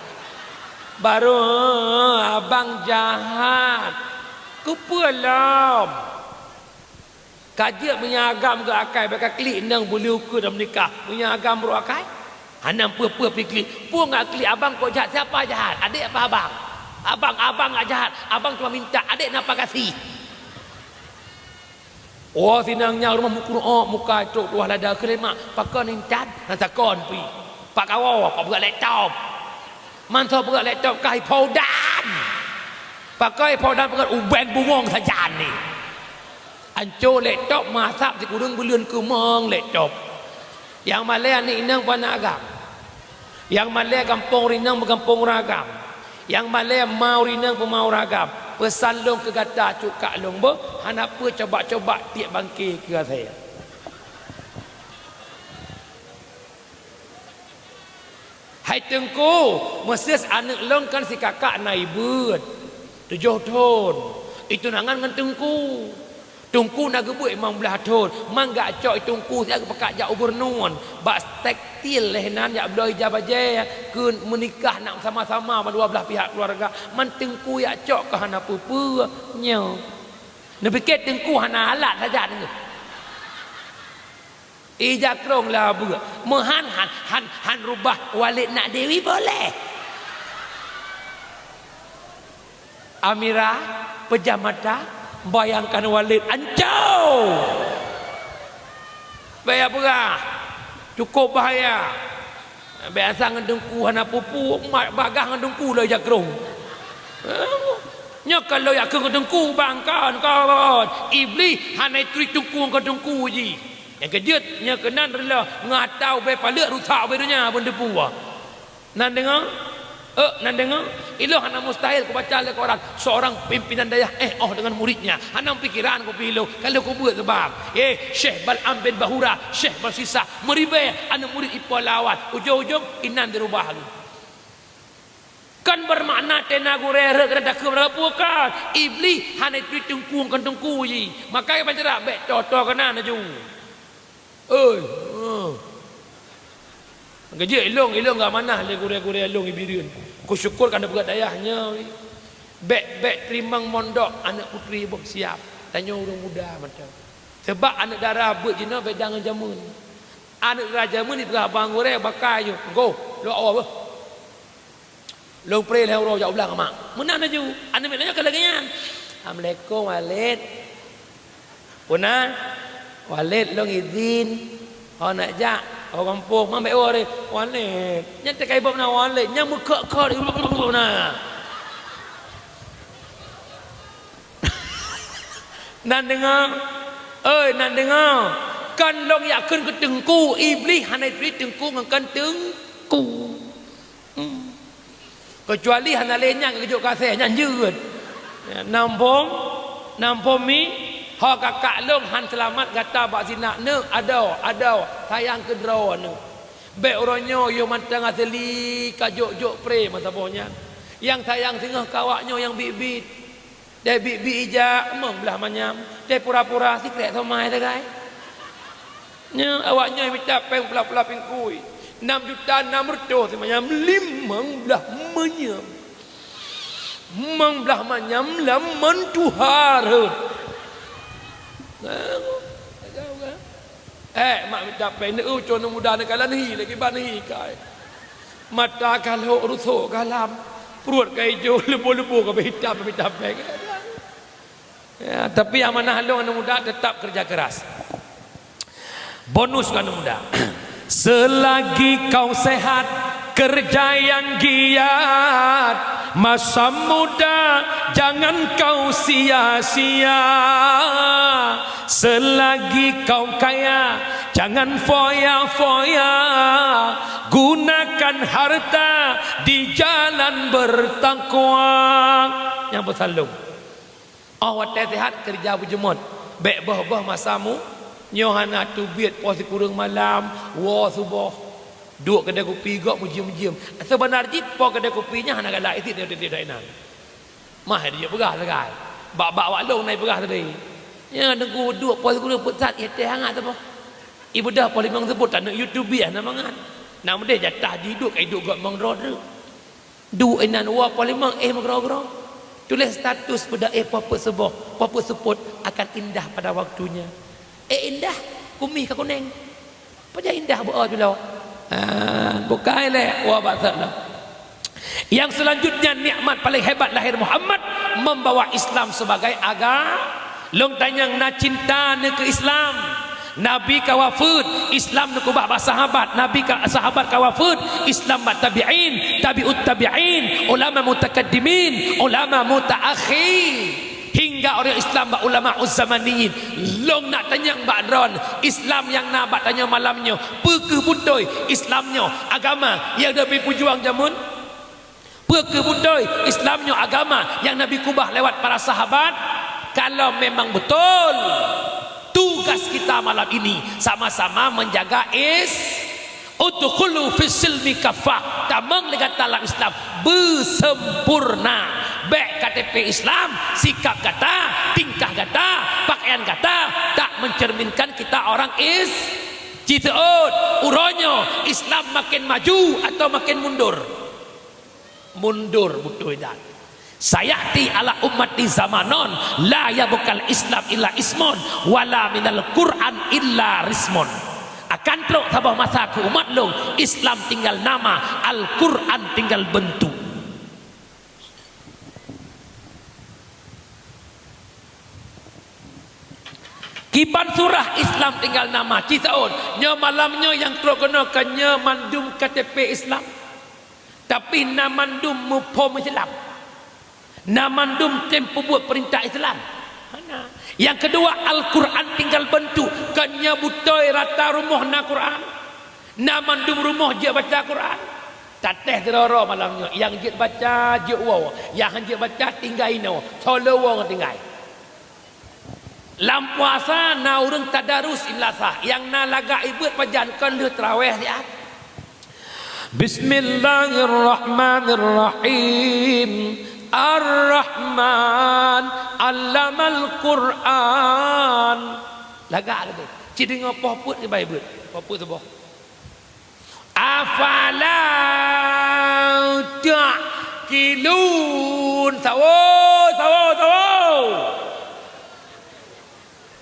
Baru, abang jahat. Keupeue lom? Ka jeuet meunyoe agam geuakai, bèk ka klik inong beu lheueh ukeue dan meunikah. Meunyoe agam brok akai, hana peue-peue pih klik. Peue nggak klik, abang kok jahat, siapa jahat? Adék apa abang? Abang, abang nggak jahat. Abang cuma minta, adék na apa gaséh? Oh, sinang nyan rumoh meukurok muka trok tuah lada keulemak. Pakon intat, na takon pi. Pak kawo, pak beureukat laptop. Mantong beureukat laptop kah ipo dan. Pakon ipo dan pakon ubeng bungong sajan ni. Anco laptop masab sikureueng buleuen keumong laptop. Nyang malèe aneuk inong pana agam. Nyang malèe gampông rinong beugampông ureueng agam. Nyang malèe ma rinong peuma ureueng agam. Peusan lôn keu gata cut kak lôn beuh, hana peue coba-coba tiek bangke keu asèe. Hai Teungku, meuseus aneuk lôn kan sikakak na ibeuet, tujoh thon, itunangan ngon Teungku. Teungku na geubeuet limong blaih thon, man geucok Teungku siat geupeugah jak u Gubernur, bak tekstil lheuh nan jak bloe ija bajèe keu meunikah nak sama-sama mandua blaih pihak keuluwarga, man Teungku jak cok keu hana peue-peue nyoe. Neupiké Teungku hana alat saja deungoe. Ija krông lah beuk. Meuhan han, han, han rubah Walid nak Dewi boleh. Amira pejam mata, bayangkan Walid ancau. Bahaya beurah. Cukup bahaya. Biasa ngon Teungku hana pupu, mat bagah ngon Teungku lom ija krông. Nyoe kalau jak keu ngon Teungku bang kon, kon. Iblih hana ituri Teungku ngon Teungku jih. Nyang keujeuet, nyoe keunan reuloh ngon ata ubé paleuek rusak ubé donya beuneuteupeue. Nan deungoe? Eh, nan deungoe? Ilôn hana mustahil kubaca lé koran, seorang pimpinan dayah eh oh dengan muridnya. Hana pikiran kupi ilôn, kalau kubeuet seubab. Eh, Syekh Bal'am bin Bahura, Syekh Balsisa, meuribèe aneuk murid ipo lawan. Ujong-ujong inan dirubah lé. Kan bermakna tena gurèe rhot keunan takheun meurapue kan. Iblih hana ituri Teungku ngon Teungku jih. Maka bancara bèk to-to keunan laju. Oi, oh. Geujeuet ilôn, ilôn geuamanah lé gurèe-gurèe ilôn i Bireuen. Kusyukur ka neupeugah dayah nyoe. Bèk, bèk teurimong mondok aneuk putri boh siab. Tanyoe ureueng muda mantong. Sebab aneuk dara beuet jinoe beda ngon jameun. Aneuk dara jameun ipeugah bang gurèe bakai nyoe. Goh, lôn awai beuh. Lôn preh lhèe uroe jak u blang mak. Meunan laju. Aneuk miet nyoe ka lagèe nyan. Assalamualaikum, Walid. Puna, Walid lôn izin. Ho nak jak, ho gampông, man bèk woré. Walid. Nyan teuka iboh na Walid, nyan meukheut-kheut na. Nan deungoe, oi, nan deungoe. Kan lôn jak kheun keu Teungku, Iblih hana ituri Teungku ngon kon Teungku. Hmm. Keucuali hana lé nyan geujok keu asèe, nyan jeuet. Ya, nam phom, nam phom mi, ho kakak lôn han seulamat gata bak sinan neuk, adoe, adoe, sayang keu droeneuh. Bèk uroe nyoe yôh mantong asli ka jok-jok pré meusaboh nyan. Nyang sayang singoh keu awak nyoe nyang biet-biet. Dai biet-biet ija, limong blaih manyam. Dai pura-pura, sikrek somai sagai. Nyoe awak nyoe mita péng pula-pula pingkui. Nam juta nam reutôh simanyam, limong blaih manyam. Limong blaih manyam lam man tuha rhot. Eh, mak mita péng, neueu côn muda neukalon hi lagi ban hi kai. Mata ka lhok rusok galam. Pruet ka ijo, leubo-leubo ka hitam, hitam. Ya, tapi amanah lôn aneuk muda tetap kerja keras. Bonus keu aneuk muda. Selagi kau sehat, kerja yang giat. Masa muda jangan kau sia-sia. Selagi kau kaya, jangan foya-foya. Gunakan harta di jalan bertakwa. Nyang peusalom. Óh watée sehat, keureuja beujeuet. Bék boh-boh masa mu, nyoe hana teubiet poh sikureueng malam, woe suboh. Duek keudée kupi gob meujiem-jiem. Seubeuna jih po keudée kupi nyan hana galak isit nyoe tieb-tieb inan. Mah dijak peugah sagai. Bak-bak wak lôn na ipeugah tadi. Nyan teungku duek poh sikureueng peuet sat, ié teh hangat saboh. Ibeudôh poh limong seupôt, taneuk yue teubiet hana mangat. Nak meudeh jatah jih duek, ka iduek gob limong droe treuk. Duek inan woe poh limong éh meugroe-groe. Tuléh status peudeuh éh poh peuet suboh, poh peuet seupôt akan indah pada waktunya. Éh indah, kumih ka kuneng. Pajan indah beu-o julo. Ah, bukai lé woe bak sat lom. Yang selanjutnya nikmat paling hebat lahir Muhammad membawa Islam sebagai agama. Lôn tanyong na cinta neukeu Islam. Nabi ka wafeuet, Islam neukubah bak sahabat. Nabi ka, sahabat ka wafeuet, Islam bak tabi'in, tabi'ut tabi'in, ulama mutakaddimin, ulama mutaakhir. Hingga ureuëng Islam bak ulama uzzamaniyin. Lôn nak tanyong bak droen, Islam nyang na bak tanyoe malam nyoe, peu kheueh beutôi Islam nyoe agama nyang Nabi peujuang jameun? Peu kheueh beutôi Islam nyoe agama nyang Nabi kubah lewat para sahabat? Kalau memang betul, tugas kita malam ini sama-sama menjaga is-, udkhulu fis silmi kaffah, tamong lé gata lam Islam beusempurna. Bék K T P Islam, sikap gata, tingkah gata, pakaian gata tak mencerminkan kita orang is-, jiteuôt. Uroe nyoe Islam makin maju atau makin mundur? Mundur beutôi that. Sayati ala ummati zamanun la yabqal Islam illa ismun wala minal Qur'an illa rismun. Akan trok saboh masa keu umat lôn, Islam tinggal nama, Al-Qur'an tinggal bentuk. Kiban surah Islam tinggal nama, ci saon. Nyoe malam nyoe nyang trok keunoe kon nyoe mandum K T P Islam. Tapi na mandum muphom Islam. Na mandum tem peubuet peurintah Islam. Hana. Nyang keudua, Al-Qur'an tinggal beuntuk. Kon nyoe beutôi rata rumoh na Qur'an. Na mandum rumoh jeuet baca Qur'an. Tatéh sidroe-droe malam nyoe, nyang jeuet baca jeuet woe, nyang han jeuet baca tinggai inoe, soloe woe ngon tinggai. Lam puasa na ureuëng tadarus i meulasah, nyang na lagak ibeuet pajan kon lheueh traweh siat. Bismillahirrahmanirrahim. Ar-Rahman, 'allamal Qur'an. Lagak lagée. Ci deungoe poh peuet kiban ibeuet. Poh peuet suboh. Afala ta'qilun. Sawo, sawo, sawo.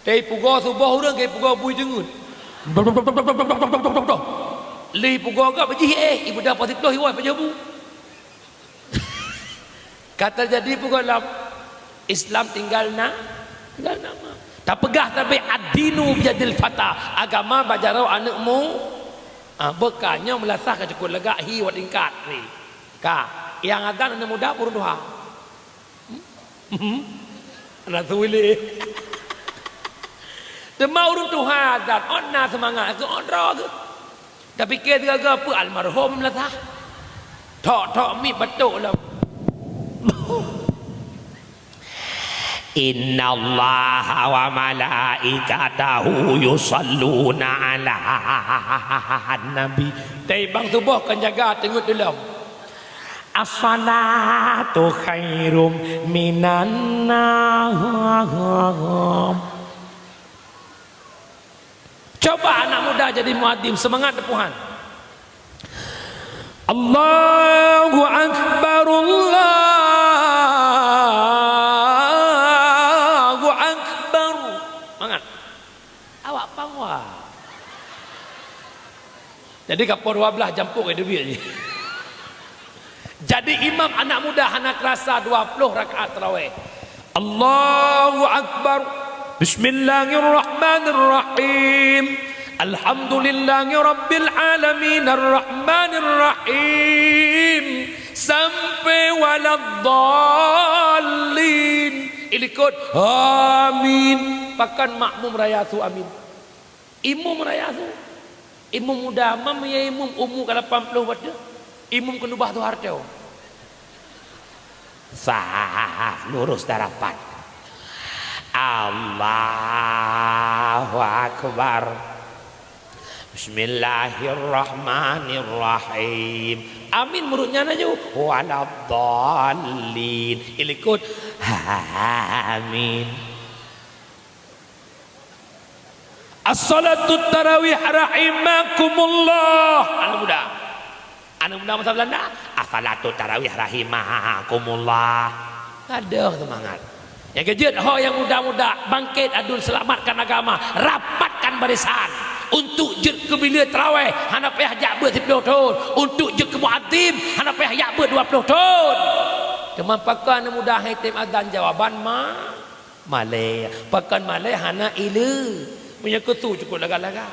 Teuipugoe suboh ureuëng, teuipugoe bui teungeut. Lheuh ipugoe gob jih éh, ibeudôh poh siplôh iwoe pajoh bu. Ka teujadi peue gohlom? Islam tinggal na, tinggal nama. Tapeugah sabe ad-dinu biyadil fata, agama bak jaroe aneuëk mu-, ah, beuka nyoe meulasah ka cukop lagak hi wat tingkat ni. Ka, nyang azan aneuëk muda pun tuha. Hmm? Anak suwili. Teuma ureuëng tuha azan, ôn na seumangat keu ôn droe keu. Tapike sigoe-goe peue almarhum meulasah. Thok-thok miet batok lom. Innallaha wa malaikatahu yusalluna 'alan nabi. Tapi bang suboh kan jaga teungeut tulom. As-salatu khairum minan naum. Coba anak muda jadi muadzin, seumangat teupuhan. Allahu Akbar, Allahu Akbar. Mangat. Awak pangwa. Jadi ka poh dua belas jampok ka teubiet jih. Jadi imam anak muda hana keurasa dua ploh rakaat tarawih. Allahu Akbar. Bismillahirrahmanirrahim. Alhamdulillahirabbil alamin, arrahmanirrahim. Sampai waladdallin. Ilikot. Amin. Pakon makmum raya su amin. Imum raya su. Imum muda, mam ya imum umu ka lapan ploh bateuh. Imum keuneubah su hareuta. Sah, lurus dan rapat. Allahu Akbar. Bismillahirrahmanirrahim. Amin meurut nyan laju. Waladdallin. Ilikot. Amin. As-salatu tarawih rahimakumullah. Anak muda. Anak muda masa Belanda. As-salatu tarawih rahimakumullah. Ada semangat. Nyang keujeuet, ho nyang muda-muda, bangkét adun, selamatkan agama, rapatkan barisan. Untuk jeuet keu bilé tarawih, hana payah jak beuet siploh thon. Untuk jeuet keu muadzin, hana payah jak beuet dua ploh thon. Teuma pakon anak muda hai tem azan jawaban ma? Malée, pakon malée hana ileue. Meunyoe keu su cukôp lagak-lagak.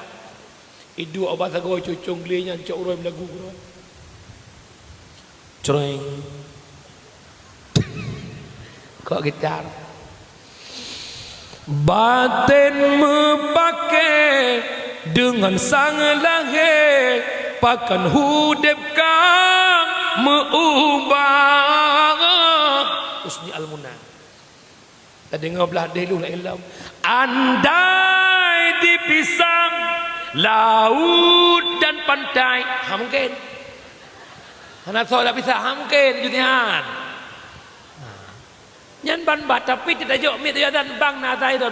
Iduek bak sagoe cucong glé nyan cok uroe meulagu keudroe. Creng. Kok gitar. Baten meupaké deungon sang lahé, pakon udeb ka meu-ubah. Husni Al-Muna. Tadeungoe blah deh lôn laén lom. Andai dipisah laut dan pantai, ha mungken. Hana soe tapisah, ha mungken, jih nyan. Nyan ban ba, tapi teutajok miet teujadan bang na asai dah.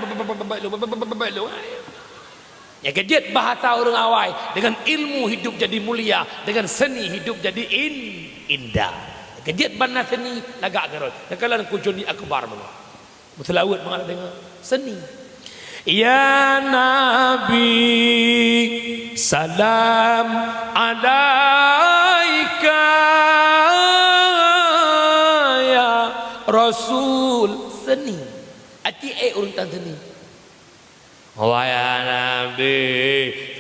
Nyang keujeuet bahasa ureuëng awai, dengan ilmu hidup jadi mulia, dengan seni hidup jadi in-, indah. Nyang keujeuet ban na seni lagak keurot. Nyang kalon kujoni akbar meunoe. Meuseulaweuet mangat deungoe seni. Ya Nabi, salam alaika, ya Rasul, seni. Aci ék ureuëng tan seni. Wahai Nabi,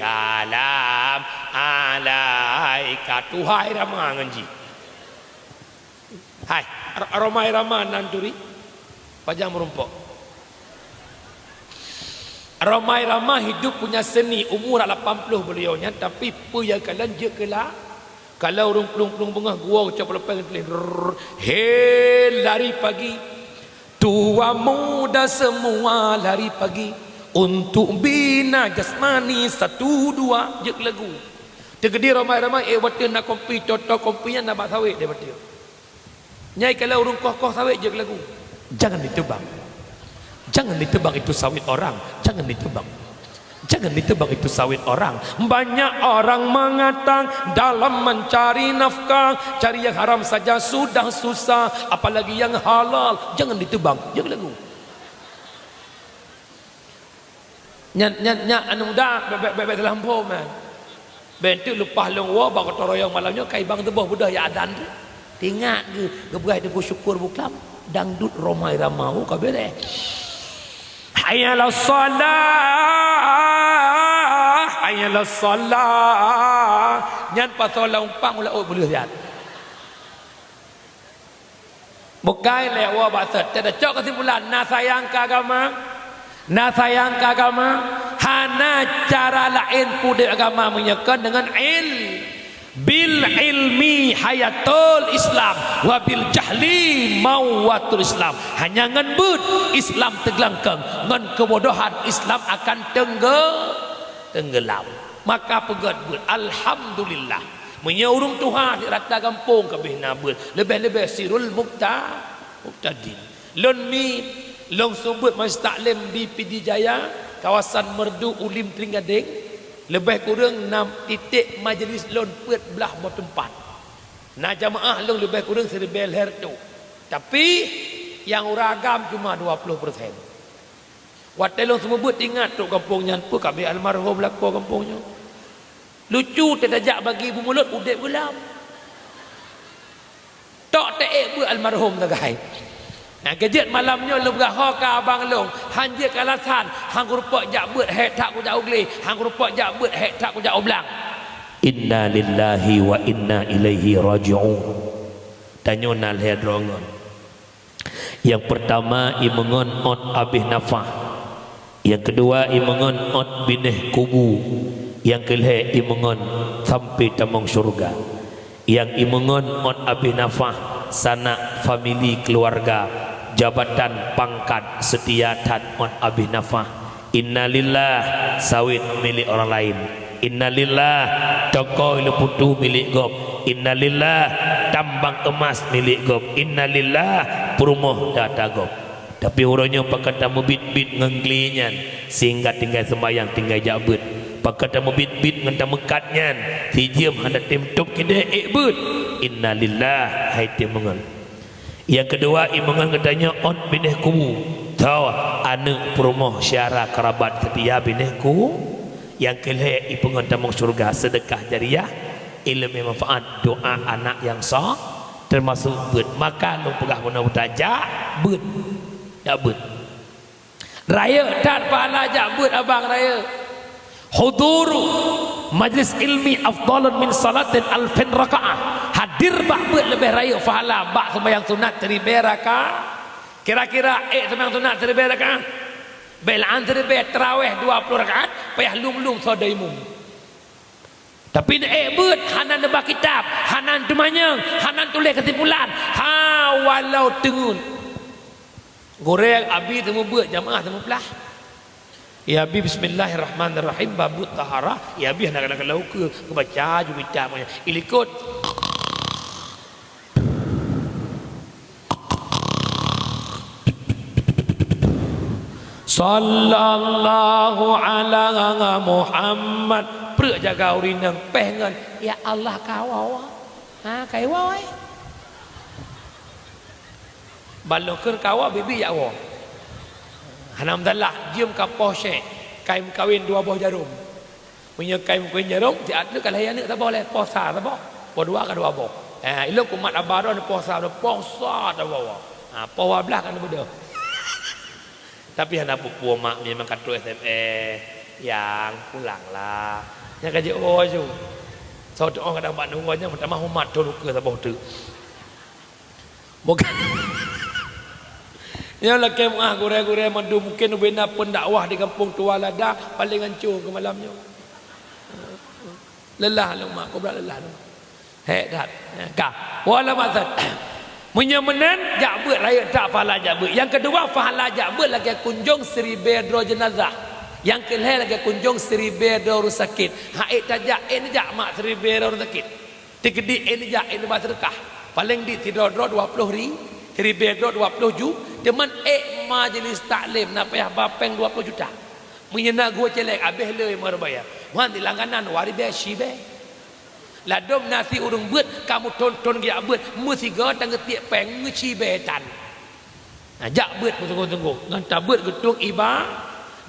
salam alaika. Tuhai rama ngon jih. Hai, Ro-, Rhoma Irama nan turi? Pajan meurumpok. Rhoma Irama hidup punya seni, umur lapan puluh beliau nyan, tapi peue nyang kalon jeuet keu la-, kalau ureuëng plueng-plueng beungoh geuwoe cok peuleupeng teuléh, rrrr, he lari pagi. Tua muda semua lari pagi untuk bina jasmani satu dua, jeuet lagu. Teukeudi ramai-ramai, eh, watèe na kompi, toto kompi nyan na bak sawét deh watèe. Nyai kalau ureuëng koh-koh sawét jeuet lagu. Jangan ditebang. Jangan ditebang itu sawit orang. Jangan ditebang. Jangan ditebang itu sawit orang. Banyak orang mengatakan dalam mencari nafkah, cari yang haram saja sudah susah, apalagi yang halal. Jangan ditebang. Jangan lagu. Nyan, nyan, nyan aneuk muda, bèk, bèk, bèk, bèk salah muphom, man. Bèk teuk leupah lôn woe bak gotong royong malam nyoe, kai bang teuboh beudôh ya adan tu. Teuingat geu-, geupeugah Teungku Syukur Buklam, dangdut Rhoma Irama, oh, ka beureh. Hayya 'alas shalah, hayya 'alas shalah. Nyan pasoe lam umpang ulah ôt beuleuh siat. Bukai lé woe bak sot. Teucok keusimpulan, na sayang keu agama, na sayang keu agama, hana cara laén peudeuh agama meunyoe kon deungon il-, bil ilmi hayatul Islam, wa bil jahli mauwatul Islam. Hanya ngon beuet Islam teuglangkang, ngon keubodohan Islam akan teungge-, teunggeulam. Maka peugét beuet, alhamdulillah. Meunyoe ureuëng tuha di rata gampông ka abéh na beuet, leubeh-leubeh Sirul Mubta-, Mubtadin. Lôn mi, lôn seumeubeuet majelis taklim di Pidie Jaya, kawasan Meureudu, Ulim, Tringgadeng, leubeh kureueng nam titek majelis lôn peuet blaih boh teumpat. Na jamaah lôn leubeh kureueng siribèe lhèe reutôh. Tapi, nyang ureuëng agam cuma dua puluh persen. Watèe lôn seumeubeuet ingat trok gampông nyan, peue ka abéh almarhum lakoe gampông nyoe. Lucu, teuh tajak bagi Ibu Mulod, udeb geulam. Tok teuék beuet almarhum sagai. Nah, keujeuet malam nyoe lôn peugah ho keu abang lôn, han jeuet keu alasan, han kurumpok jak beuet, hék that kujak u glé, han kurumpok jak beuet, hék that kujak u blang. Inna lillahi wa inna ilaihi raji'un. Tanyoe na lhée droe ngon. Nyang peurtama, imeungon ôt abéh nafah. Nyang keudua, imeungon ôt binéh kubu. Nyang keulhée, imeungon sampoe tamong syeuruga. Nyang imeungon ôt abéh nafah, sanak, famili, keuluwarga, jabatan, pangkat, seutia that ôt abéh nafah. Innalillah, sawét milék ureuëng laén. Innalillah, toko ileupeutu milék gob. Innalillah, tambang eumas milék gob. Innalillah, peurumoh data gob. Tapi uroe nyoe pakon tameubiet-biet ngon glé nyan, sehingga tinggai seumbahyang, tinggai jak beuet. Pakon tameubiet-biet ngon tameukat nyan, sijeuem hana tém tôb keudéh ék beuet. Innalillah, hai tém meungon. Nyang keudua, imeungon geutanyoe ôt binéh kubu. Tho, aneuëk, peurumoh, syedara, keurabat seutia binéh ku. Nyang keulhée, ipeungon tamong syeuruga, seudeukah jariah, ileumé manfaat, doa anak nyang so, teumasuk beuet. Maka lôn peugah bunoe buta, jak beuet. Jak beuet. Rayeuk that pahala jak beuet abang rayeuk. Huduru majlis ilmi afdalun min salatin alfin rakaah. Hadir bak beuet leubeh rayeuk pahala bak seumayang sunat siribée rakaat. Kira-kira ék seumayang sunat siribée rakaat? Bék la'an siribée, tarawih dua ploh rakaat, payah lom-lom soe daimu. Tapi neuék beuet, hana neuba kitab, hana teumanyong, hana tuléh keusimpulan, ha walau teungeut. Gurée abi teumeubeut, jamaah teumeuplah. Ya abi, bismillahirrahmanirrahim, babut taharah, ya abi hana keuneuk laukeue, geubaca ju kitab nyan. Ilikot. Sallallahu ala Muhammad. Preuk jaga ureuëng inong péh ngon, "Ya Allah, kawoe." Ha, kai woe. Balokeur kawoe bibi jak woe. Hana meusalah, jeuem ka poh syek, kai meukawen dua boh jarom. Meunyoe kai meukawen jarom, siat lé ka lahé aneuëk saboh lé, poh sa saboh, poh dua ka dua boh. Eh, ilong kumat abah droe poh sa, poh sa saboh. Ha, poh dua blaih ka neubeudôh. Tapi hana peue-peue mak memang ka trok S M S, "Yang, pulanglah." Nyang ka jeuet, "Oh, ju." Soe teuh kadang bak neuwoe nyan meutamah umat thon ukeue saboh teuk. Bukan. Nyoe lakée meuah gurée-gurée mandum mungken ubena pendakwah di Gampông Tua Lada paléng ancô keu malam nyoe. Lelah lôn mak, kubra lelah lôn. Hék that. Ka. Wala maksud. Meunyoe meunan, jak beuet rayeuk that pahala jak beuet. Nyang keudua, pahala jak beuet lagée kunjong siribée droe jeunazah. Nyang keulhée lagée kunjong siribée droe ureuëng sakét. Ha ék tajak, ék neujak mak siribée droe ureuëng sakét. Tikeudi ék neujak, ék neuba seudeukah. Paléng dit sidroe-droe dua ploh ri-, siribée droe dua ploh ju, teuma ék majlis taklim na payah ba péng dua ploh juta. Meunyoe na geuh célék abéh le meureubaya. Muhan di langganan dua ribée sibée. Ladôm na si ureuëng beuet, kamoe thon-thon geujak beuet, meusigoe tangeutiek péng meusibée tan. Nah, jak beuet meusunggoh-sunggoh, ngon tabeuet geutueng iba,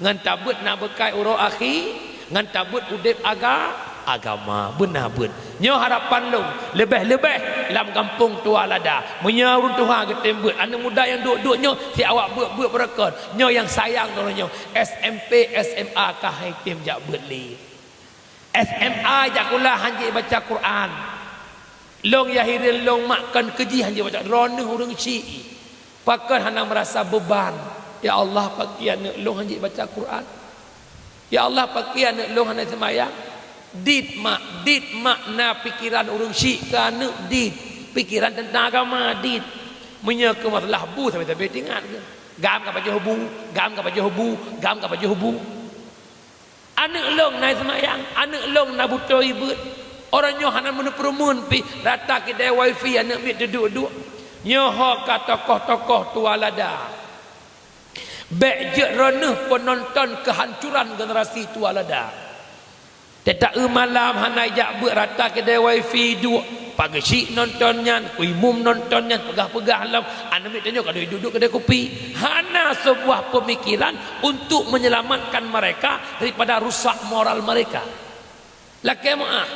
ngon tabeuet na beukai uroe akhi, ngon tabeuet udeb aga-, agama. Beuna beuet. Nyoe harapan lôn, leubeh-leubeh lam Gampông Tua Lada. Meunyoe ureuëng tuha geutem beuet, aneuëk muda nyang duek-duek nyoe, si awak beuet-beuet beureukat. Nyoe nyang sayang droeneuh nyoe, S M P, S M A ka han tem jak beuet lé. S M A jak kula han jeuet baca Quran. Lôn nyang hireuen lôn mak kon keujih han jeuet baca, droeneuh ureuëng syiek. Pakon hana meurasa beuban? Ya Allah, pakri aneuëk lôn han jeuet baca Quran. Ya Allah, pakri aneuëk lôn hana seumayang. Dit mak, dit mak na pikeran ureuëng syiek keu aneuëk dit. Pikeran teuntang agama dit. Meunyoe keu masalah bu sabe-sabe teuingat keu. Gam ka pajoh bu, gam ka pajoh bu, gam ka pajoh bu. Aneuëk lôn na seumayang, aneuëk lôn na butôi beuet. Uroe nyoe hana meuneuk peureumeun pih, rata kidai wifi aneuëk miet teuduek-duek. Nyoe ho ka tokoh-tokoh Tua Lada. Bék jeuet droeneuh peunonton keuhancoran generasi Tua Lada. Teutak eu malam hana jak beuet rata kidai wifi duek. Pageusyik nonton nyan, kuimum nonton nyan, peugah-peugah lom, aneuëk miet tanyoe ka duek duek-duek keudeh kupi. Hana seubuah peumikiran untuk menyelamatkan mereka daripada rusak moral mereka. Lakée meuáh,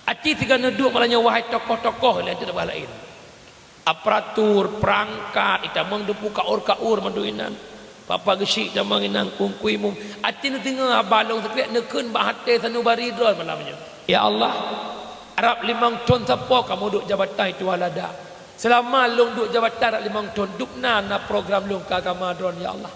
aci sigoe neuduek malam nyoe, wahai tokoh-tokoh laén teuh bah laén. Aparatur, perangkat, itamong depu kaur-kaur mandum inan. Papa geusyik tamong inan kungkui mum. Atin singoh haba lôn sikrek neukheun bak até sanubari droe malam nyoe. Ya Allah, rab limong thon sapo kamoe duek jabatan tuha lada. Seulama lôn duek jabatan rab limong thon, dubna na program lôn keu agama droe, ya Allah.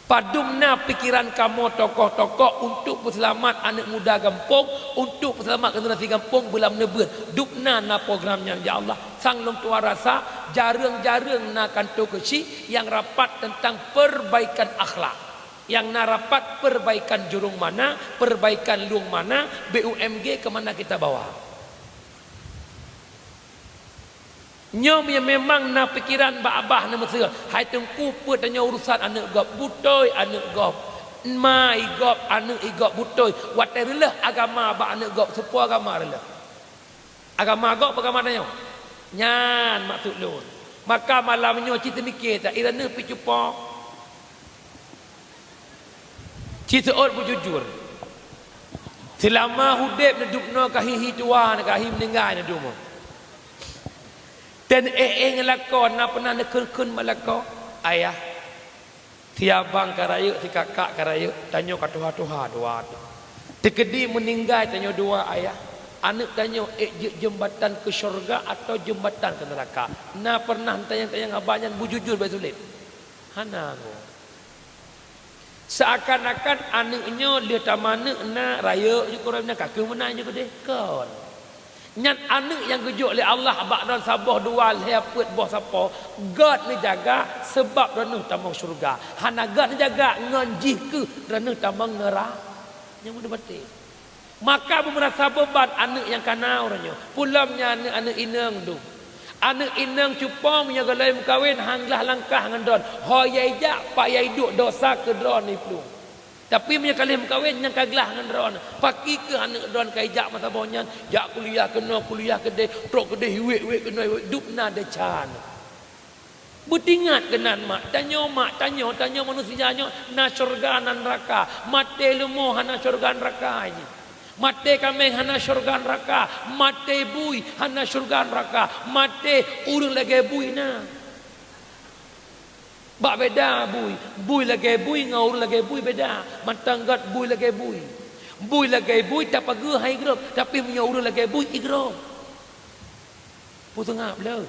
Padum na pikeran kamoe tokoh-tokoh untuk peuseulamat aneuëk muda gampông, untuk peuseulamat generasi gampông beulam neubeuet. Dubna na program nyan, ya Allah. Sang lôn tuha rasa, jareueng-jareueng na kantô keuchik nyang rapat teuntang perbaikan akhlak. Nyang na rapat perbaikan jurông mana, perbaikan lueng mana, B U M G ke mana kita bawa. Nyoe meunyoe memang na pikeran bak abah neuh meuseue, hai teungku, peuet tanyoe urusan aneuëk gob, beutôi aneuëk gob, ma i gob, aneuëk i gob beutôi, watée reuloh agama bak aneuëk gob, seupôt agama reuloh. Agama gob peugama tanyoe. Nyan maksud lôn. Maka malam nyoe cit teumiké that, i droeneuh pih cupo. Ci seuôt beujujur. Seulama udeb neudubnoe ka hi-hi tuha, ka hi meuninggai neudubnoe. Dan éh-éh ngon lakoe na peunah neukheun-kheun bak lakoe, "Ayah, si abang ka rayeuk, si kakak ka rayeuk, tanyoe ka tuha-tuha dua." Teukeudi meuninggai tanyoe dua, Ayah. Aneuëk tanyoe ék jeuet jeumbatan keu syeuruga atawa jeumbatan keu neuraka? Na peunah neutanyong-tanyong haba nyan beujujur bék sulet? Hana ngo. Seuakan-akan aneuëk nyoe lheueh tameuneuk na rayeuk jukeuroe na ka kheueh meunan jikeudeh kon. Nyan aneuëk nyang geujok lé Allah bak droe saboh dua lhée peuet boh sapo, gét neujaga sabab droeneuh tamong syeuruga. Hana gét neujaga ngon jih kheueh droeneuh tamong neura-, nyang meudeubati. Maka beumeurasa beuban aneuëk nyang kana uroe nyoe. Peulom nyan aneuëk-aneuëk inong dum. Aneuëk inong cupong meunyoe gohlom meukawen han glah langkah ngon droen. Ho yai jak, pat yai duek, dosa keu droen iplueng. Tapi meunyoe ka lheueh meukawen nyang ka glah ngon droen. Pakri keuh aneuëk droen ka ijak masa boh nyan, jak kuliah keunoe, kuliah keudeh, trok keudeh iwet-wet keunoe, iwet dubna desya. Beutingat keunan mak tanyoe, mak tanyoe, tanyoe manusia nyoe na syeuruga na neuraka. Maté leumo hana syeuruga neuraka jih. Maté kaméng hana syeuruga neuraka. Maté bui hana syeuruga neuraka. Maté ureuëng lagée bui na. Bak beda bui. Bui lagée bui ngon ureuëng lagée bui beda. Mantong gét bui lagée bui. Bui lagée bui tapageue hai grop, tapi meunyoe ureuëng lagée bui igrop. Peue teungab le?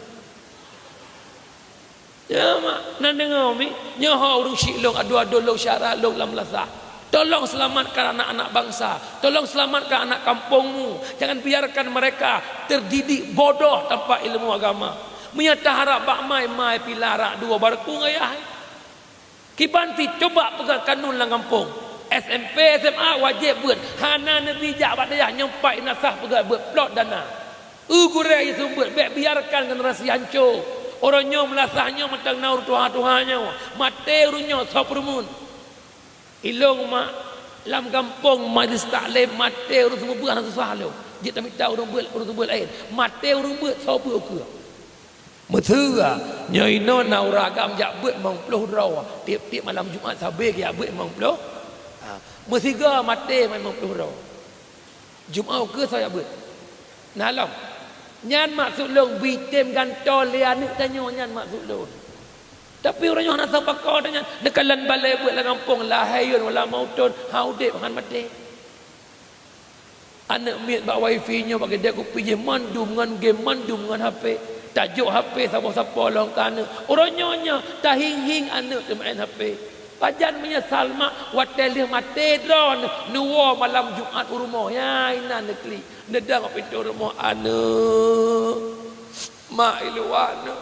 Ya, mak, na deungoe mi, nyoe ho ureuëng syiek lôn, adoe-adoe lôn, syedara lôn lam meunasah. Tolong selamatkan anak-anak bangsa. Tolong selamatkan anak kampungmu. Jangan biarkan mereka terdidik bodoh tanpa ilmu agama. Meunyoe taharab bak mai, mai pih larak dua barku ngon yah. Kiban pih cuba peugah kanun lam gampông. S M P, S M A wajéb beuet. Hana neubi jak bak dayah nyang pat meunasah peugah beuet plot dana. Eu gurée jiseumeubeuet, bék biarkan generasi hanco. Uroe nyoe meunasah nyoe mantong na ureuëng tuha-tuha nyoe. Maté ureuëng nyoe soe peureumeun. Ilong mak lam gampông majlis taklim maté ureuëng seumeubeuet hana susah lom. Jeuet tamita ureuëng beuet, ureuëng seumeubeuet laén. Maté ureuëng beuet soe beuet ukeue. Meuteua, nyoe inoe na ureuëng agam jak beuet limong ploh droe, tieb-tieb malam Jumat sabe geujak beuet limong ploh. Ha, meusigoe maté limong ploh droe. Jumat ukeue soe jak beuet? Na lom. Nyan maksud lôn, beutem gantoe lé aneuëk tanyoe, nyan maksud lôn. Tapi ureuëng nyoe hana soe pakoe tanyan, neukalon balée beuet lam gampông, lahé yôn wala mauton, han udeb han maté. Aneuëk miet bak wifi nyoe bak keudée kupi jih mandum ngon game, mandum ngon H P. Tajok H P saboh sapo lom keu aneuëk. Uroe nyoe nyoe tahieng-hieng aneuëk teumeu'en H P. Pajan meunyeusal mak watée lheueh maté droeneuh neuwoe malam Jumat u rumoh. Ya inan neuklik, neudong bak pintoe rumoh, "Aneuëk, mak i luwa aneuëk."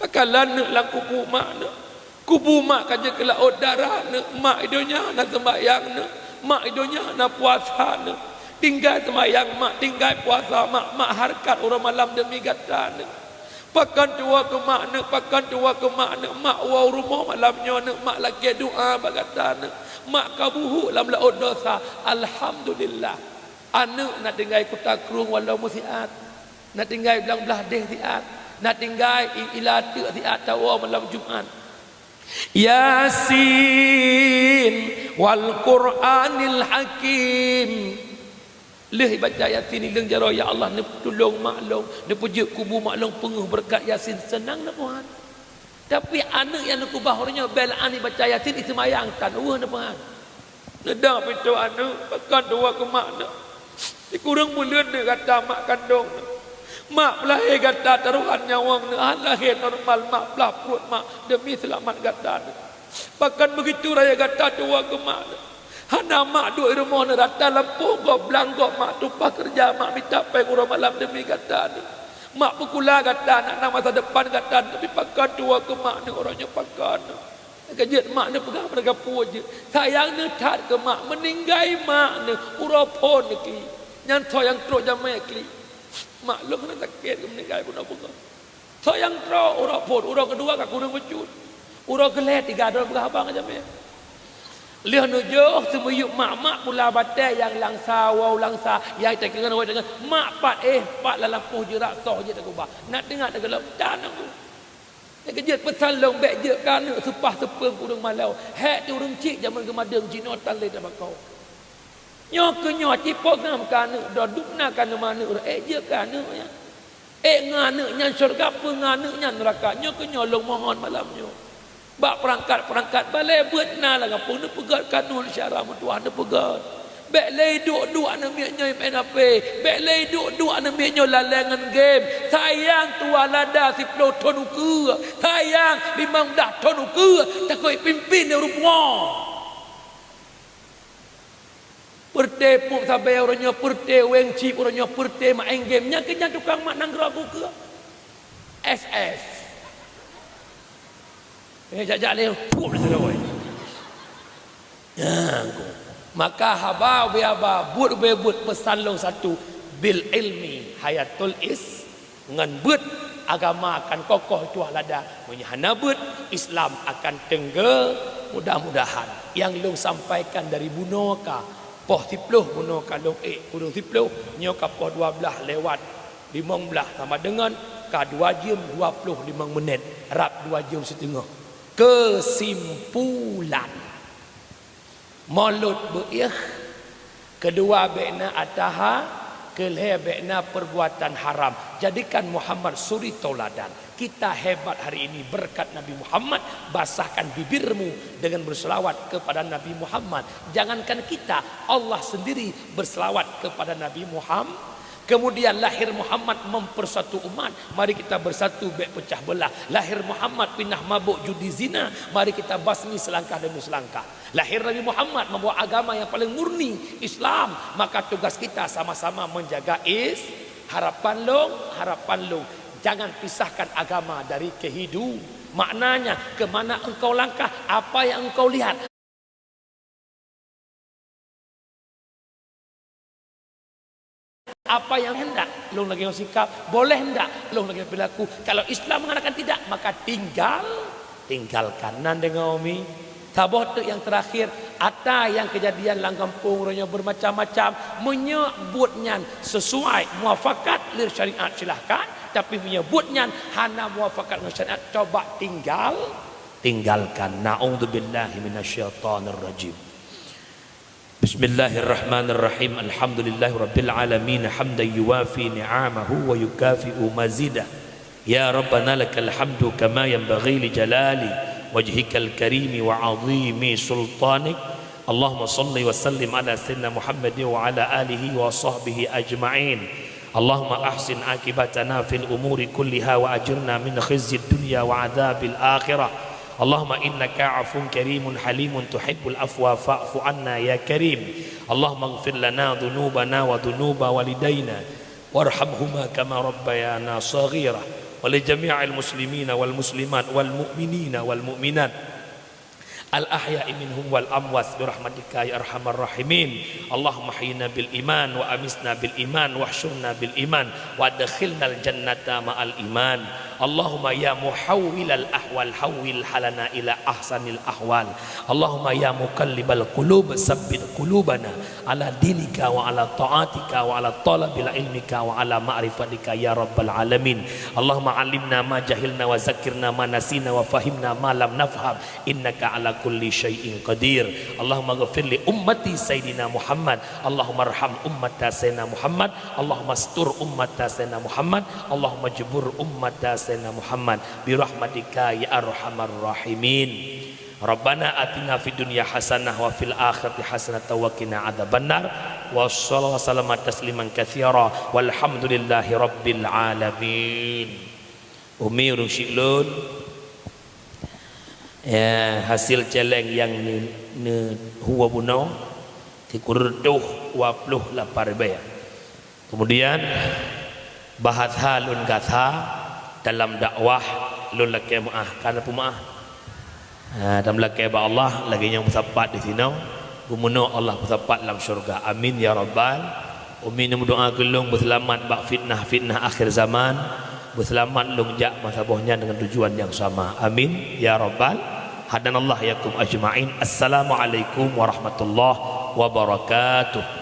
Ka kalon aneuëk lam kubu mak aneuëk. Kubu mak ka jeuet keu laôt darah aneuëk. Mak i donya na seumbahyang aneuëk. Mak i donya na puasa aneuëk. Tinggai seumbahyang mak, tinggai puasa mak, mak hareukat uroe malam deumi gata aneuëk. Pakon tuwoe keu mak aneuëk, pakon tuwoe keu mak aneuëk. Mak woe u rumoh malam nyoe aneuëk, mak lakée doá bak gata aneuëk. Mak ka buhuk lam laôt dosa. Alhamdulillah. Aneuëk na tinggai kuta krueng walau meusiat. Na tinggai blang blaih deh siat, na tinggai i-, ila teuk siat tawoe malam Jumat. Yasin wal Qur'anil Hakim. Lheueh ibaca Yasin ileueng jaroe, "Ya Allah, neutulông mak lôn, neupeujeuet kubu mak lôn peungeuh beureukat Yasin," seunang na Tuhan. Tapi aneuk nyang neukeubah uroe nyoe bèk lé aneuk baca Yasin, iseumayang tan, weueh na Tuhan. Neudong pintoe aneuk, pakon tuwoe keu mak neuk. Sikureueng buleuen neuk gata mak kandông neuk. Mak peulahé gata tarohan nyawöng neuk, han lahé normal mak, blah pruet mak, deumi seulamat gata neuk. Pakon beugitu raya gata tuwoe keu mak neuk. Hana mak duek i rumoh neuk, rata lampôh gob, blang gob mak, tumpah keureuja mak, mita péng uroe malam deumi gata neuk. Mak peukula gata, nak na masa depan gata neuk, tapi pakon tuwoe keu mak neuk, uroe nyoe pakon neuk. Keujeuet mak neupeugah meuraga peue jeuet. Sayang neuh that keu mak, meuninggai mak neuh uroe phon neuh klik. Nyan soe nyang trok jamèe klik. Mak lôn hana sakét keu meuninggai bunoe beungoh. Soe nyang trok uroe phon, uroe keudua ka kureueng bacut. Uroe keulhèe tiga droe peugah haba ngon jamèe. Lheueh neujôh seumiyueb mak-mak pula batèe nyang langsa, woe langsa, nyang takeungon, woe takeungon. Mak pat, eh, pat lam lampôh jeurak soh jeuet takubah. Nak teungoh teugeulop, tan aku. Nyang keujeuet peusan lôn, bèk jeuet keu aneuk seupah seupeueng keu ureueng malèe. Hék ti ureueng chik jamén geumadeueng jinoe tan lé tabako. Nyoe keu nyoe ci po ngam keu aneuk droe, dum na keu aneuk, aneuk droe, ék jeuet keu aneuk nyan. Ék ngon aneuk nyan syeuruga, peue ngon aneuk nyan neuraka. Nyoe keu nyoe lôn mohon malam nyoe. Bak peurangkat-peurangkat balèe beuet na lam gampông neupeugèt kanoe syara meutuah neupeugèt. Bèk lé duek-duek aneuk miet nyoe meu'en H P. Bèk lé duek-duek aneuk miet nyoe lalèe ngon game. Sayang tuah lada siploh thon ukeue. Sayang limong blah thon ukeue. Takot pimpin lé ureueng tuha. Peureute pup sabe uroe nyoe, peureute weng chip uroe nyoe, peureute meu'en game. Nyan keuh nyan tukang mak nanggroe ukeue. S S. Eh, jak-jak lé, pup lé sidroe. Nyan keuh. Maka haba ubé haba, buet ubé buet, peusan lôn satu, bil ilmi hayatul is, ngon beuet agama akan kokoh tuah lada. Meunyoe hana beuet, Islam akan teunggeu, mudah-mudahan. Nyang lôn sampaikan dari bunoe ka, poh siploh bunoe ka lôn ék, kureueng siploh, nyoe ka poh dua blah lewat limong blah sama deungon ka dua jeuem dua ploh limong meunét, rab dua jeuem siteungoh. Keusimpulan, mulod beuiéh, keudua bèk na ataha, keulhèe bèk na perbuatan haram. Jadikan Muhammad suri tauladan. Kita hebat hari ini berkat Nabi Muhammad, basahkan bibirmu dengan berselawat kepada Nabi Muhammad. Jangankan kita, Allah sendiri berselawat kepada Nabi Muhammad. Kemudian lahir Muhammad mempersatu umat, mari kita bersatu, bèk pecah belah. Lahir Muhammad pinah mabök judi zina, mari kita basmi selangkah demi selangkah. Lahir Nabi Muhammad membawa agama yang paling murni, Islam, maka tugas kita sama-sama menjaga is-, harapan lôn, harapan lôn, jangan pisahkan agama dari kehidu-, maknanya, ke mana engkau langkah, apa yang engkau lihat. Apa yang hendak lôn lagèe ngon sikap, boleh ndak lôn lagèe ngon perilaku. Kalau Islam mengatakan tidak, maka tinggal, tinggalkan. Nan deungö mi. Saboh teuk nyang terakhir, ata nyang keujadian lam gampông uroe nyoe bermacam-macam. Meunyoe buet nyan sesuai muafakat lé syariat, silahkan. Tapi meunyoe buet nyan hana muafakat ngon syariat, coba tinggal, tinggalkan. Na'udzubillahi minasyaitonirrajim. Bismillahirrahmanirrahim. Alhamdulillahirabbil alamin, hamdan yuwafi ni'amahu wa yukafi'u mazidah. Ya Rabbana lakal hamdu kama yanbaghi li jalali wajhikal karimi wa azimi sultanik. Allahumma salli wa sallim ala sayyidina Muhammadin wa ala alihi wa sahbihi ajma'in. Allahumma ahsin aqibatana fil umuri kulliha wa ajirna min khizyid dunya wa adzabil akhirah. Allahumma innaka afuwun karimun halimun tuhibbul afwa fa'fu anna ya karim. Allahumma ighfir lana dzunubana wa dzunuba walidaina warhamhuma kama rabbayana shaghira. Wa li jami'il muslimina wal muslimat wal mu'minina wal mu'minat. Al-ahya'i minhum wal amwat bi rahmatika ya arhamar rahimin. Allahumma ahyina bil iman wa amitna bil iman wa ahsyurna bil iman wa adkhilnal jannata ma'al iman. Allahumma ya muhawwilal ahwal hawwil halana ila ahsanil ahwal. Allahumma ya muqallibal qulub sabbit qulubana ala dinika wa ala ta'atika wa ala talabil ilmika wa ala ma'rifatika ya rabbal alamin. Allahumma allimna ma jahilna wa zakkirna ma nasina wa fahimna ma lam nafham. Innaka ala kulli syai'in qadir. Allahumma ghfir li ummati Sayyidina Muhammad. Allahumma arham ummata Sayyidina Muhammad. Allahumma astur ummata Sayyidina Muhammad. Allahumma jbur ummata Sayyidina Muhammad. Bi rahmatika ya arhamar rahimin. Rabbana atina fid dunya hasanah wa fil akhirati hasanatan wa qina adzabannar. Wa sallallahu wa sallama tasliman katsira. Walhamdulillahi rabbil alamin. Umi ureueng syik lôn, ya, hasil challenge nyang ne-, neuhue bunoe sikureueng reutôh dua ploh lapan ribèe. Kemudian, bahasa lôn gata dalam dakwah lôn lakèe meu'ah, ka na peumeu'ah. Ha, dan meulakèe bak Allah lagèe nyang peusapat di sinoe, geumeunoe Allah peusapat lam syurga. Amin ya rabbal. Umi neumeudoa keu lôn beuseulamat bak fitnah-fitnah akhir zaman, beuseulamat lôn jak masa boh nyan deungon tujuan nyang sama. Amin ya rabbal. Hadanallahu iyyakum ajma'in. Assalamualaikum warahmatullahi wabarakatuh.